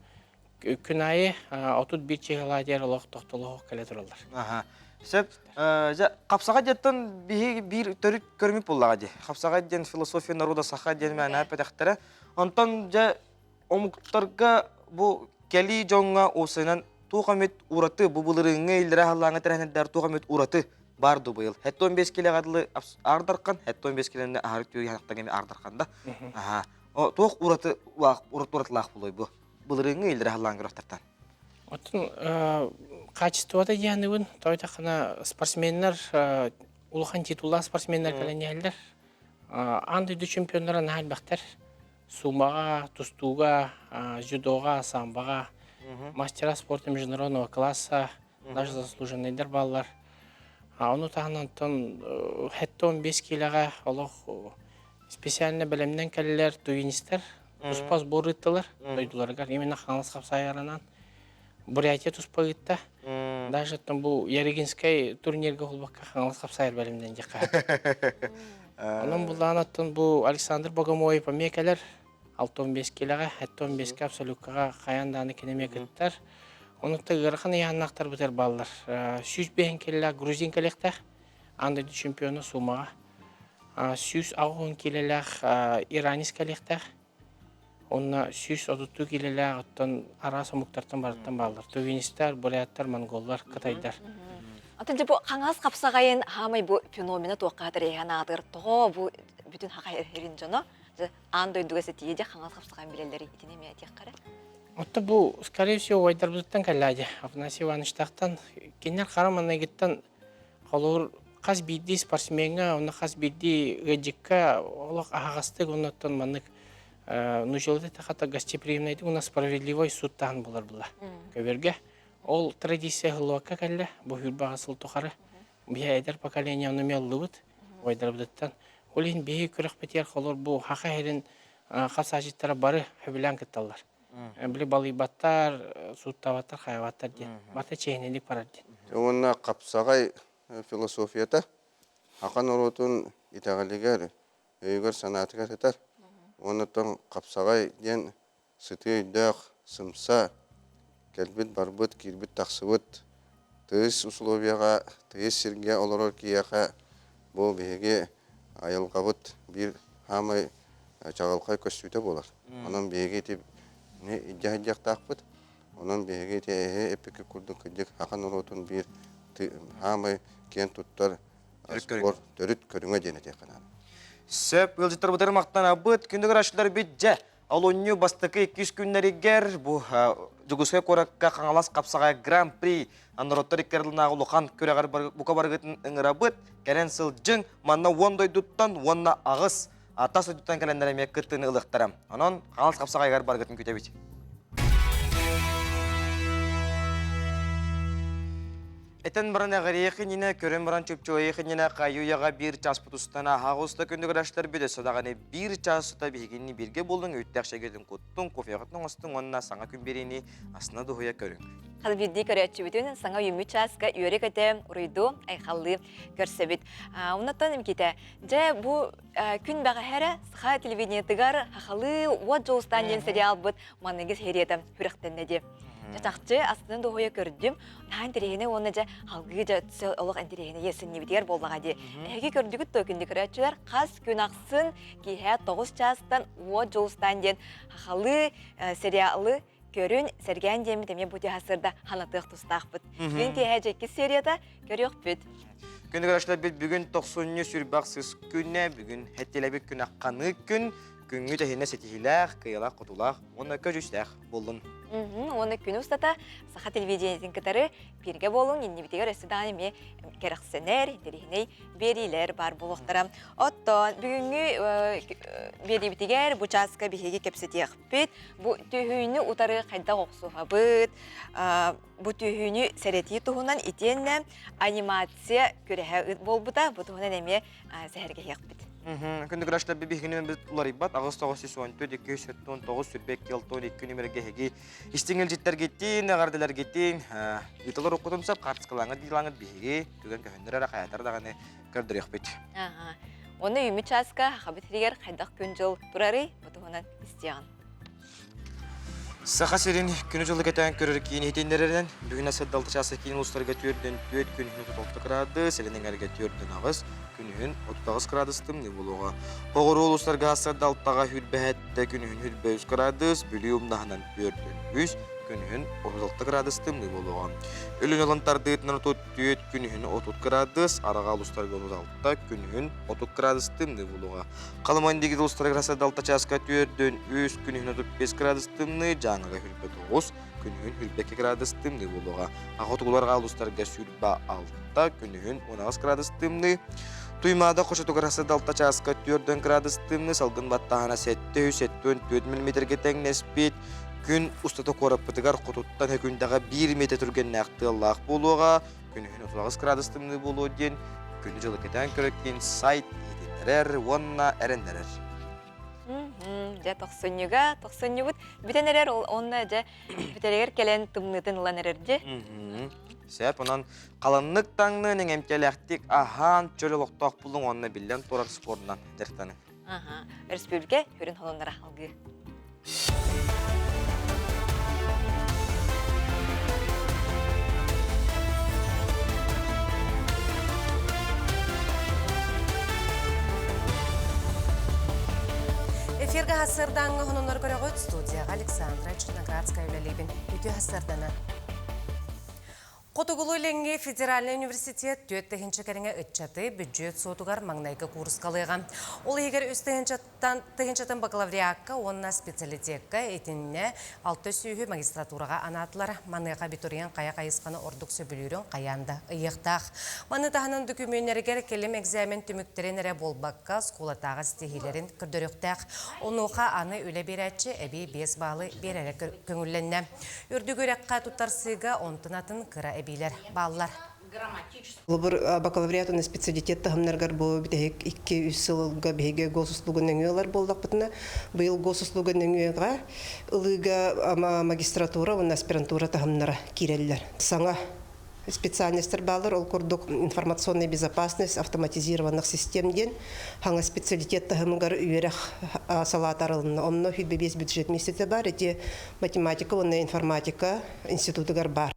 күн аайы 31 чыһылаа диэр олох тохтолоох кэлэ тураллар. Аха. Сөп. Дьэ, хапсаҕай диэттэн биһи биир төрүт көрүмүт буллаҕа дии. Хапсаҕай диэн философия народа саха диэн мээнэ эппэтэхтэрэ. Онтон дьэ омуктарга бу кэлии дьоҥҥо уопсайынан туох эмит ураты бу былырыыҥҥы иллэрэ халлааҥҥа тэрээһиннэрдэр туох эмит ураты баар дуу быйыл 75 килэҕэ дылы аардархан 75 килэни аһары түүр эми аардархан да аха о туох ураты уратылаах булуй бу былырыыҥҥы иллэрэ халлааҥҥа күрэхтэртэн Оттон качествота диэхнибин тойтахына спортсменнар улахан титуллаах спортсменнар кэлэн иһэллэр аан дойду чемпионнара наһаа элбэхтэр Сумаҕа, тустууга, дзюдоҕа, самбоҕа мастера спорта международного класса, даже заслуженныйдар бааллар. Ону таһынан оттон 75 киилэҕэ олох специально бэлэмнэн кэллилэр туинистэр туспа сбор ыыттылар дойдуларыгар именно Хаҥалас хапсаайаранан Бурятия туспа ыытта. Даже оттон бу Ярыгинскай турнирга холбокка Хаҥалас хапсаайар бэлэмнэн диэххэ. Онон буллаан оттон бу Александр Богомоев эмиэ кэлэр. 65 килэҕэ, 75-ке абсолюткаҕа хайаан даҕаны кини эмиэ кыттар. Онуттан ыарахан ыйааннаахтарбытыгар бааллар. 105 килэлээх грузин кэлиэхтээх, аан дойду чемпиона Сумаҕа. 180 килэлээх иранец кэлиэхтээх. Онно 132 килэлээх оттон араас омуктартан барыттан бааллар. Тувинистар, буряттар, монголлар, кытайдар. Атын дьэ бу хаҥас хапсаҕайын хаамай бу феномена туохха тэрээһин аатыгар тоҕо бу бүтүн хахай эрин дьоно аан дойдуга сэтиэ дьэ хаҥас хапсаҕайын билэллэри итини эмиэ этиэххэ Отто бу, скорее всего, убайдарбытыттан кэллээдьэ. Афанасий Ивановичтаахтан кинилэр хара маҥнайгыттан холобур хас биирдии спортсмеҥҥа уонна хас биирдии ыалдьыкка олох аһаҕастык уонна оттон маннык нучалыта хата гостеприимнайдык уонна справедливой сууттаһан булар була көбөргө ол традиция ыһыллыбакка кэллэ бу сүүрбэҕэ сыл тухары биһи эдэр поколение ону эмиэ ыллыбыт убайдарбытыттан ол иһин биһи күрэхпитигэр холор бу хаха иһэрин хасаачыттара бары сөбүлээн кытталлар били балыйбаттар, сууттаабаттар, хайабаттар диэн. Барыта чиэһинэйдик барар диэн. Уонна хапсаҕай философията саха норуотун итэҕэлигэр, өйүгэр-санаатыгар сытар. Уонна оттон хапсаҕай диэн сытыы өйдөөх, сымса, кэлбит-барбыт, киирбит-тахсыбыт тыйыс условияҕа, тыйыс сиргэ олорор киһиэхэ бу биһиги айылҕабыт биир саамай чаҕылхай көстүүтэ буолар. Онон биһиги ити илдьэ сылдьыахтаахпыт. Онон биһиги ити эһи эппиккит курдук кырдьык саха норуотун биир саамай киэн туттар спорт төрүт көрүҥэ диэн этиэххэ наада. Сөп, ыалдьыттарбытыгар махтанабыт. Күндү көрөөччүлэрбит дьэ, Олунньу бастакы иккис күннэригэр бу Дьокуускай куоракка Хаҥалас хапсаҕай Гран-при норуоттар икки ардыларынааҕы улахан күрэҕэр бука барыгытын ыҥырабыт. Кэлэн сылдьыҥ, манна уон дойдуттан уонна аҕыс тас дойдуттан кэлэннэр эмиэ кыттыыны ылыахтара. Онон Хаҥалас хапсаҕайыгар барыгытын күтэбит. Этэн баран эҕириэх иннинэ, көрөн баран чупчуйах иннинэ хайы-уйаҕа биир чааспыт устан аһаҕа уста күндүгэр аштар бүт өссө даҕаны биир чаас сута биһигинни бииргэ буоллуҥ, үүттээх чэйгитин куттуҥ, кофеҕытын оҥостуҥ уонна саҥа күн биэриини астына дуһуйа көрүҥ. Хас биирдии көрөөччүбүтүн саҥа үүммүт чааска үөрэ-көтө, уруйдуу, айхаллыы көрсөбүт. Оннуттан Микитэ, дьэ бу күн бэҕэһээ эрэ саха телевидениетыгар хахалыы уот дьулустаан диэн сериалбыт маныгы серията сүрэхтэннэ дии. Дьэ чахчы астынан дуоһуйа көрдүм. Наһаа интэриэһинэй уонна дьэ халгыы дьэ олох интэриэһинэй синнибитигэр буоллаҕа дии. Эһиги көрдүгүт дуо күндү көрөөччүлэр хас күн ахсын киэһэ 9 чаастан уот дьулустаан диэн хахалыы сериалы көрүн, сэргээн диэммит эмиэ бу сырда ханатыах тустаахпыт. Күн киэһэ дьэ иккис серията көрүөхпүт. Күндү көрөөччүлэрбит бүгүн тохсунньу сүрбэх сыс күнэ, бүгүн хэттилэбит күн ахханыы күн, күҥҥү тэһинэ ситиһиилээх, кыайалаах-хотуулаах уонна көдьүүстээх буоллун. Уонна күн устата саха телевидениетин кытары бииргэ буолуҥ, иннибитигэр өссө даҕаны эмиэ кэрэхсэнэр, интэриэһинэй биэриилэр баар буолуохтара. Оттон бүгүҥҥү биэриибитигэр бу чааска биһиги кэпсэтиэхпит. Бу түһүүнү утары хайдах охсуһабыт, бу түһүүнү сэрэтии туһунан итиэннэ анимация күрэһэ буолбута. Бу туһунан эмиэ сэһэргэһиэхпит. Күндү граждандар биһигини бит уларыйбат 8 914 279 сүрбэк 62 нүмерге эһиги истиҥ илдьиттэргиттин, эҕэрдэлэргиттин, ыытылар уккутун сап хаартыскалааҥҥыт биилааҥҥыт биһиги түгэн көһүннэр эрэ хайатар даҕаны көрдөрүөхпүт. Оны үүмүт чааска хабыт сиригэр хайдах күн-дьыл турарый бу туһунан истиэҕин. Саха сирин күнү-дьылы кэтээн көрөр киин иһитиннэрэринэн, бүгүн асырдалта чааса киин улуустарга түөрдэн түөрт күнүһүн 36 кыраадыс, илин эҥэргэ түөрдэн аҕыс, күнүһүн 38 кыраадыс тымныы буолуоҕа. Оҕуруо улуустарга асырдалтаҕа хүрбэһэттэ, күнүһүн хүрбэ үс кыраадыс, Бүлүү умнаһынан түөрдэн үс, күнүһүн 36 кыраадыс тымныы буолуоҕа. Өлүн ылан тардыытынан 34, күнүһүн 30 кыраадыс, Араҕа улуустарга 36, күнүһүн 30 кыраадыс тымныы буолуоҕа. Халыман диэки улуустарыгар сырдалта чааска түөрдүн үс, күнүһүн 35 градус тымныы, Дьааҥыга хүрбэ тоҕус, күнүһүн хүрбэ икки градус тымныы буолуоҕа. Хотугуларга улуустарга сүүрбэ алта, күнүһүн 18 градус тымныы. Туймаада хочотугар сырдалта чааска түөрдөн градус тымныы, салгын баттааһына 774 миллиметргэ тэҥнэспит. Күн устата куораппытыгар хотуттан өкүндэҕэ 1 метр түргэннээх тыаллаах буолуоҕа. Күнүһүн 38 градус тымныы буолуо диэн күнү-дьылы кэтээн көрөккин сайт иһитиннэрэр уонна эрэннэрэр. Дьэ тохсунньуга, тохсунньубут бүтэн эрэр, онно дьэ бүтэригэр кэлэн тымныытын ылан эрэр дьэ. Сөп, онон халаннык таҥнын, эҥэмтэлээхтик аһаан, чөл олохтоох булуҥ уонна биллэн турар спордунан дьарыктаныҥ. Өрөспүүбүлүкэ хүрүн холоннора алгыы. Эфиргэ хасырдааҥҥа хононнор көрөҕүт студияҕа Александра Черноградская үлэлиибин. Үтүө хасырданан. Хотугулуу-Илиҥҥи федеральнай университет 4 тыһыынча кэриҥэ ыччаты бүддьүөт суотугар маҥнайгы куурускалыаҕа. Ол иһигэр үс тыһыынчаттан тыһыынчатын бакалавриакка уонна специалитекка итиннэ алта сүүһү магистратураҕа анаатылар. Маныаха абитуриент хайа хайысханы ордук сөбүлүүрүн хайаан да ыйыахтаах. Маны таһынан дөкүмүөннэригэр кэлим экзамен түмүктэрин эрэ буолбакка, оскуолатааҕы ситиһиилэрин көрдөрүөхтээх. Онуоха аны үлэ биэрээччи эбии 5 баалы биэрэрэ көҥүллэннэ. Үрдүк үөрэххэ туттарсыыга онтон атын кыра эбиилэр бааллар. Холобур, бакалавриат уонна специалитет таһымнарыгар бу бүтэһик 2-3 сылга биһиги госуслуга нөҥүө ылар буоллахпытына, быйыл госуслуга нөҥүөҕэ ылыыга магистратура уонна аспирантура таһымнара киирэллэр. Саҥа специальностар бааллар, ол курдук информационная безопасность автоматизированных систем диэн хаҥа специалитет таһымыгар үөрэх салаата арылынна. Онно 25 бюджет миэстэтэ баар, ити математика уонна информатика институтугар баар.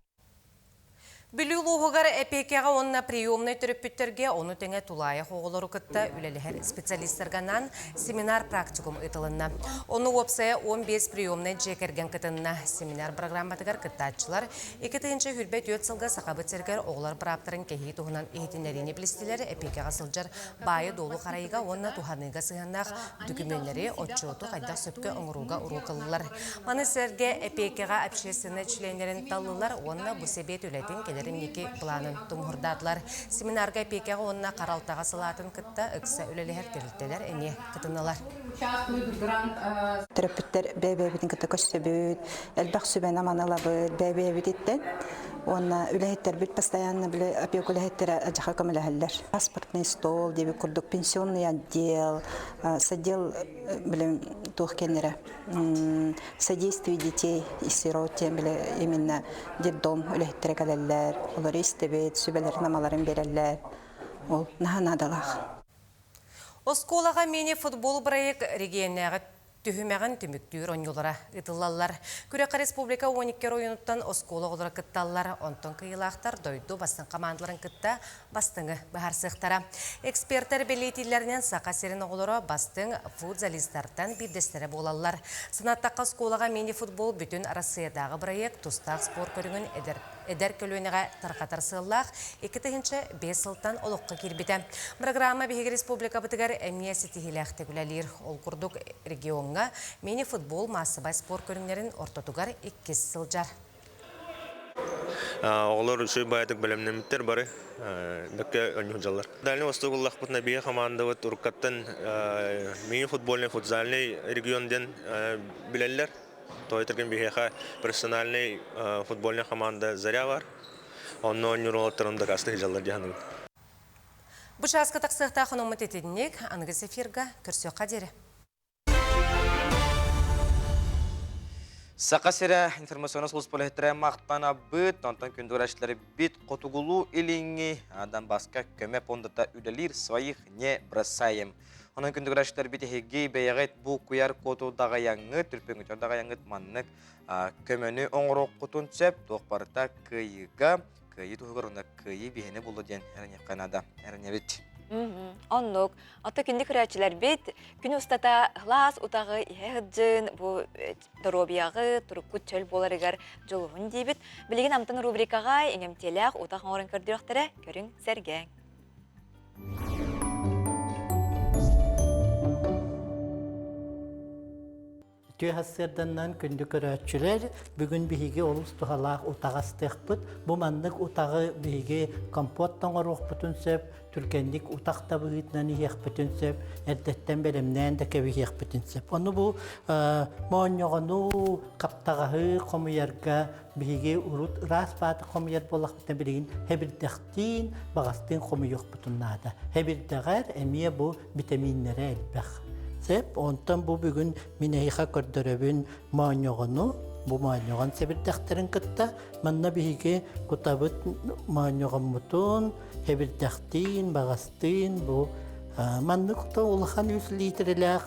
Бүлүү улууһугар эпиэкэҕэ уонна приемнай төрөппүттэргэ, ону тэҥэ тулаайах оҕолору кытта үлэлэһэр специалистарга анаан семинар-практикум ыытылынна. Ону уопсайа 15 приемнай дьиэ кэргэн кытынна. Семинар программатыгар кыттааччылар 2024 сылга Сахабыт сиригэр оҕолор бырааптарын кэһии туһунан иһитиннэриини билистилэр, эпиэкэҕэ сылдьар баайы-дуолу харайыыга уонна туһаныыга сыһыаннаах дөкүмүөннэри, отчуоту хайдах сөпкө оҥорууга уруок ыллылар. Маны сэргэ эпиэкэҕэ общественнай чилиэннэрин таллылар уонна бу сэбиэт үлэтин кэлэр инники планын тумуһурдаатылар. Семинарга эпиэкэҕэ уонна харалтаҕа салаатын кытта ыкса үлэлэһэр тэрилтэлэр эмиэ кытыннылар. Төрөппүттэр бэйэ-бэйэбитин кытта көрсөбүт, элбэх сүбэни-аманы ылабыт, бэйэ-бэйэбититтэн. Уонна үлэһиттэрбит постоянно били опека үлэһиттэрэ адьаха көмөлөһөллөр. Паспортный стол диэбит курдук пенсионный отдел, с отдел били туох кэннэрэ содействие детей и сирот диэн били именно детдом үлэһиттэрэ кэлэллэр, олору истэбит, сүбэлэрин-амаларын биэрэллэр. Ол наһаа наадалаах. Оскуолаҕа мини-футбол проект регионнааҕы түһүмэҕин түмүктүүр оонньуулара ыытыллаллар. Күрэххэ республика 12 оройуонуттан оскуола оҕолоро кытталлар, онтон кыайыылаахтар дойду бастыҥ хамаандаларын кытта бастыҥы быһаарсыахтара. Экспертэр бэлиэтииллэринэн Саха сирин оҕолоро бастыҥ футзалистартан биирдэстэрэ буолаллар. Санаттахха оскуолаҕа мини-футбол бүтүн Арассыыйатааҕы бырайыак тустаах спорт көрүҥүн эдэр эдэр көлүөнэҕэ тарҕатар сыаллаах 2005 сылтан олоххо киирбитэ. Программа биһиги республикабытыгар эмиэ ситиһиилээхтик үлэлиир. Ол курдук региоҥҥа мини-футбол маассабай спорт көрүҥнэрин ортотугар иккис сылдьар. Оҕолор үчүгэй баайдык бэлэмнэммиттэр бары бэккэ оонньуу сылдьаллар. Дальний Восток ыллахпытына биһиги хамаандабыт уруккаттан мини-футбольный футзальный регион диэн билэллэр. Тойтергин биһиэхэ профессиональный футбольная команда «Заря» бар. Онно оонньуур уолаттарым дакаастыы сылдьаллар дии саныыбын. Бу чааска тахсыахтаах ономмут итинник аныгыс эфирга көрсүөххэ диэри. Саха сирэ информационнай сулууспа үлэһиттэрэ махтанабыт, онтон күндү көрөөччүлэрбит хотугулуу илиҥҥи Донбасска көмө пуондата үлэлиир своих не бросаем. Онон күндү көрөөччүлэрбит эһиги бэйэҕит бу куйар куоту даҕайаҥҥыт, түрпүҥҥүтүгэр даҕайаҥҥыт маннык көмөнү оҥоруоххутун сөп, туох барыта кыайыыга, кыайыы туһугар уонна кыайыы биһини булла диэн эрэниэххэ наада, эрэнэбит. Оннук. Ото күндү көрөөччүлэрбит күн устата ылаас утаҕы иһэ сылдьын, бу доруобуйаҕы, туруккут чөл буоларыгар дьулуһун диибит. Билигин Амтан рубрикаҕа иҥэмтиэлээх утах оҥорон көрдүөхтэрэ, көрүҥ, сэргээҥ. Үтүө сарсыарданнан күндү көрөөччүлэр, бүгүн биһиги олус туһалаах утаҕастыахпыт. Бу маннык утаҕы биһиги компот оҥоруохпутун сөп, түргэнник утах да быһыытынан иһиэхпитин сөп, эрдэттэн бэлэмнээн да кэбиһиэхпитин сөп. Ону бу моонньоҕону, хаптаҕаһы хомуйарга биһиги урут ыраас бааты хомуйар буоллахпытына билигин хэбирдэхтиин, баҕастыын хомуйуохпутун наада. Хэбирдэҕэр эмиэ бу битэмииннэрэ элбэх. Сөп, онтон бу бүгүн мин эһиэхэ көрдөрөбүн моонньоҕону, бу моонньоҕон сэбирдэхтэрин кытта манна биһиги кутабыт моонньоҕоммутун, хэбирдэхтиин, баҕастыын бу маннык улахан үс литрэлээх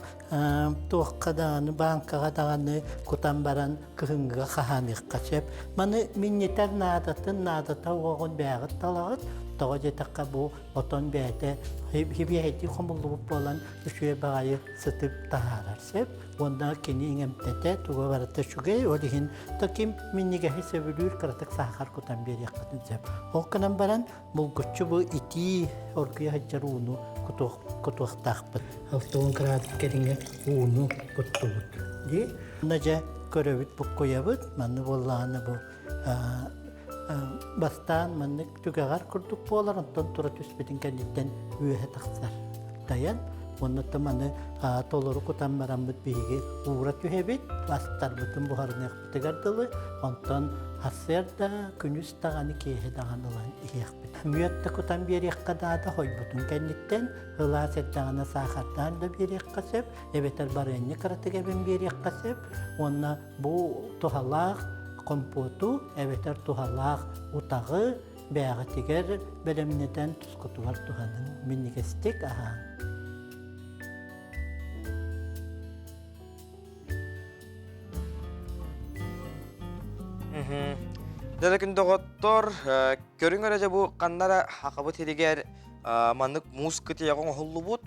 туохха даҕаны бааҥкаҕа даҕаны кутан баран кыһыҥҥыга хаһааныахха сөп. Маны минньитэр наадатын наадата уоҕун бэйэҕит талаҕыт. Тоҕо диэтэххэ бу отон бэйэтэ хибиэһэйдии хомуллубут буолан үчүгэй баҕайы сытып таһаарар сөп. Уонна кини иҥэмтэтэ туга барыта үчүгэй. Ол иһин то ким минньигэһи сөбүлүүр кыратык саахар кутан биэриэххитин сөп. Ол гынан баран Булгуччу бу итии оргуйа сылдьар ууну кутуохтаахпыт. 60 градус кэриҥэ ууну куттубут. Дии. Онно дьэ көрөбүт, буккуйабыт. Манны буоллаҕына бу бастаан маннык түгэҕэр курдук буолар, онтон тура түспүтүн кэнниттэн үөһэ тахсар. Тайан, оннуттан маны толору кутан бараммыт биһиги уура түһэбит, астарбытын буһарыныахпытыгар дылы, онтон сарсыарда, күнүс даҕаны киэһэ даҕаны ылан иһиэхпит. Мүөт да кутан биэриэххэ наада, хойбутун кэнниттэн ылаас эрдэҕинэ саахардаан да биэриэххэ сөп, эбэтэр барыанньа кыратык эбэн биэриэххэ сөп. Уонна бу туһалаах компоту эбэтэр туһалаах утаҕы бэйэҕитигэр бэлэмнэтэн тускутугар туһаныҥ, минньигэстик аһааҥ. Дьэ күн доҕоттор, көрүҥ эрэ дьэ бу ханна эрэ хахабыт сиригэр маннык муус кытыйаҕа оҥоһуллубут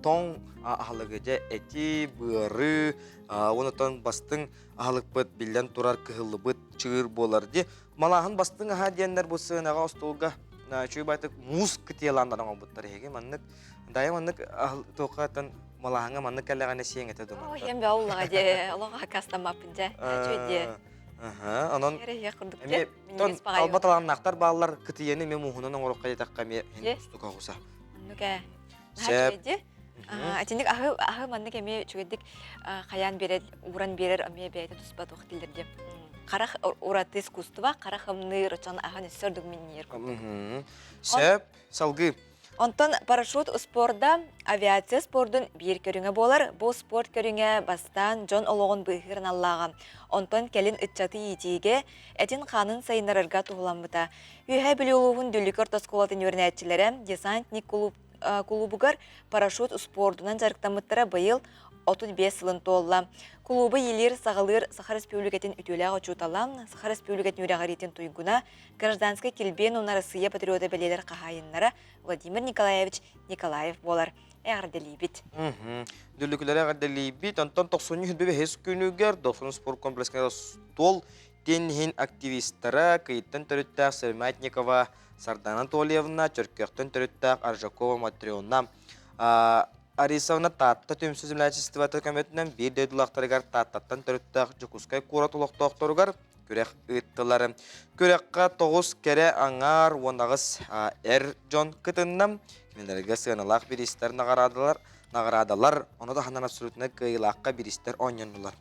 тоҥ аһылыгы дьэ эти, быары, уонна бастыҥ аһылыкпыт биллэн турар кыһыллыбыт чыыр буолар дии. Малааһын бастыҥ аһа диэннэр бу сыанаҕа остуолга үчүгэй байтык муус кытыйалаан оҥорбуттар эһиги маннык дайа маннык туоххаттан малааһыҥҥа маннык кэллэҕинэ сиэҥ этэ думан. Ой, эм бауллаҕа дьэ, олох аккаастаммаппын дьэ. Үчүгэй дьэ. Онон эмиэ алба талааннаахтар бааллар кытыйаны эмиэ мууһунан оҥороххо диэтэххэ эмиэ устук оҕуса. Оннук ээ. Наһаа үчүгэй дии. Итинник аһы аһы маннык эмиэ үчүгэйдик хайаан биэрэр, ууран биэрэр эмиэ бэйэтэ туспа туох дииллэр дии. харах ураты искусство, харах ымныыр, очон аһын өссө ордук минньиир курдук. Сөп, салгыы. Онтон парашют спорда авиация спордун биир көрүҥэ буолар. Бу спорт көрүҥэ бастаан дьон олоҕун быыһыыр аналлааҕа. Онтон кэлин ыччаты иитиигэ, этин-хаанын сайыннарарга туһуламмыта. Үөһээ Бүлүү улууһун Дүллүкү орто оскуолатын үөрэнээччилэрэ десантник кулуубугар парашют спордунан дьарыктаммыттара быйыл 35 сылын туолла. Кулуубу иилиир-саҕалыыр Саха Республикатын үтүөлээх учуутала, Саха Республикатын үөрэҕириитин туйгуна, Гражданскай килбиэн уонна Россия патриота бэлиэлэр хаһаайыннара Владимир Николаевич Николаев буолар. Эҕэрдэлиибит. Дүллүкүлэри эҕэрдэлиибит. Онтон тохсунньу бэһис күнүгэр Дохсун спорт комплекска стол тенниһин активистара Кыйыттан төрүттээх Сыромятникова Сардана Анатольевна, Чөркөөхтөн төрүттээх Аржакова Матрена Арисовна Таатта түмсүү землячествота көмөтүнэн биир дойдулаахтарыгар Тааттаттан төрүттээх Дьокуускай куорат олохтоохторугар күрэх ыыттылар. Күрэххэ тоҕус кэрэ аҥаар 18 эр дьон кытынна. Кинилэргэ сыаналаах бириистэр наҕараадалар, наҕараадалар, ону таһынан абсолютно кыайыылаахха бириистэр оонньоннулар.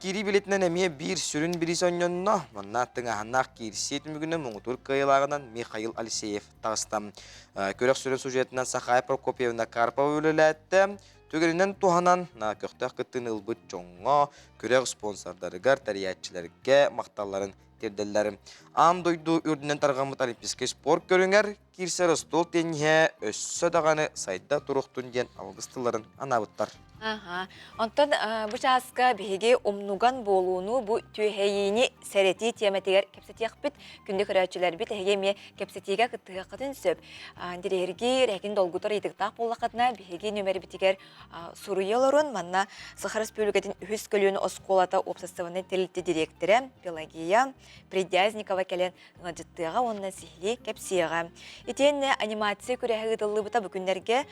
Киирии билетинэн эмиэ биир сүрүн бириис оонньонно. Манна тыҥааһыннаах киирсии түмүгүнэн муҥутуур кыайыылааҕынан Михаил Алексеев таҕыста. Күрэх сүрүн сюжетынан Сахая Прокопьевна Карпова үлэлээттэ. Түгэнинэн туһанан, көхтөөх кыттыыны ылбыт дьоҥҥо, күрэх спонсордарыгар, тэрийээччилэргэ махталларын тиэрдэллэр. Аан дойду үрдүнэн тарҕаммыт олимпийскай спорт көрүҥэр киирсэр остуол тенниһэ өссө даҕаны сайда туруохтун диэн алгыс тылларын анаабыттар. Аха. Онтон бу чааска биһиги умнуган буолууну бу түөһэйиини сэрэтии тиэмэтигэр кэпсэтиэхпит. Күндү көрөөччүлэрбит эһиги эмиэ кэпсэтиигэ кыттыһыаххытын сөп. Интэриэһиргиир, эһигин долгутар ыйытыктаах буоллаххытына биһиги нүмербитигэр суруйа олорон манна Саха Республикатын үһүс көлүөнэ оскуолата уопсастыбаннай тэрилтэ дириэктэрэ Пелагея Придязникова кэлэн ыалдьыттыаҕа уонна сиһилии кэпсиэҕэ. Итиэннэ анимация күрэһэ ыытыллыбыта бу күннэргэ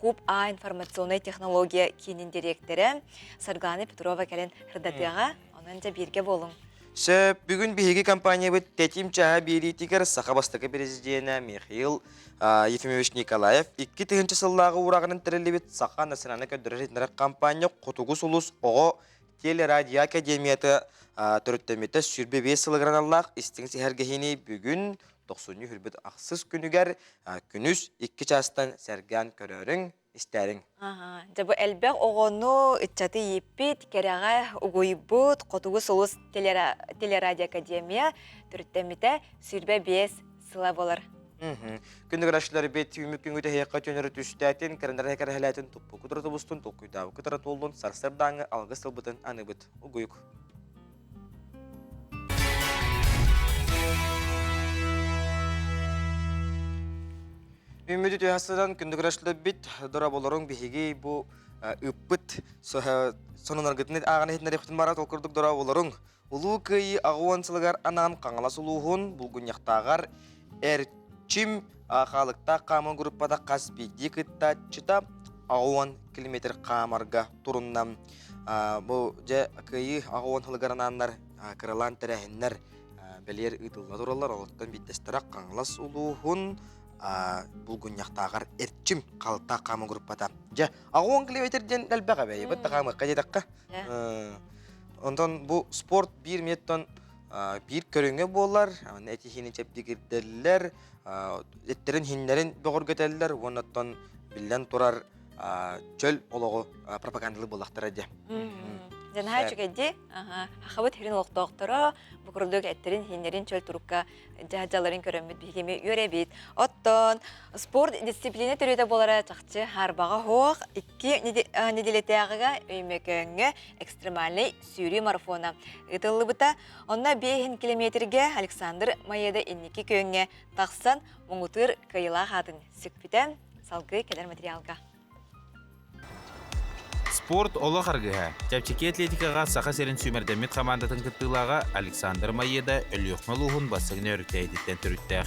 Куб А информационнай технология киинин дириэктэрэ Саргылана Петрова кэлэн сырдатыаҕа. Онон дьэ бииргэ буолуҥ. Сөп, бүгүн биһиги компаниябыт Тэтим чаһа биэриитигэр саха бастакы президенэ Михаил Ефимович Николаев 2000 сыллааҕы уураҕынан тэриллибит Саха национальнай көрдөрөр-иһитиннэрэр компания Хотугу сулус оҕо телерадио академията төрүттэммитэ 25 сылыгар аналлаах истиҥ сэһэргэһиини бүгүн тохсунньу хүрбүт ахсыс күнүгэр күнүс икки чаастан сэргээн көрөөрүҥ, истээриҥ. Дьэ бу элбэх оҕону, ыччаты ииппит, кэрэҕэ угуйбут Хотугу сулус телерадиоакадемия төрүттэммитэ 25 сыла буолар. Күндү бит түүмүк күнгү тэһиэххэ түөнөрү түстээтин, кэрэнэрэ кэрэһэлээтин туппу кутара тубустун, толкуйдаабы кутара туоллун, сарсырдааҥы алгыс тылбытын аныбыт. Угуйук. Үмүтү түһасыдан күндү бит дораболоруҥ биһиги бу ыппыт сонунаргытын ааҕан иһитиннэриэхпитин бара ол курдук дораболоруҥ Улуу Кыайыы аҕыс сылыгар анаан Хаҥалас улууһун Булгунньахтааҕар Эрчим хаалыктаах хаамыы группата хас биирдии кыттааччыта 80 километр хаамарга турунна. Бу дьэ Кыайыы 80 сылыгар анааннар кыралаан тэрээһиннэр бэлиэр ыытылла тураллар. Олортон биирдэстэрэ Хаҥалас улууһун Булгунньахтааҕар Эрчим хаалыктаах хаамыы группата. Дьэ, 80 километр диэн элбэх эбэ, бытта хаамыахха диэтэххэ. Онтон бу спорт биир методтан биир көрүҥэ буолар, этиһиини чэбдигирдэллэр, эттерин хиннэрин бөҕөргөтөллөр уонна оттон биллэн турар чөл олоҕу пропагандалыы буоллахтара дии. Дьанаһа үчүгэйди, хахабыт хирин олохтоохторо бу курдук эттерин хиннэрин чөл турукка дьаһалларын көрөммүт биһиги үөрэбит. Оттон спорт дисциплина төрүтэ буолара чахчы харбаҕа суох. Икки нэдиэлэтээҕигэ Өймөкөөҥҥө экстремальнай сүүрүү марафона ыытыллыбыта. Онно 5 километргэ Александр Маеда инники күөҥҥэ тахсан муҥутуур кыайыылаах аатын сүкпүтэ. Салгыы кэлэр материалга. Спорт олох аргыһа. Чэпчэки атлетикаҕа Саха сирин сүүмэрдэммит хамаандатын кыттыылааҕа Александр Маеда Өлүөхүмэ улууһун бастыҥ өрүктэйититтэн төрүттээх.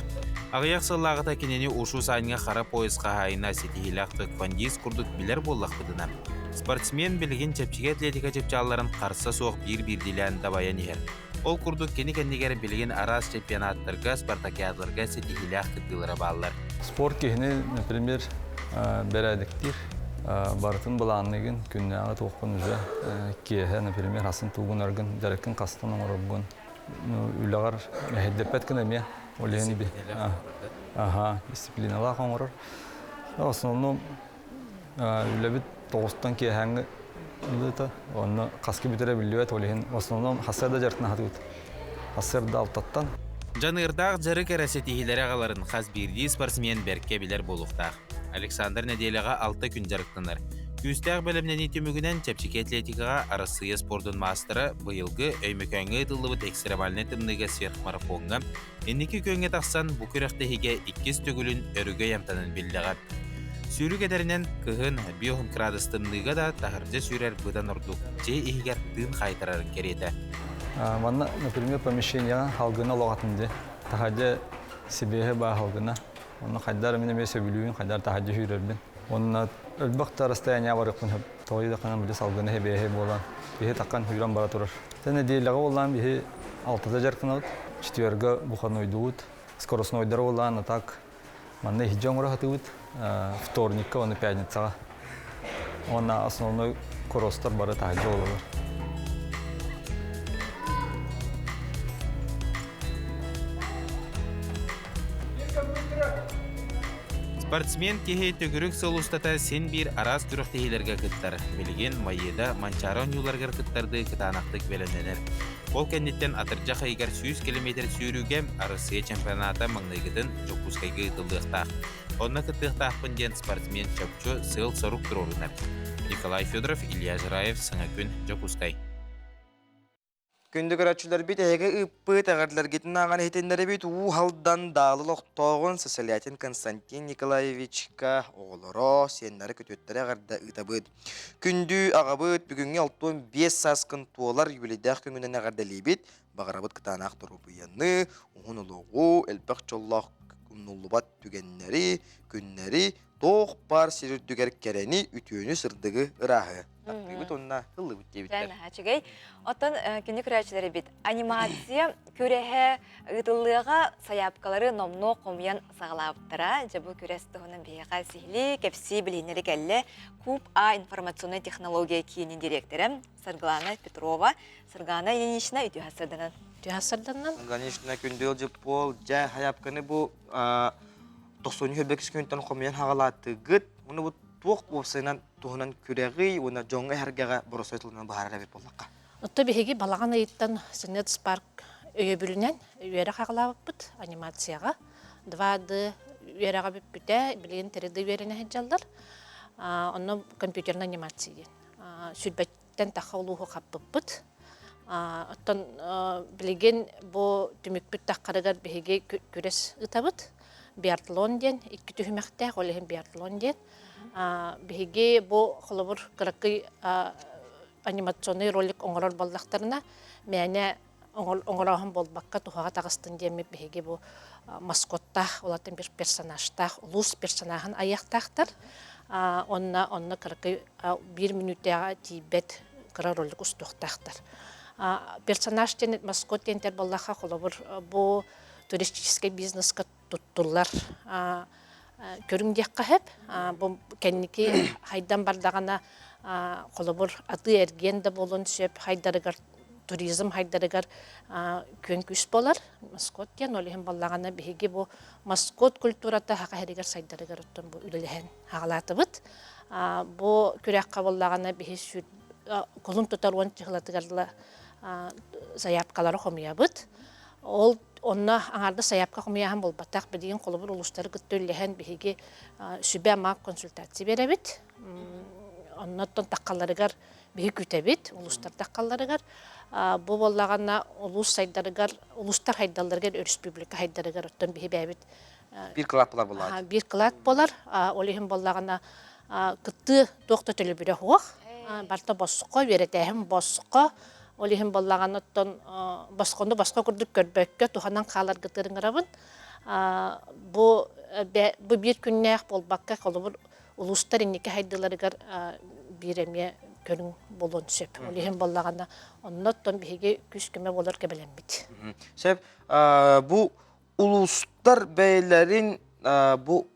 Аҕыйах сыллааҕыта кинини ушу саанньа хара пояс хаһаайына ситиһиилээх тхэквондист курдук билэр буоллахпытына, спортсмен билигин чэпчэки атлетика чыпчаалларын харса суох биир-биирдиилээн дабайан иһэр. Ол курдук кини кэннигэр билигин араас чемпионаттарга, спартакиадаларга ситиһиилээх кыттыылара бааллар. Спорт киһини, например, бэрээдэктиир, барытын былаанныгын, күннээҕи туоххун уже киэһэ, например, хасын тугун аргын, дьарыккын хастан оҥороргун. үлэҕэр мэһэйдэппэт гына эмиэ ол иһин аха дисциплиналаах оҥорор. В основном үлэбит тоҕустан киэһээҥҥи ылыыта онно хаска бүтэрэ биллибэт ол иһин в основном хассыарда дьарыктана сатыыбыт. Хассыарда алтаттан. Дьаныардаах дьарык эрэ ситиһиилэри аҕаларын хас биирдии спортсмен бэркэ билэр буолуохтаах. Александр нэдиэлэҕэ алта күн дьарыктанар. Күүстээх бэлэмнэнии түмүгүнэн чэпчэки атлетикаҕа Арассыыйа спордун маастара быйылгы Өймөкөөҥҥө ыытыллыбыт экстремальнай тымныыга сверхмарафоҥҥа инники күөҥҥэ тахсан бу күрэхтэһиигэ иккис төгүлүн өрөгөй амтанын биллэҕэ. Сүүрүк эдэринэн кыһын биоһун кыраадыс тымныыга да таһырдьа сүүрэр быдан ордук дьиэ иһигэр тыын хаайтарарын кэриэтэ. Манна, например, помещениеҕа халгына олоҕатын дьэ. Таһырдьа сибиэһэ баа халгына. Онно хайдар мин эмиэ сөбүлүүбүн, хайдар таһырдьа сүүрэрбин. Уонна элбэх да расстояние барыахпын сөп. Тоҕо диэтэххинэ били салгына сибиэһэй буолан, киһи таххан сүүрэн бара турар. Тэ нэдиэлэҕэ буоллаан биһи алтата дьарыктанабыт, четверга буханойдуубут, скоростнойдары буоллаан а так манна иһдьэ оҥоро сатыыбыт, вторникка уонна пятницаҕа. Уонна основной кросстар бары таһырдьа буолаллар. Спортсмен киһи төгүрүк сыл устата син биир араас күрэхтэһиилэргэ кыттар. Билигин Майыда Манчаары оонньууларыгар кыттардыы кытаанахтык бэлэмнэнэр. Ол кэнниттэн атырдьах ыйыгар 100 километр сүүрүүгэ Арассыыйа чемпионата маҥнайгытын Дьокуускайга ыытыллыахтаах. Онно кыттыахтаахпын диэн спортсмен чопчу сыал-сорук туруорунар. Николай Федоров, Илья Жираев, Саҥа күн, Дьокуускай. Күндү көрөөччүлэрбит эһиги ыыппыт эҕэрдэлэргитин ааҕан иһитиннэрэбит Уу Алдан Даалы олохтооҕун Сысолятин Константин Николаевичка оҕолоро, сиэннэрэ күтүөттэрэ эҕэрдэ ыытабыт. Күндү аҕабыт бүгүҥҥү 65 сааскын туолар юбилейдаах күҥүнэн эҕэрдэлиибит. Баҕарабыт кытаанах доруобуйаны, уһун олоҕу, элбэх дьоллоох умнуллубат түгэннэри, күннэри, туох баар сир үрдүгэр кэрэни, үтүөнү, сырдыгы, ырааһы таптыыбыт уонна ыллыбыт диэбиттэр. Наһаа үчүгэй. Оттон күнү көрөөччүлэр эбит. Анимация күрэһэ ыытыллыаҕа сайаапкалары номнуо хомуйан саҕалаабыттара. Дьэ бу күрэс туһунан биһиэхэ сиһилии кэпсии билиһиннэри кэллэ. Куб А информационнай технология киинин дириэктэрэ Саргылана Петрова. Саргылана Ильинична үтүө сарданан. Үтүө сарданан. Ильинична күндүл дьыппол дьэ хайапканы бу тохсунньу хөрбөкүс күнтэн хомуйан хаҕалааттыгыт. Уну бу туох уопсайынан туһунан күрэҕий уонна дьоҥҥо эһэргэҕэ боросой тылынан быһаарар эбит буоллахха. Отто биһиги балаҕан ыйыттан Сенет парк өйөбүлүнэн үөрэх аҕалаабыппыт анимацияҕа. 2D үөрэҕэ бүппүтэ, билигин 3D үөрэнэ сылдьаллар. Онно компьютерная анимация диэн. Сүүрбэттэн тахха улууһу хаппыппыт. Оттон билигин бу түмүкпүт таххарыгар биһиги күрэс ыытабыт. Биатлон диэн икки түһүмэхтээх, ол иһин биатлон диэн. Биһиги бу холобур кыракый анимационный ролик оҥорор буоллахтарына, мээнэ оҥорооһун буолбакка туһаҕа таҕыстын диэммит биһиги бу маскоттаах, улаатан бір персонажтаах, улуус персонаһын айыахтаахтар. Онно онно кыракый биир мүнүүтээҕэ тиийбэт кыра ролик устуохтаахтар. Персонаж диэн маскот диэн этэр буоллахха, холобур, бу туристическай бизнеска туттуллар көрүҥ диэххэ сөп. Бу кэнники хайдан бардаҕына, холобур, атыы-эргиэн да буолуон сөп, хайдарыгар туризм хайдарыгар күөн күүс буолар. Маскот диэн, ол иһин буоллаҕына биһиги бу маскот культурата саха сиригэр сайдарыгар оттон бу үлэлэһэн хаҕалаатыбыт. Бу күрэххэ буоллаҕына биһи кулун тутар уон чыһылатыгар заявкалары хомуйабыт. Ол онно аҥаардас сайаапка хомуйааһын буолбатах, билигин холобур улуустары кытта үллэһэн биһиги сүбэ-ама консультация биэрэбит. Оннуттан таххаларыгар биһи күүтэбит, улуустар таххалларыгар. Бу буоллаҕына улуус сайдарыгар, улуустар хайдалларыгар, өрөспүүбүлүкэ хайдарыгар оттон биһи бэйэбит биир кылаат буолар буоллаҕа. Биир кылаат буолар. Ол иһин буоллаҕына кыттыы туох да төлөбүрэ суох. Барыта босхо, үөрэтээһин босхо. Ол иһин буоллаҕына оттон босхону босхо курдук көрбөккө туһанан хааларгытыгар ыҥырабын. Бу бу биир күннээх буолбакка, холобур, улуустар инники хайдыларыгар биир эмиэ көрүҥ буолуон сөп. Ол иһин буоллаҕына, онно оттон биһиги күүс-көмө буолар кэбэлэммит. Сөп. Бу улуустар бэйэлэрин бу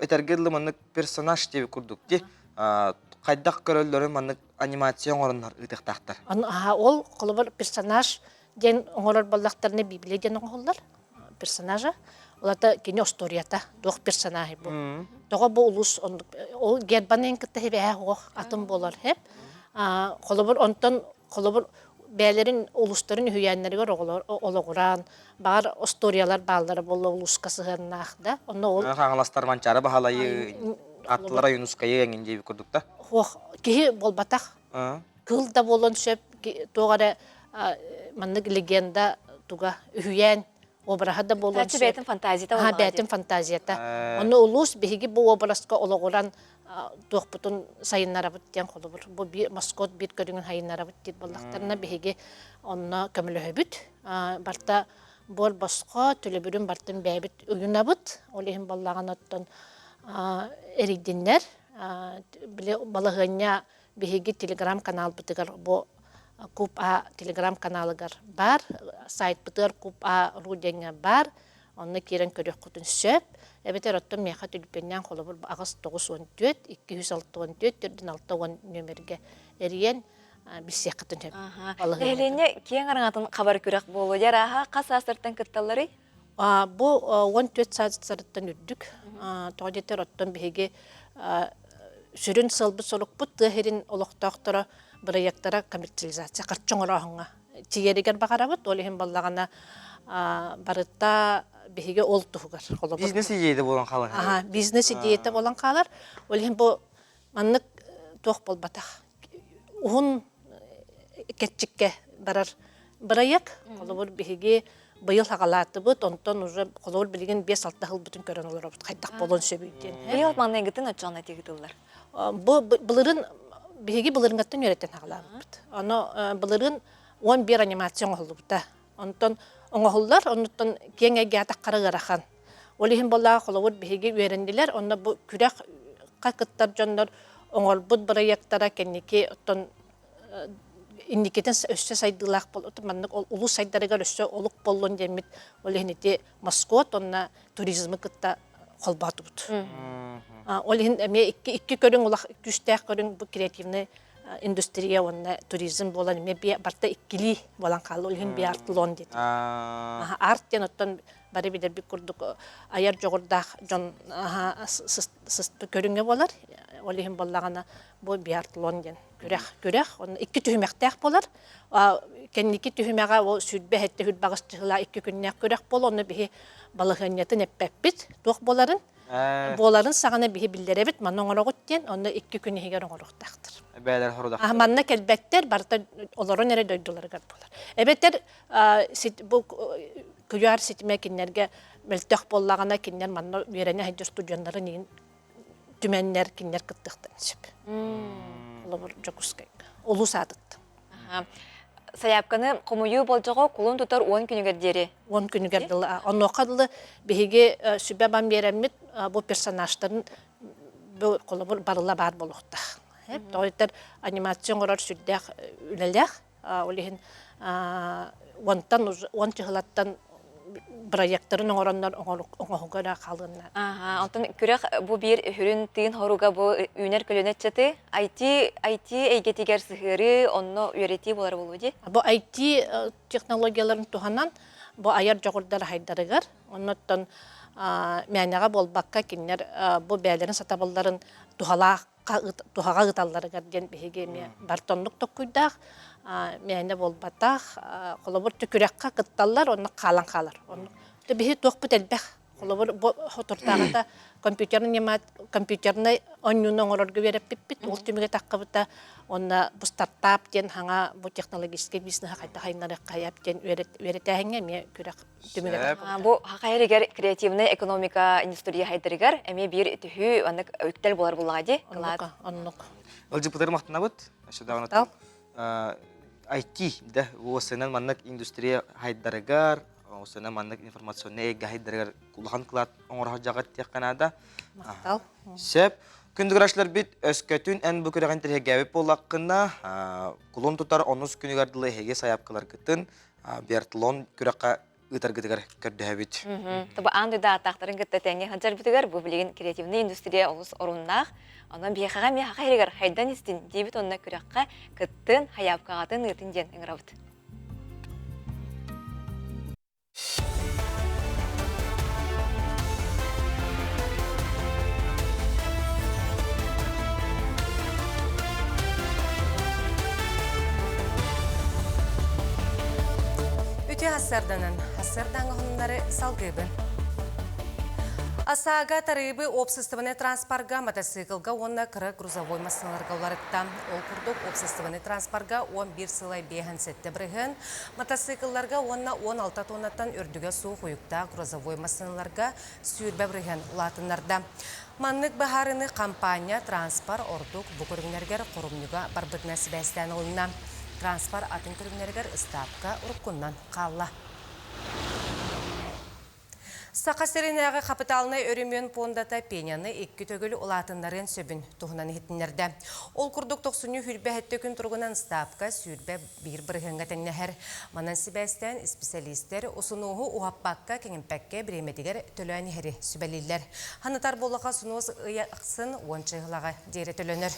этэргэ дылы маннык персонаж диэбит курдук дии хайдах көрөллөрүн маннык анимация оҥороннор ыытыахтаахтар. Ол холобур персонаж диэн оҥорор буоллахтарына Библия диэн оҥоһуллар персонажа. Улата кини остуоруйата, туох персонажы бу. Тоҕо бу улус ол гербанын кытта хибэһэ оҕох атын буолар хеп. Холобур онтон холобур бэйэлэрин улустарын үһүйээннэригэр оҕолор олоҕураан баҕар остуоруйалар бааллара буолла улууска сыһыаннаах да онно ол Хаҥаластар Манчаары Баһылайы аттылара Юнускайы эҥин диэбит курдук да Хуох киһи буолбатах кыл да буолуон сөп туох эрэ маннык легенда туга үһүйээн обраһа да буолуон сөп. бэйэтин фантазията буоллаҕа бэйэтин фантазията. Онно улуус биһиги бу уобараска олоҕуран туохпутун сайыннарабыт диэн холобур бу маскот биир көрүҥүн сайыннарабыт диир буоллахтарына биһиги онно көмөлөһөбүт. Барта буор босхо төлөбүрүн бартын бэйэбит уйунабыт. Ол иһин буоллаҕына оттон эрийдиннэр. Били балаһыанньа биһиги телеграм-каналбытыгар бу Куб А телеграм-каналыгар баар, сайтпытыгар Куб А ру диэҥҥэ баар, онно киирэн көрүөххүтүн сөп. Эбэтэр оттон миэхэ түлүпүөннээн холобур аҕыс 94 264 460 нүөмэргэ эрийэн билсиэххитин сөп. Нэһилиэнньэ киэҥ араҥатын хабар күрэх буолуо дьэ арааһа хас саастартан кытталларый? Бу 14 саастарыттан үрдүк. Тоҕо диэтэр оттон биһиги сүрүн сыалбыт-сорукпут тыа сирин олохтоохторо бырайыактара коммерциализация харчы оҥорооһуҥҥа тиийэригэр баҕарабыт. Ол иһин баллаҕана барыта биһиги ол туһугар холобур. Бизнес идеята буолан хаалар. Аха, бизнес идеята буолан хаалар. Ол иһин бу маннык туох буолбатах. Уһун кэрчиккэ барар бырайыак. Холобур, биһиги быйыл хаҕалаатыбыт, онтон уже холобур билигин 5-6 сылбытын көрөн олоробут хайдах буолуон сөбүй диэн. Быйыл маҥнайгытын оччоҕуна этигитыллар. Бу былырын биһиги былырыҥҥаттан үөрэтэн хаҕалаабыппыт. Ону былырын 11 анимация оҥоһуллубута. Онтон оҥоһуллар, оннуттан киэҥ эйгэ атаххара ыарахан. Ол иһин буоллаҕа холобур биһиги үөрэннилэр, онно бу күрэх кыттар дьоннор оҥорбут бырайыактара кэнники оттон инникитин өссө сайдыылаах маннык улуус сайдарыгар өссө олук боллун диэммит ол иһин ити маскот уонна туризмы кытта холбоотубут. Ол иһин эмиэ икки, икки көрүҥ улах күүстээх көрүҥ бу креативный индустрия уонна туризм буолан эмиэ барыта иккилии буолан хаалла. Ол иһин биартлон диэтим. Арт диэн оттон бары билэрбит курдук айар дьоҕурдаах дьон көрүҥэ буолар. Ол иһин буоллаҕына бу биатлон диэн күрэх күрэх онно икки түһүмэхтээх буолар. Кэнники түһүмэҕэ ол сүүрбэ сэттэ сүүрбэ аҕыс чыһыла икки күннээх күрэх буолар. Онно биһи балаһыанньатын эппэппит туох буоларын. Буоларын саҕана биһи биллэрэбит манна оҥороҕут диэн онно икки күн иһигэр оҥоруохтаахтар. Бээлэр хорудахтар. Манна кэлбэттэр барыта олорон эрэ дойдуларыгар буолар. Эбэтэр бу куйаар ситимэ кинилэргэ мөлтөх буоллаҕына кинилэр манна үөрэнэ сылдьар студеннарын иин түмэннэр кинилэр кыттыахтарын сөп. Холобур Дьокуускайга. Улуус аатыттан. Сайаапканы хомуйуу болдьоҕо кулун тутар уон күнүгэр диэри. Уон күнүгэр дылы. Онуоха дылы биһиги сүбэ бан биэрэммит бу персонажтарын бу холобур барыла баар буолуохтаах. Тоҕо анимация оҥорор сүрдээх үлэлээх. Ол иһин уонтан уон чыһылаттан бырайыактарын оҥороннор оҥоһуга эрэ хаалыанна. Онтон күрэх бу биир сүрүн тыын хоруга бу үүнэр көлүөнэ ыччаты IT IT эйгэтигэр сыһыарыы, онно үөрэтии буолар буолуо дии. Бу IT технологияларын туһанан бу айар дьоҕурдар хайдарыгар, оннуттан мээнэҕэ буолбакка кинилэр бу бэйэлэрин сатабылларын туһалаах туһаҕа ыыталларыгар диэн биһиги эмиэ бартоннук токкуйдаах мээнэ буолбатах холобур күрэххэ кытталлар онно хаалан хаалар оннук биһи туохпут элбэх холобур бу хотурдааҕыта компьютерный компьютернай оонньууну оҥорорго үөрэппиппит ол түмүгэ таххыбыта уонна бу стартап диэн хаҥа бу технологическай бизнеһы хайдах айыннарыахха диэн үөрэтээһиҥҥэ эмиэ күрэх Бу хахайрыгар креативнай экономика индустрия хайдарыгар эмиэ биир түһүү маннык үктэл буолар буллаҕа дии. Оннук, оннук. Ылдьыппытары махтанабыт. Өссө даҕаны IT да уосынан маннык индустрия хайдарыгар, уосынан маннык информационнай эйгэ хайдарыгар улахан кылаат оҥоро сылдьаҕыт диэххэ наада. Махтал. Сөп. Күндү бит өскөтүн эн бу күрэҕин тиһэгээбит буоллаххына, кулун тутар онус күнүгэр дылы эһиги сайаапкаларгытын биатлон күрэххэ ыытаргытыгар көрдөһөбүт. Тобу аан дойду ааттаахтарын кытта тэҥҥэ сылдьарбытыгар бу билигин креативнай индустрия олус оруннаах. Онон биһиэхэҕэ эмиэ саха сиригэр хайдан истин диэбит уонна күрэххэ кыттын, хайаапкаҕатын ыытын диэн ыҥырабыт. Үтүө хассарданан, хассардаҥа хоннары салгыыбын. АСАГА тарыыбы уопсастыбаннай транспорга, мотоциклга уонна кыра грузовой массыыналарга уларытта. Ол курдук, уопсастыбаннай транспорга 11 сылай 57 бырыһыан, мотоциклларга уонна 16 тоннаттан үрдүгэ суох уйуктаах грузовой массыыналарга 20 бырыһыан улаатыннарда. Маннык быһаарыыны хампаанньа транспорт ордук бу көрүҥнэригэр хорумньуга барбытынан сибээстээн ылынна. Транспорт атын көрүҥнэригэр ыстаапка уруккуннан хаалла. Саха сиринээҕи хапытаалынай өрөмүөн пуондата пеняны икки төгүл улаатыннарыан сөбүн туһунан иһитиннэрдэ. Ол курдук тохсунньу 27 күн туругунан ыстаапка 21 бырыһыаҥҥа тэҥнэһэр. Манан сибээстээн исписэлиистэр усунуоһу уһаппакка, кэҥэппэккэ бириэмэтигэр төлөөн иһэри сүбэлииллэр. Ханытар буоллаха усунуос ый ахсын уон чыыһылаҕа диэри төлөнөр.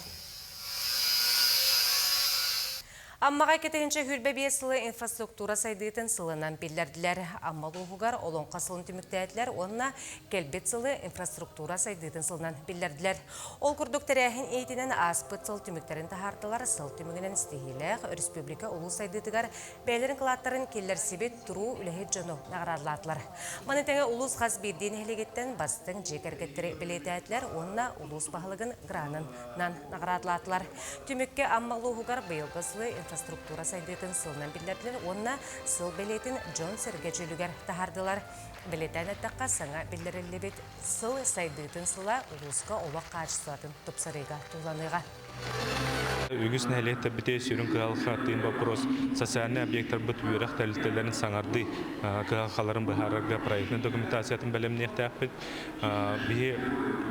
Аммаҕа 225 сылы инфраструктура сайдыытын сылынан биллэрдилэр. Амма улууһугар Олоҥхо сылын түмүктээтилэр уонна кэлбит сылы инфраструктура сайдыытын сылынан биллэрдилэр. Ол курдук тэрээһин иитинэн ааспыт сыл түмүктэрин таһаартылар, сыл түмүгүнэн ситиһиилээх өрөспүүбүлүкэ улуус сайдыытыгар бэйэлэрин кылааттарын киллэрсибит туруу үлэһит дьону наҕараадалаатылар. Маны тэҥэ улуус хас биирдии нэһилиэгиттэн бастыҥ дьиэ кэргэттэри бэлиэтээтилэр уонна улуус баһылыгын гранын наҕараадалаатылар. Түмүккэ Амма улууһугар быйылгы сылы инфраструктура сайдыытын сылынан биллэрдилэр уонна сыл бэлиэтин дьон-сэргэ дьүүлүгэр таһаардылар. Бэлиэтээн эттэххэ, саҥа биллэриллибит сыл сайдыытын сыла улууска олох хаачыстыбатын тупсарыыга туһуланыаҕа. Үгүс нэһилиэктэрбитигэр сүрүн кыһалҕа тыын боппуруос социальнай объектарбыт үөрэх тэрилтэлэрин саҥардыы кыһалҕаларын быһаарарга проектнай документациятын бэлэмниэхтээхпит. Биһи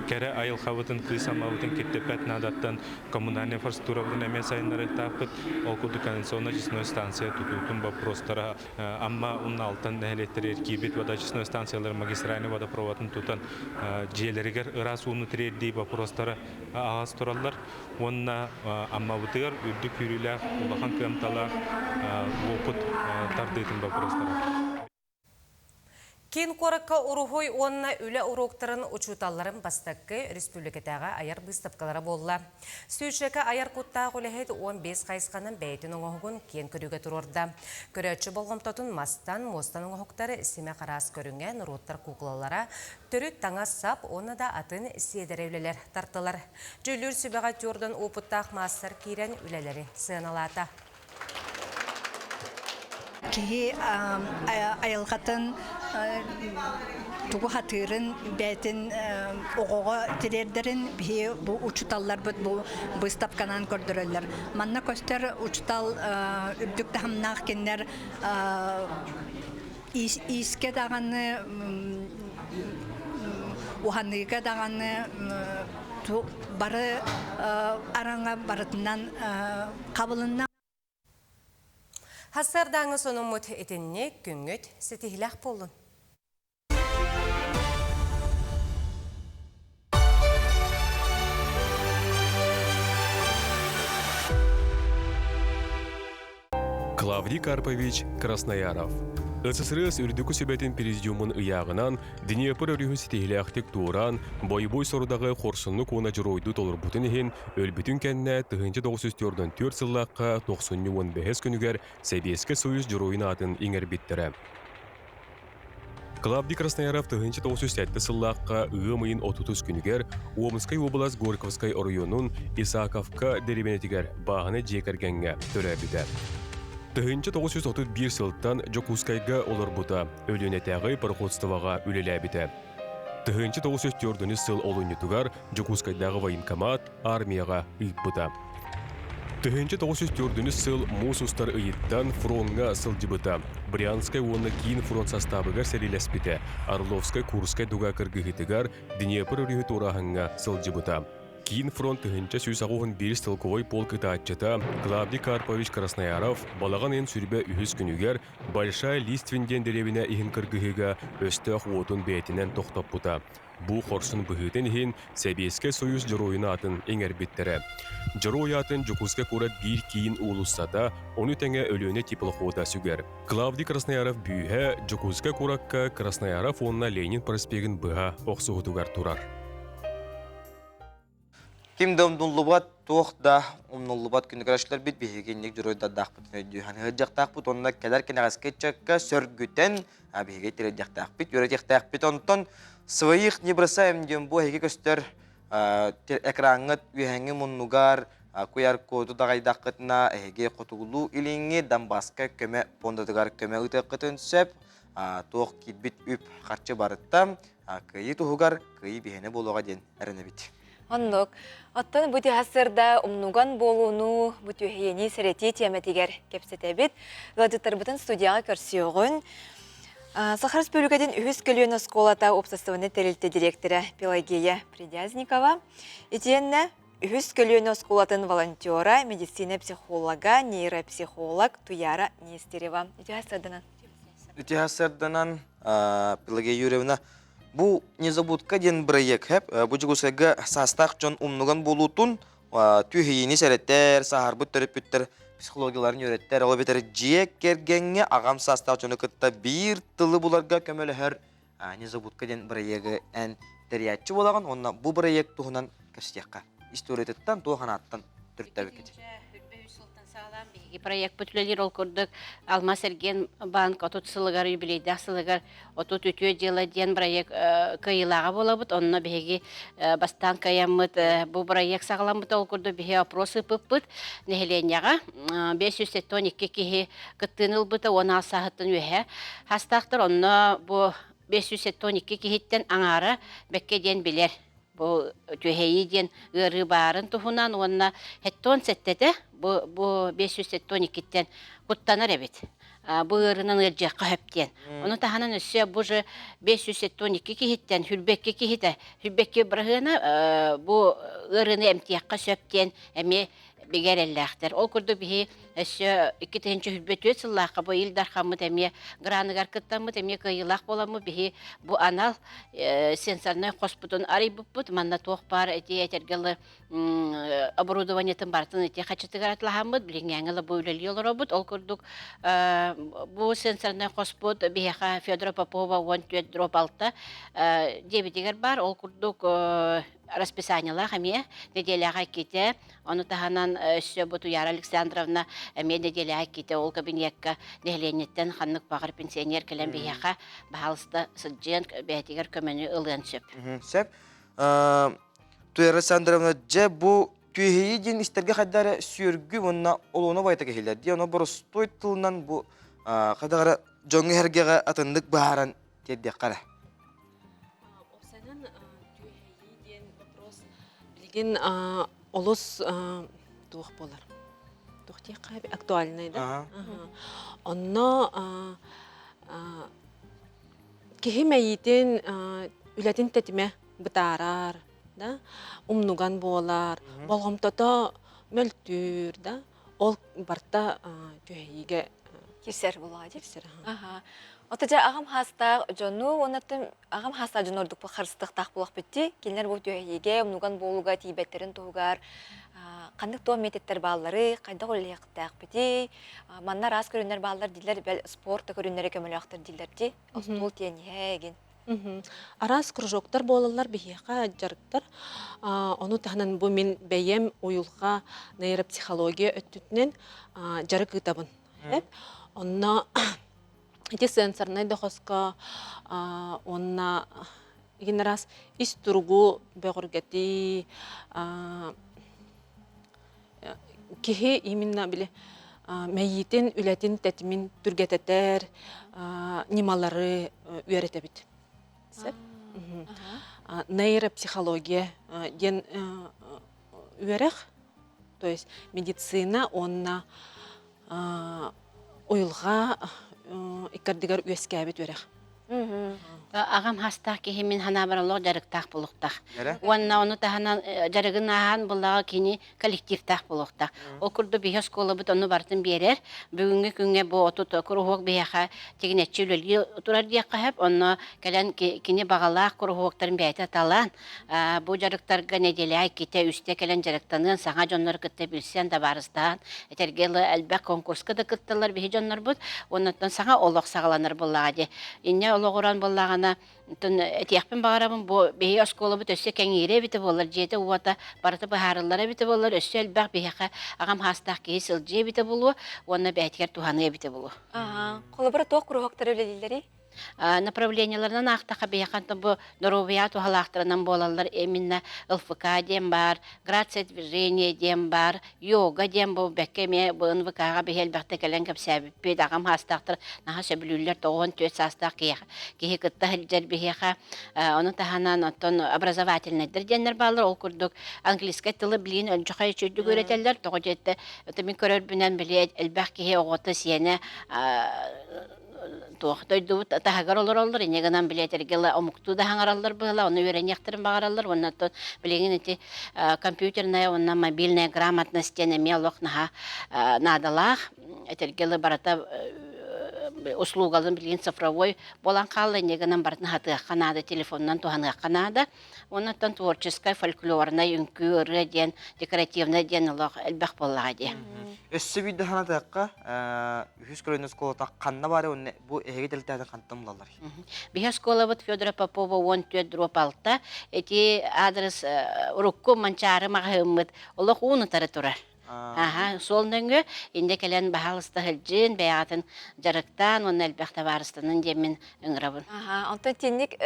кэрэ айылҕабытын, кыыс аммабытын киртиппэт наадаттан коммунальнай инфраструктурабытын эмиэ сайыннарыахтаахпыт. Ол курдук канализационно-очистной станция тутуутун боппуруостара Амма уонна Алтан нэһилиэктэригэр киирбит водоочистной станциялар магистральнай водопроводын тутан дьиэлэригэр ыраас ууну тириэрдии боппуруостара аһаҕас тураллар. Уонна Аммабытыгар үрдүк күүрүүлээх улахан кыамталаах уопут тардыытын боппуруостара. Киин куоракка уруһуй уонна үлэ уруоктарын учууталларын бастакы республикатааҕы айар быыстапкалара буолла. Сүүчэкэ айар куттаах үлэһит 15 хайысханан бэйэтин оҥоһугун киэн көрүүгэ туруорда. Көрөөччү болҕомтотун мастан, муостан оҥоһуктары симэх араас көрүҥэ, норуоттар куукулалара, төрүт таҥас-сап уонна да атын сиэдэрэй үлэлэр тартылар. Дьүүллүүр сүбэҕэ түөрдэн уопуттаах маастар киирэн үлэлэри сыаналаата. Киһи айылҕатын тугу хатыырын бэйэтин оҕоҕо тириэрдэрин биһи бу учууталларбыт бу быыстапканан көрдөрөллөр. Манна көстөр учуутал үрдүк таһымнаах кинилэр иискэ даҕаны уһаныыга даҕаны бары араҥа барытынан хабылынна. Хассардааҥы сонуммут итинник күҥҥүт ситиһилээх буоллун. Клавдий Карпович Краснояров. СССР үрдүкү сүбэтин президиумун ыйааҕынан Днепр өрүһү ситиһилээхтик туораан, бойобуой сорудаҕы хорсуннук уонна дьоруойдуу толорбутун иһин, өлбүтүн кэннэ 1944 сыллаахха тохсунньу уон бэһис күнүгэр Сэбиэскэй Союз Дьоруойун аатын иҥэрбиттэрэ. Клавдий Краснояров 1907 сыллаахха ыам ыйын 30 күнүгэр Омскай уобалас Горьковскай оройуонун Исаковка дэриэбинэтигэр бааһынай дьиэ кэргэҥҥэ төрөөбүтэ. 1931 сылтан Дьокуускайга олорбута, Өлүөнэтээҕи пароходствоҕа үлэлээбитэ. 1904 сыл олунньутугар Дьокуускайдааҕы военкомат армияҕа ыыппыта. 1904 сыл муус устар ыйыттан фроҥҥа сылдьыбыта. Брянскай уонна Киин фронт састаабыгар сэриилэспитэ, Орловскай-Курскай дуга кыргыһыытыгар Днепр өрүһү туорааһыҥҥа сылдьыбыта. Киин фронт 1181 стрелковой полк ытааччыта Клавдий Карпович Краснояров балаҕан ыйын сүрбэ үһүс күнүгэр Большая Листвин диэн дэриэбинэ иһин кыргыһыыга өстөөх уотун бэйэтинэн тохтоппута. Бу хорсун быһыытын иһин Сэбиэскэй Союз Дьоруойун аатын иҥэрбиттэрэ. Дьоруой аатын Дьокуускай куорат биир киин уулуссата, ону тэҥэ Өлүөнэ теплохода сүгэр. Клавдий Краснояров бүүһэ Дьокуускай куоракка Краснояров уонна Ленин проспегын быһа охсуһутугар турар. Ким да умнуллубат, туох да умнуллубат күнү көрөччүлэрбит биһиги инник дьоруойдардаахпытын өйдүү сылдьыахтаахпыт уонна кэлэр кэнэҕэски ыччакка сөргүтэн биһиги тириэрдиэхтээхпит, үөрэтиэхтээхпит. Онтон своих не бросаем диэн бу эһиги көстөр экраҥҥыт үөһэҥҥи муннугар QR-коду даҕайдаххытына эһиги хотугулуу илиҥҥи Донбасска көмө пуондатыгар көмө ыытыаххытын сөп. Туох киирбит үп харчы барыта кыайыы туһугар кыайыы биһиэнэ буолуоҕа диэн эрэнэбит. Оннук. Оттон бу түһассырда умнуган буолууну, бу түһүйэни сэрэтии тиэмэтигэр кэпсэтэбит. Ыалдьыттарбытын студияҕа көрсүөҕүн. Саха Республикатын үһүс көлүөнэ оскуолата уопсастыбаннай тэрилтэ дириэктэрэ Пелагея Придязникова. Итиэннэ үһүс көлүөнэ оскуолатын волонтера, медицина психолога, нейропсихолог Туяра Нестерева. Үтүө сарданан. Үтүө сарданан Пелагея Юрьевна Бу Незабудка диэн бырайыак хэп бу Дьокуускайга саастаах дьон умнуган буолуутун түһүйиини сэрэттэр, сааһырбыт төрөппүттэр психологияларын үөрэттэр, ол эбэтэр дьиэ кэргэҥҥэ аҕам саастаах дьону кытта биир тылы буларга көмөлөһөр Незабудка диэн бырайыагы эн тэрийээччи буолаҕын уонна бу бырайыак туһунан кэпсэтиэххэ. Историятыттан, туох анааттан төрүттээбиккит? Биһиги проекпыт үлэлиир ол курдук Алмаз эргиэн банк 30 сылыгар юбилейдаах сылыгар 30 үтүө дьыала диэн проект кыайыылааҕа буолабыт. Онно биһиги бастаан кыайаммыт бу проект саҕаламмыта ол курдук биһи опрос ыыппыппыт нэһилиэнньэҕэ 572 киһи кыттыыны ылбыта 16 сааһыттан үөһэ хастаахтар онно бу 572 киһиттэн аҥаара бэккэ диэн билэр бу түһэйии диэн ыарыы баарын туһунан уонна хеттон сэттэтэ бу бу 572-ттэн куттанар эбит бу ыарыынан ыалдьыахха сөп диэн. Ону таһынан өссө бу же 572 киһиттэн хүрбэкки киһитэ хүрбэкки быраһыана бу ыарыыны эмтиэххэ сөп диэн эмиэ бигэ эрэллээхтэр. Ол курдук биһи өссө 2024 сыллаахха бу Ил Дархаммыт эмиэ граныгар кыттаммыт, эмиэ кыайыылаах буоламмыт биһи бу анал сенсорнай хоспутун арыйбыппыт. Манна туох баар эти этэргэ оборудованиетын барытын ити хачытыгар атлаһаммыт, билиҥҥээҥи бу үлэлии олоробут. Ол курдук бу сенсорнай хоспут биһиэхэ Федора Попова 14 дроп 6 диэбитигэр баар. Ол курдук расписаниелаах эмиэ нэдиэлэҕэ иккитэ. Ону таһынан өссө бу Туяра Александровна эмиэ нэдиэлэҕэ иккитэ ол кабинекка нэһилиэнньэттэн ханнык баҕар пенсионер кэлэн биһиэхэ баһаалыста сылдьыан бэйэтигэр көмөнү ылыан сөп. Сөп. Туяра Александровна, дьэ бу түөһэйии диэн истэргэ хайда эрэ сүөргү уонна олуона байта киһилэр дии. Ону боростуой тылынан бу хайдах эрэ дьоҥҥо эһэргэҕэ атыннык быһааран тиэрдиэххэ эрэ. Уопсайынан түөһэйии диэн вопрос билигин олус туох буолар? Туох диэххэ актуальный да? Онно киһи мэйиитин үлэтин тэтимэ бытаарар, да, умнуган буолар, болҕомтото мөлтүүр, да, ол барта түһэйиигэ кирсэр буолаҕа дии. Ото дьэ аҕам хаастаах дьону уонна аҕам хаастаах дьону ордук харыстыахтаах буолуохпут дии. Кинилэр бу түһэйиигэ, умнуган буолууга тиийбэттэрин туһугар ханнык туох методтар баалларый, хайдах үлэлиэхтээхпитий, манна араас көрүҥнэр бааллар дииллэр, бэл спорт да көрүҥнэрэ көмөлөөхтөр дииллэр дии. Остуол тиэниһэ эгин. Араас кружоктар буолаллар биһиэхэ дьарыктар. Ону таһынан бу мин бэйэм уйулҕа нейропсихология өттүтүнэн дьарык ыытабын. Онно ити сенсорнай да хоско уонна игин ис туругу бөҕөргөтүү киһи именно били мэйиитин үлэтин тэтимин түргэтэтэр ньымалары үөрэтэбит. Сөп? Нейропсихология диэн үөрэх, то есть медицина уонна уйулҕа иккардыгар үөскээбит үөрэх. Аҕам хастаах киһи мин санаабар олох дьарыктаах буолуохтаах. Уонна ону таһынан дьарыгын ааһан буллаҕа кини коллективтаах буолуохтаах. Ол курдук биһи оскуолабыт ону барытын биэрэр. Бүгүҥҥү күҥҥэ бу отут куруһуок биһиэхэ тигинэччи үлэлии турар диэххэ сөп. Онно кэлэн кини баҕалаах куруһуоктарын бэйэтэ талан, бу дьарыктарга нэдиэлэҕэ иккитэ, үстэ кэлэн дьарыктаныан, саҥа дьоннору кытта билсэн, табаарыстаһан, этэргэ дылы элбэх конкурска да кытталлар биһи дьоннорбут. Оннуттан саҥа олох саҕаланар буоллаҕа дии. Инньэ олоҕуран буоллаҕына боллаҕына этиэхпин баҕарабын бу биһиги оскуолабыт өссө кэҥиирэ эбитэ буоллар дьиэтэ уота барыта быһаарыллара эбитэ буоллар өссө элбэх биһиэхэ аҕам хаастаах киһи сылдьыа эбитэ буолуо уонна бэйэтигэр туһаныа эбитэ буолуо. Холобура туох куруһуоктары үлэлииллэрий? Направлениеларынан аахтахха биһиэхэ бу доруобуйа туһалаахтарынан буолаллар именно ЛФК диэн баар, грация движения диэн баар, йога диэн бу бэккэ эмиэ бу НВК-ҕа биһи элбэхтэ кэлэн кэпсээбиппит, аҕам саастаахтар наһаа сөбүлүүллэр 94 саастаах киһиэхэ киһи кытта сылдьар биһиэхэ ону таһынан оттон образовательнайдар диэннэр бааллар ол курдук английскай тылы билиин өлдьөхө үчүгдүк үөрэтэллэр тоҕо диэтэ мин көрөрбүнэн били элбэх киһи оҕото сиэнэ туох дойдубут таһыгар олороллор инньэ гынан били этэргэ омуктуу да хаҥараллар быһыла ону үөрэниэхтэрин баҕараллар уонна оттон билигин ити компьютерная уонна мобильная грамотность диэн эмиэ олох наһаа наадалаах этэргэ барыта услугаларын билигин цифровой буолан хаалла инньэ гынан барытын хатыахха наада телефонунан туһаныахха наада Оннуттан творческай, фольклорнай үҥкүү, ырыа диэн, декоративнай диэн олох элбэх буоллаҕа дии. Өссө биирдэ санатыахха, үһүс көлүөнэ оскуолата ханна баары уонна бу эһиги тэрилтээтин хантан булаллар? Биһи оскуолабыт Федора Попова 14 дроп 6. Ити адрес урукку Манчаары маҕаһыыммыт олох уун утары турар. Аха, суол нөҥүө инде кэлэн баһаалыста сылдьын, бэйэҕитин дьарыктаан уонна элбэх табаарыстанын диэммин ыҥырабын. Аха, онтон тинник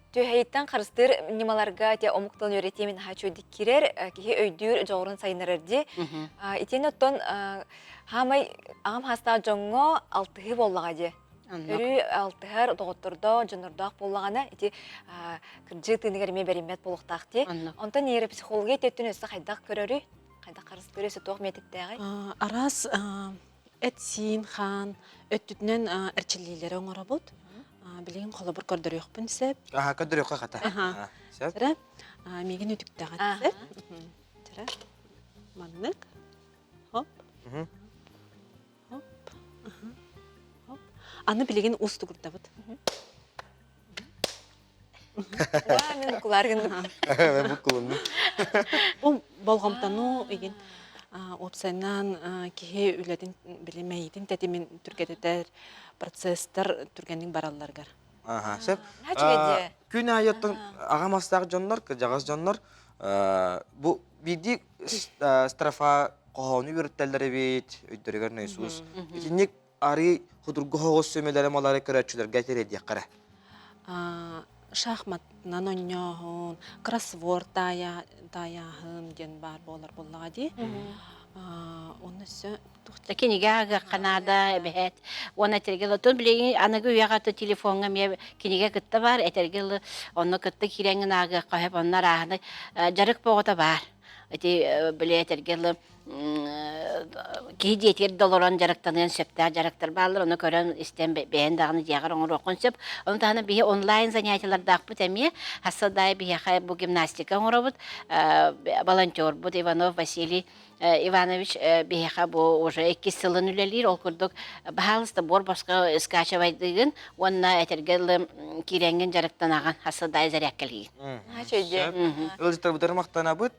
Түөһэйиттэн харыстыыр ньымаларга те омук тылын үөрэтии мин хаачуйдик киирэр, киһи өйдүүр дьоҕурун сайыннарар дии. Итиэннэ оттон хаамай аҕам хаастаах дьоҥҥо алтыһыы буоллаҕа дии. Өрүү алтыһар доҕоттордоох, дьоннордоох буоллаҕына ити кырдьыы тыыныгар эмиэ бэриммэт буолуохтаах дии. Онтон нейропсихология өттүн өссө хайдах көрөрүй? Хайдах харыстыыр өссө туох миэтиттээҕий? Араас эт-сиин, хаан өттүтүнэн эрчиллиилэри оҥоробут. Билигин холобур көрдөрүөхпүн сөп. Аха, көрдөрүөххэ хата. Аха. Сөп. Чара, миигин үтүктэҕин сөп. Чара, маннык. Хоп. Хоп. Хоп. Аны билигин уустугурдабыт. Уа, мен букулар гынным. Мен букулуннум. Бу болҕомтону игин уопсайынан киһи үлэтин били мэйиитин тэтимин түргэтитэр процесстар түргэнник баралларыгар. Аха, сөп. Күн аайы оттон аҕам астаах дьоннор, кырдьаҕас дьоннор бу биирдии строфа хоһоону үөрэттэллэр эбит, өйдөрүгэр наисус. Итинник арыы худургу соҕус сүмэлэри малары көрөөччүлэргэ тириэрдиэххэ эрэ. Шахматынан онньооһун, кроссворд таайааһын диэн баар буолар буоллаҕа дии. Онно өссө Кинигэ ааҕыахха наада эбэһээт. Уонна этэргэ дылы, билигин аныгы үйэҕэ телефоҥҥа эмиэ кинигэ кытта баар, этэргэ дылы онно кытта киирэҥҥин ааҕыахха сөп, онно арааһынай дьарык боҕото баар. Ити били этэргэ дылы киһи дьиэтигэр да олорон дьарыктаныан сөптөөх дьарыктар бааллар, ону көрөн истэн бэйэн даҕаны дьиэҕэр оҥоруоххун сөп. Ону таһынан биһи онлайн занятиелардаахпыт эмиэ. Хасса да биһиэхэ бу гимнастика оҥоробут. Волонтербут Иванов Василий Иванович биһиэхэ бу уже иккис сылын үлэлиир. Ол курдук, баһаалыста буор босхо скачивайдыыгын уонна этэргэ дылы киирэҥҥин дьарыктанаҕын, хасса да зарядкалыыгын. Ыалдьыттарбытыгар махтанабыт.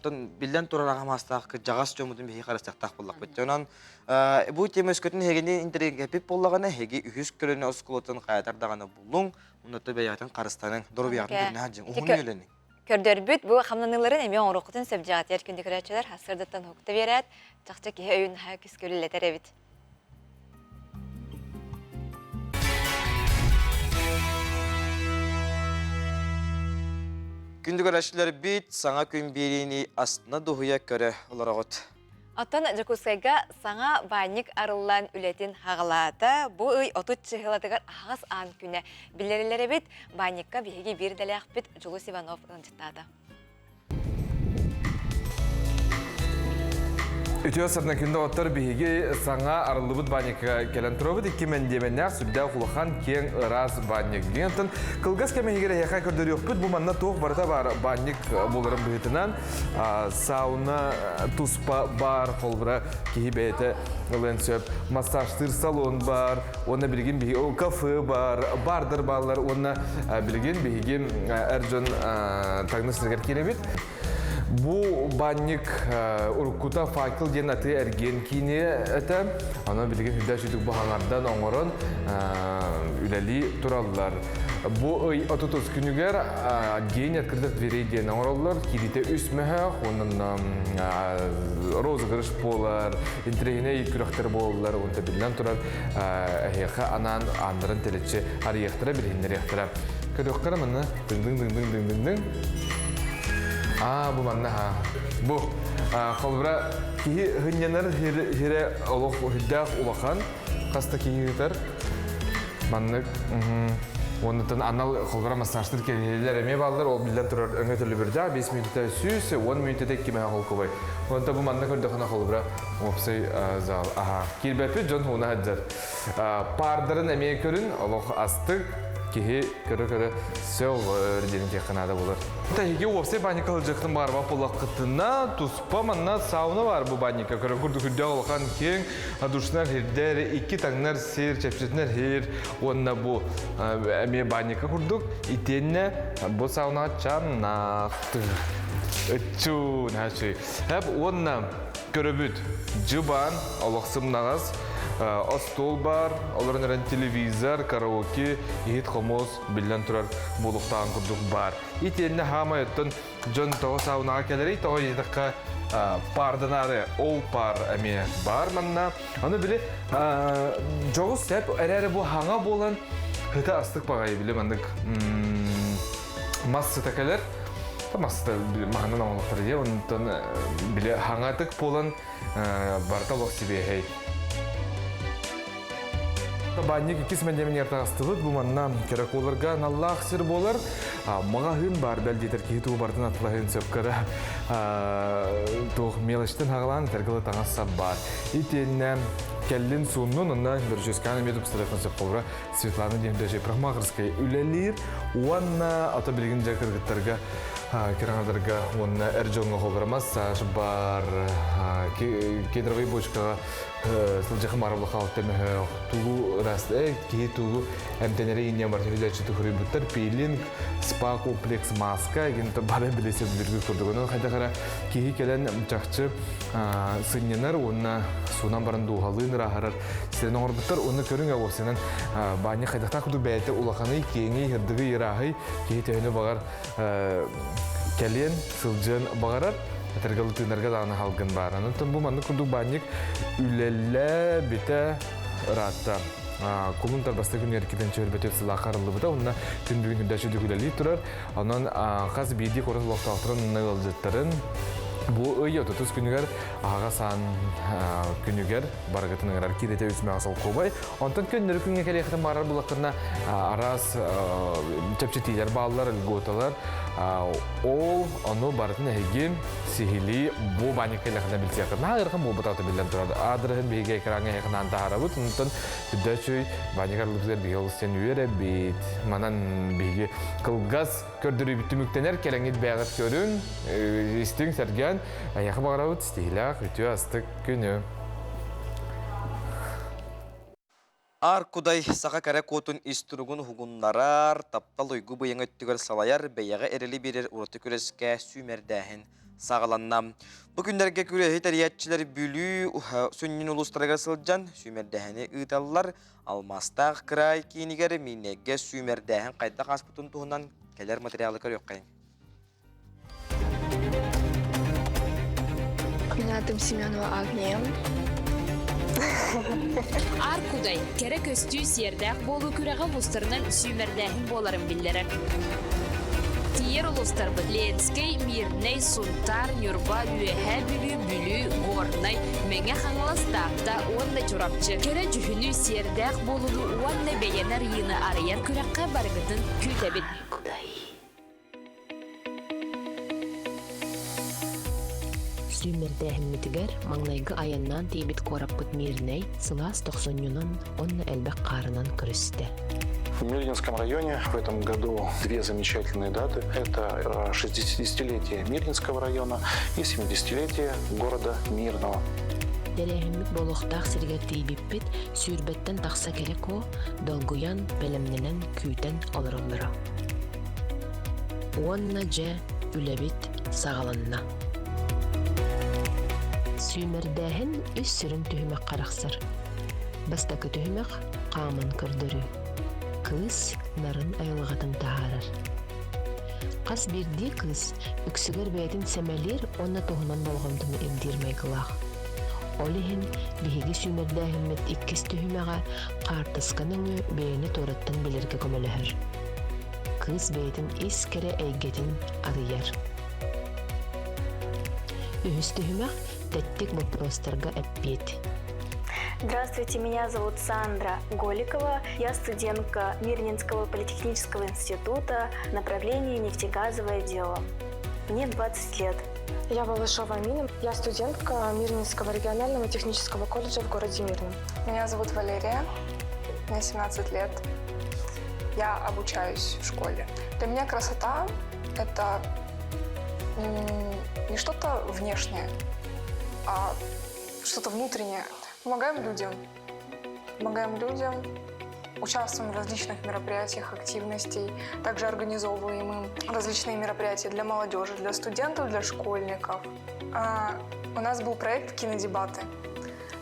Тон биллэн турар аҕам аастаах кырдьаҕас дьоммутун биһиги харыстыахтаах буоллахпыт. Онон бу тема өскөтүн эһигини интэриэһиргэппит буоллаҕына, эһиги үһүс көлүөнэ оскуолатын хайатар даҕаны буллуҥ, онно бэйэҕитин харыстаныҥ, доруобуйаҕытын көрүнэ сылдьыҥ, уһун үйэлэниҥ. Көрдөрбүт бу хамнаныыларын эмиэ оҥоруоххутун сөп дьаҕатыйар күндү көрөөччүлэр сарсыардаттан уһукта биэрээт, чахчы киһи өйүн наһаа күүскэ үлэлэтэр эбит. Күндү көрөөччүлэрбит, саҥа күн биэриини астына дуһуйа көрө олороҕут. Оттон Дьокуускайга саҥа баанньык арыллан үлэтин хаҕалаата. Бу ый 30 чыһылатыгар аһаҕас аан күнэ биллэриллэр эбит. Баанньыкка биһиги биир идэлээхпит Дьулус Иванов ыалдьыттаата. Үтүө сырна күндө оттор биһиги саҥа арыллыбыт банника кэлэн турабыт. Икки мэндиэмэннээх сүрдээх улахан киэҥ ыраас банник. Диэн кылгас кэм иһигэр эһиэхэ көрдөрүөхпүт. Бу манна туох барыта баар банник буоларын быһыытынан сауна туспа бар, холбура киһи бэйэтэ ылыан сөп. Массажтыыр салон бар, уонна билигин биһиги кафе бар, бардар бааллар уонна билигин биһиги эр дьон таҥныс сиригэр киирэбит. Бу банник уруккута факел диэн аты эргиэн киини этэ. Аны билигин үрдэ сүтүк баһаҥардан оҥорон. үлэлии тураллар. Бу ый 30 күнүгэр День открытых дверей диэн оҥороллор. Кииритэ үс мөһөөх, онон розыгрыш буолар, интэриэһинэй күрэхтэр буолаллар, уонна биллэн турар эһиэхэ анаан ааннарын тэлэччи арыйыахтара, билиһиннэриэхтэрэ. Көрүөххэ манна дыҥ-дыҥ-дыҥ-дыҥ-дыҥ-дыҥ. Аа, бу манна ха. Бу холбура киһи хынньанар хире олох үрдээх улахан хаста киһи ыытар. Маннык Оннуттан анал холбура массажтыр кэлиилэр эмиэ бааллар, ол биллэн турар өҥө төлөбүрдээх 5 мүнүүтэ 100, 10 мүнүүтэ 2 холкубай. Онто бу манна көрдөхүнэ холбура уопсай зал. Аха. Киирбэппит дьон хуна сылдьар. Паардарын эмиэ көрүн, олох астык, киһи көрө-көрө сөҕөр диэн этиэххэ наада буолар. Тэһиги уопсай банника сылдьыахтын баарба буллаххытына, туспа манна сауна бар бу банника. Көрө курдук үрдээх улахан киэҥ, душнар хирдэр, икки таҥнар сир, чэпчэтинэр хир уонна бу эмиэ банника курдук. Итиэннэ бу саунаҕа чаннаах Ыччуу, наһаа Хэп уонна көрөбүт дьыбаан, олох сымнаҕас, остуол бар, олорон эрэн телевизор, караоке, иһит-хомуос биллэн турар буолуохтааҕын курдук баар. Итиэннэ хаамай оттон дьон тоҕо саунаҕа кэлэрий, тоҕо диэтэххэ паарданаары ол паар эмиэ баар манна. Аны били дьоҕус сэп эрээри бу хаҥа буолан хыта астык баҕайы били маннык мас сыта кэлэр. Мас сыта маһынан оҥолохтор дии, онтон били хаҥатык буолан барыта олох сибиэһэй. Банник иккис мэндиэмэнигэр таҕыстыбыт. Бу манна кэрэ аналлаах сир буолар. Маҕаһыын бар бэл диэтэр киһи тугу барытын атылаһыан сөп кыра туох мелочтан хаҕалаан этэргэ таҥас сап баар. Итиэннэ кэллин сууннун, онно Бөрүчүскаан эмиэ тупсарыахын сөп холура Светлана диэн даже парикмахерскай үлэлиир уонна ото билигин дьэ кыргыттарга кыраҥадарга уонна эр дьоҥҥо холура массаж бар кедровый бочкаҕа сылдьахы марабла хаалта мөһөөх тугу ырас киһи тугу эмтэнэри инньэ бар хүлээччи тухуруйбуттар пилинг спа комплекс маска эгин бары билесе билиргит курдук онон хайдах эрэ киһи кэлэн чахчы сынньанар уонна суунан баран дууһалыын ырааһырар сирин оҥорбуттар уонна көрүҥ авосынан баанньа хайдахтаах курдук бэйэтэ улаханый киэҥий сырдыгый ырааһый киһи төһөнү баҕар кэлиэн сылдьыан баҕарар этэргэ тыынарга даҕаны халгын баар онтон бу маннык курдук баанньык үлэлээ бүтэ ыраатта кулун тарбаста күнүгэр китен чөөрбөтү сылаах арыллыбыта уонна күн бүгүн үрдэ сүдүк үлэлии турар Онон хас биирдии куорат олохтоохторун уонна ыалдьыттарын бу ый отутус күнүгэр аһаҕас аан күнүгэр барыгытын ыҥырар киирэтэ үс солкуобай. Онтон көннөрү күҥҥэ кэлиэххитин баарар буллаххытына араас чэпчэтиилэр бааллар, льготалар. Ол ону барытын эһиги сиһилии бу банника кэллэххитинэ билсиэххит. Наһаа ыарахан буолбатаҕа биллэн турар. Аадырыһын биһиги экраҥҥа эһиэхэ таһаарабыт. Онтон Үрдөөчүй банника арыллыбытыгар биһиги олус диэн үөрэбит. Манан биһиги кылгас көрдөрүүбүт түмүктэнэр. Кэлэҥҥит бэйэҕит көрүҥ, истиҥ, сэргээн. Эйиэхэ баҕарабыт ситиһиилээх, үтүө астык күнү. Аар Кудай саха кэрэ куотун ис туругун уһугуннарар, таптал уйгу быйаҥ өттүгэр салайар, бэйэҕэ эрэли биэрэр ураты күрэскэ сүүмэрдээһин саҕаланна. Бу күннэргэ күрэһи тэрийээччилэр Бүлүү сүнньүн улуустарыгар сылдьан сүүмэрдээһини ыыталлар. Алмаастаах кыраай киинигэр Миинэгэ сүүмэрдээһин хайдах ааспытын туһунан кэлэр материалы көрүөххэйиҥ. Меня атым Семенова Агния. Аар Кудай, кэрэ көстүү сиэрдээх буолуу күрэҕэ улуустарынан сүүмэрдээһин буоларын биллэрэр. Тиийэр улуустарбыт Ленскэй, Мирнэй, Сунтаар, Ньурба, Үөһээ Бүлүү, Бүлүү, Горнай, Мэҥэ Хаҥалас, Таатта уонна Чурапчы. Кэрэ дьүһүнү, сиэрдээх буолууну уонна бэйэни арыйыыны арыйар күрэххэ барыгытын күүтэбит. Сүүмэрдээһиммитигэр маҥнайгы айаннаан тиийбит куораппыт Мирнэй сылаас тохсунньунан уонна элбэх хаарынан көрүстэ. В Мирнинском районе в этом году две замечательные даты. Это 60-летие Мирнинского района и 70-летие города Мирного. Тэрээһиммит буолуохтаах сиригэр тиийбиппит сүүрбэттэн тахса кэрэ куо долгуйан, бэлэмнэнэн, күүтэн олороллоро. Уонна дьэ, үлэбит саҕаланна. Сүүмэрдээһин үс сүрүн түһүмэххэ арахсар. Бастакы түһүмэх хааман көрдөрүү. Кыыс нарын айылҕатын таһаарар. Хас биирдии кыыс үксүгэр бэйэтин сэмэлиир уонна туһунан болҕомтону ирдиир майгылаах. Ол иһин биһиги сүүмэрдээһиммит иккис түһүмэҕэ хаартыска нөҥүө бэйэни туораттан билэргэ көмөлөһөр. Кыыс бэйэтин ис кэрэ эйгэтин арыйар. Үһүс түһүмэх тэттик боппуруостарга эппиэт. Здравствуйте, меня зовут Сандра Голикова. Я студентка Мирнинского политехнического института направления нефтегазовое дело. Мне 20 лет. Я Балашова Амина. Я студентка Мирнинского регионального технического колледжа в городе Мирном. Меня зовут Валерия, мне 17 лет. Я обучаюсь в школе. Для меня красота – это не что-то внешнее, а что-то внутреннее. Помогаем людям. Помогаем людям, участвуем в различных мероприятиях, активностей. Также организовываем им различные мероприятия для молодежи, для студентов, для школьников. А, у нас был проект «Кинодебаты».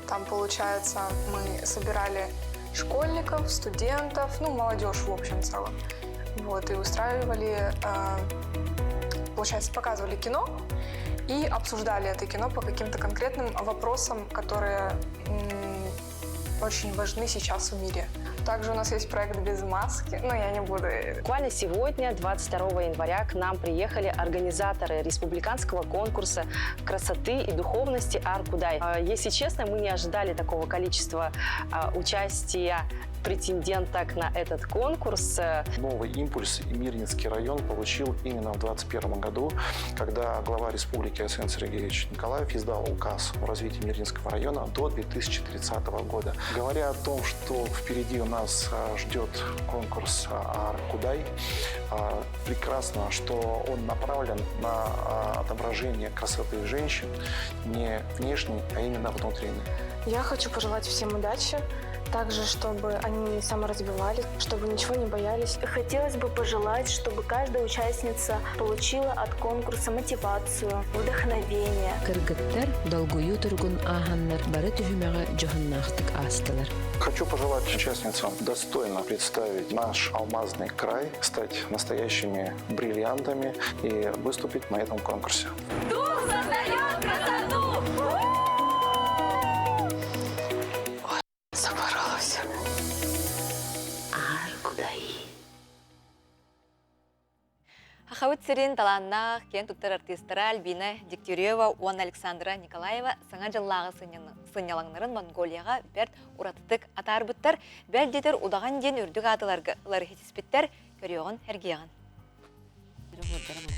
Там, получается, мы собирали школьников, студентов, ну, молодежь в общем целом. Вот, и устраивали, а, получается, показывали кино и обсуждали это кино по каким-то конкретным вопросам, которые очень важны сейчас в мире. Также у нас есть проект «Без маски», но я не буду. Буквально сегодня, 22 января, к нам приехали организаторы республиканского конкурса красоты и духовности «Аркудай». Если честно, мы не ожидали такого количества участия претенденток на этот конкурс. Новый импульс Мирнинский район получил именно в 2021 году, когда глава республики Арсен Сергеевич Николаев издал указ о развитии Мирнинского района до 2030 года. Говоря о том, что впереди у нас ждет конкурс Аркудай, прекрасно, что он направлен на отображение красоты женщин не внешней, а именно внутренней. Я хочу пожелать всем удачи, также, чтобы они саморазвивались, чтобы ничего не боялись. Хотелось бы пожелать, чтобы каждая участница получила от конкурса мотивацию, вдохновение. Кыргыттар долгуйуу туругун ааһаннар бары түһүмэҕи дьоһуннаахтык аастылар. Хочу пожелать участницам достойно представить наш алмазный край, стать настоящими бриллиантами и выступить на этом конкурсе. Дух создает красоту! Ой, запоролась. Аркудай. Сахабыт сирин талааннаах киэн туттар артыыстара Альбина Дегтярева уонна Александра Николаева Саҥа дьыллааҕы сынньалаҥнарын Монголияҕа бэрт уратытык атаарбыттар, бэл диэтэр удаҕан диэн үрдүк аатыларга ылары ситиспиттэр, көрүөҕүн эргиэҕин.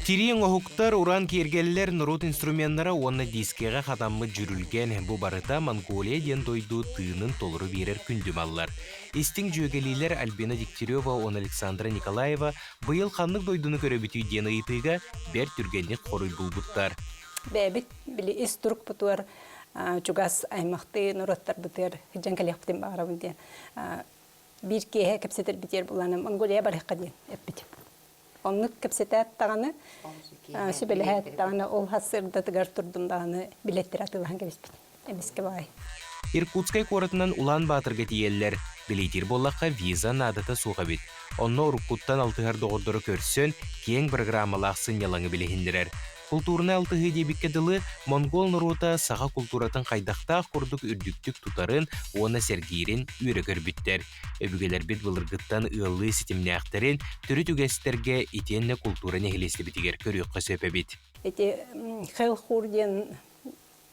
Тирии оҥоһуктар, уран киэргэллэр, норуот инструменнара уонна дискэҕэ хатаммыт дьүрүлгэн бу барыта Монголия диэн дойду тыынын толору биэрэр күндү маллар. Истиҥ дьүөгэлиилэр Альбина Дегтярева уонна Александра Николаева быйыл ханнык дойдуну көрөбүтүй диэн ыйытыыга бэрт түргэнник хоруй булбуттар. Бэйэбит били ис турукпутугар чугас аймахтыы норуоттарбытыгар сылдьан кэлиэхпитин баҕарабын диэн биир киэһэ кэпсэтэрбитигэр буланым Монголия барыахха диэн эппитим. Оннук кэпсэтээт даҕаны, сүбэлэһээт даҕаны ол сарсыардатыгар турдум даҕаны билеттери атыылаһан кэбиспит. Эмискэ баҕай. Иркутскай куоратынан Улаан-Баатырга тиийэллэр. Билиитир буоллахха виза наадата суох эбит. Онно уруккуттан алтыһар доҕордоро көрсөн, киэҥ программалаах сынньалаҥы билиһиннэрэр. Култуурунай алтыһыы диэбиккэ дылы, монгол норуота саха култууратын хайдахтаах курдук үрдүктүк тутарын уонна сэргиирин үөрэ көрбүттэр. Өбүгэлэрбит былыргыттан ыаллыы ситимнээхтэрин төрүт үгэстэргэ итиэннэ култуура нэһилиэстибитигэр көрүөххэ сөп эбит. Ити Хелхур диэн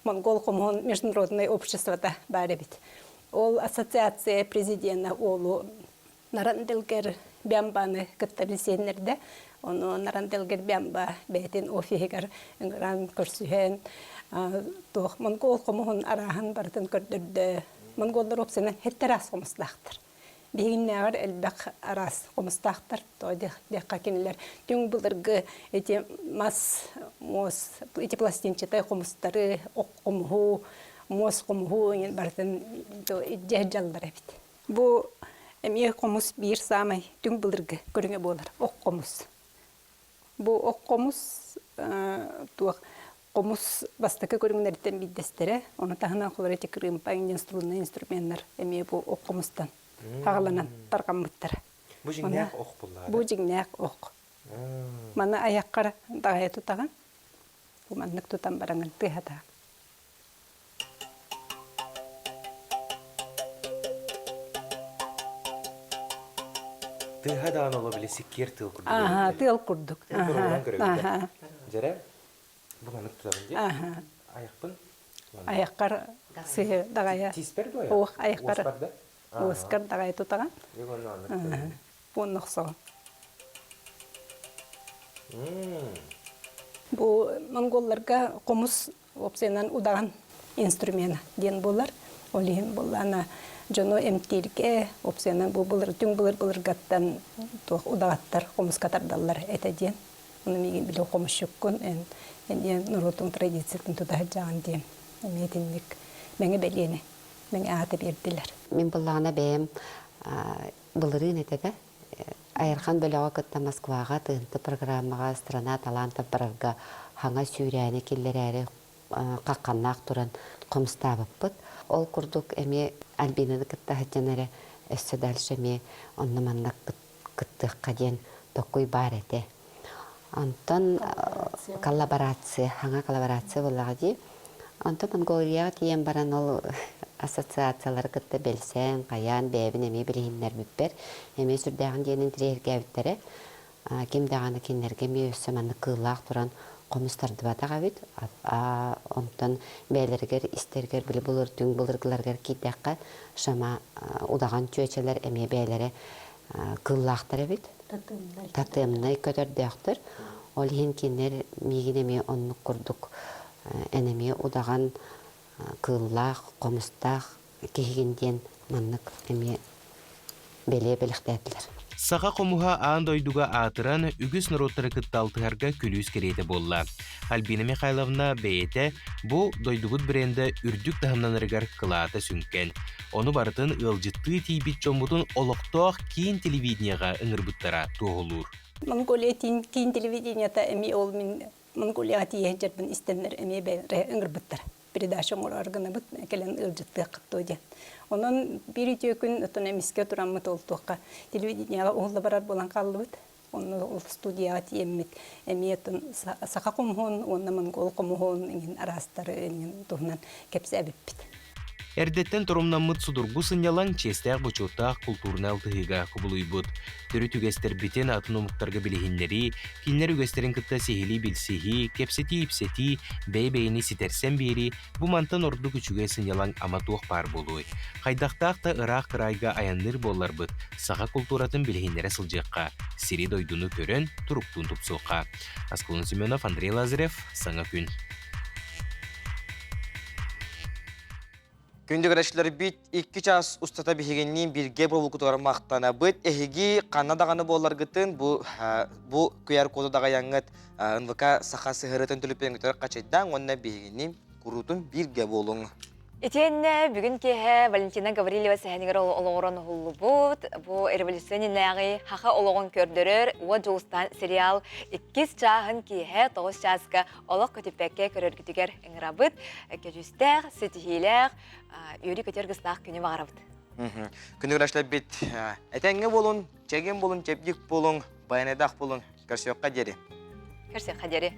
Монгол хомуһун международнай обществота баар эбит. Ол ассоциация президена уолу Наранделгер Бямбаны кытта билсиэннэрдэ. Ону Наранделгер Бямба бэйэтин офиһыгар ыҥыран көрсүһэн туох монгол хомуһун арааһын барытын көрдөрдө. Монголлар уопсайынан хэттэр аас хомустаахтар. Биһигиннээҕэр элбэх араас хомустаахтар. Тоҕо диэххэ кинилэр түҥ былыргы эти мас, муос, ити пластинчатай хомустары, ох хомуһу, муос хомуһу барытын илдьэ сылдьаллар эбит. Бу эмиэ хомус биир саамай түҥ былыргы көрүҥэ буолар ох хомус. Бу ох хомус туох хомус бастакы көрүҥнэриттэн биирдэстэрэ. Ону таһынан холор эти кырыымпа диэн струнный инструменнар эмиэ бу ох хомустан хаҕаланан тарҕаммыттара. Бу дьиҥнээх ох буллаҕа. Бу дьиҥнээх ох. Маны айаххар даҕайа тутаҕын. Бу маннык тутан бараҥын тыаһатаа. Тыаһа даҕаны оло били сиккиэр тыал курдук. Аха, тыал курдук. Аха. Аха. Дьэрэ, бу маннык тутабын дии. Аха. Айахпын Айаххар сыһы даҕайа. Тииспэр дуо? Ох, айаххар. Уоспар да? Уоскар даҕайа тутаҕын. Уонна охсоҕун. Бу монголларга хомус уопсайынан удаҕан инструмена диэн буолар. Ол иһин буоллаана дьону эмтииргэ уопсайынан бу былыр түҥ былыр былыргаттан туох удаҕаттар хомуска тардаллар этэ диэн. Ону миигин били хомусчуккун эн эмиэ норуотуҥ традициятын тута сылдьаҕын диэн эмиэ итинник мэҥэ бэлиэни мэҥэ ааты биэрдилэр. Мин буллаҕына бэйэм былырыын этэ да Айархан бөлөҕө кытта Москваҕа тыһынты программаҕа «Страна талантов» барарга хаҥа сүүрээни киллэрээри хахханнаах туран хомустаабыппыт. Ол курдук эмиэ Альбинаны кытта сылдьан эрэ өссө дальше эмиэ онно-манна кыттыахха диэн токуй баар этэ. Онтон коллаборация, хаҥа коллаборация буоллаҕа дии. Онтон Монголияҕа тиийэн баран ол ассоциациялары кытта бэлсэн, хайаан бэйэбин эмиэ билиһиннэрбиппэр эмиэ сүрдээҕин диэн интэриэһиргээбиттэрэ. Ким даҕаны кинилэргэ эмиэ өссө маннык кыыллаах туран хомус тардыбатах эбит. Онтон бэйэлэригэр истэригэр били былыр түҥ былыргыларыгар киирдэххэ шама удаҕан чүөчэлэр эмиэ бэйэлэрэ кыыллаахтар эбит. Татымнай көтөрдөөхтөр. Ол иһин кинилэр миигин эмиэ оннук курдук эн эмиэ удаҕан кыыллаах, хомустаах киһигин диэн маннык эмиэ бэлиэ бэлэхтээтилэр. Саха хомуһа аан дойдуга аатыран, үгүс норуоттары кытта алтыһарга күлүүс кэриэтэ буолла. Альбина Михайловна бэйэтэ бу дойдубут брендэ үрдүк таһымнанарыгар кылаата сүҥкэн. Ону барытын ыалдьыттыы тиийбит дьоммутун олохтоох киин телевидениеҕа ыҥырбыттара туоһулуур. Монголия киин телевидениета эмиэ ол мин Монголияҕа тиийэ сылдьарбын истэннэр эмиэ бэйэлэрэ ыҥырбыттар. Передача оҥорор гынабыт, кэлэн ыалдьыттыаххыт дуо диэн. Онон биир үтүө күн оттон эмискэ тураммыт ол туохха телевидениеҕа уһулла барар буолан хааллыбыт. Онно ол студияҕа тиийэммит эмиэ оттон саха хомуһун уонна монгол хомуһун иҥин араастары иҥин туһунан кэпсээбиппит. Эрдэттэн торумнаммыт судургу сынньалаҥ чиэстээх-бочуоттаах култуурунай алтыһыыга кубулуйбут. Төрүт үгэстэрбитин атын омуктарга билиһиннэрии, кинилэр үгэстэрин кытта сиһилии билсиһии, кэпсэтии-ипсэтии, бэйэ-бэйэни ситэрсэн биэрии бу мантан ордук үчүгэй сынньалаҥ ама туох баар буолуой? Хайдахтаах да ыраах кыраайга айанныыр буолларбыт, саха култууратын билиһиннэрэ сылдьыахха, сири-дойдуну көрөн, туруктуун тупсуохха. Аскалон Семенов, Андрей Лазарев, Саҥа күн. Күндү көрөөччүлэрбит 2 час устата биһигинниин бииргэ буолбуккутугар махтанабыт. Эһиги ханна даҕаны буолларгытын бу бу QR-коду даҕайаҥҥыт НВК саха сыһыарытын төлөпүөҥҥүтүгэр хачайдааҥ уонна биһигинниин куруутун бииргэ буолуҥ. Итиэннэ бүгүн киэһэ Валентина Гаврильева сэһэнигэр олоҕуран уһуллубут бу революционнааҕы хаха олоҕун көрдөрөр Уот Дьулустаан сериал иккис чааһын киэһэ 9 чааска олох көтүппэккэ көрөргүтүгэр ыҥырабыт. Көдьүүстээх, ситиһиилээх, үөрүү-көтөр гыстаах күнү баҕарабыт. Күнү көрөшлөрбүт этэҥҥэ буолун, чэгин буолун, чэбдик буолуҥ, баянайдаах буолун. Көрсүөххэ диэри. Көрсүөххэ диэри.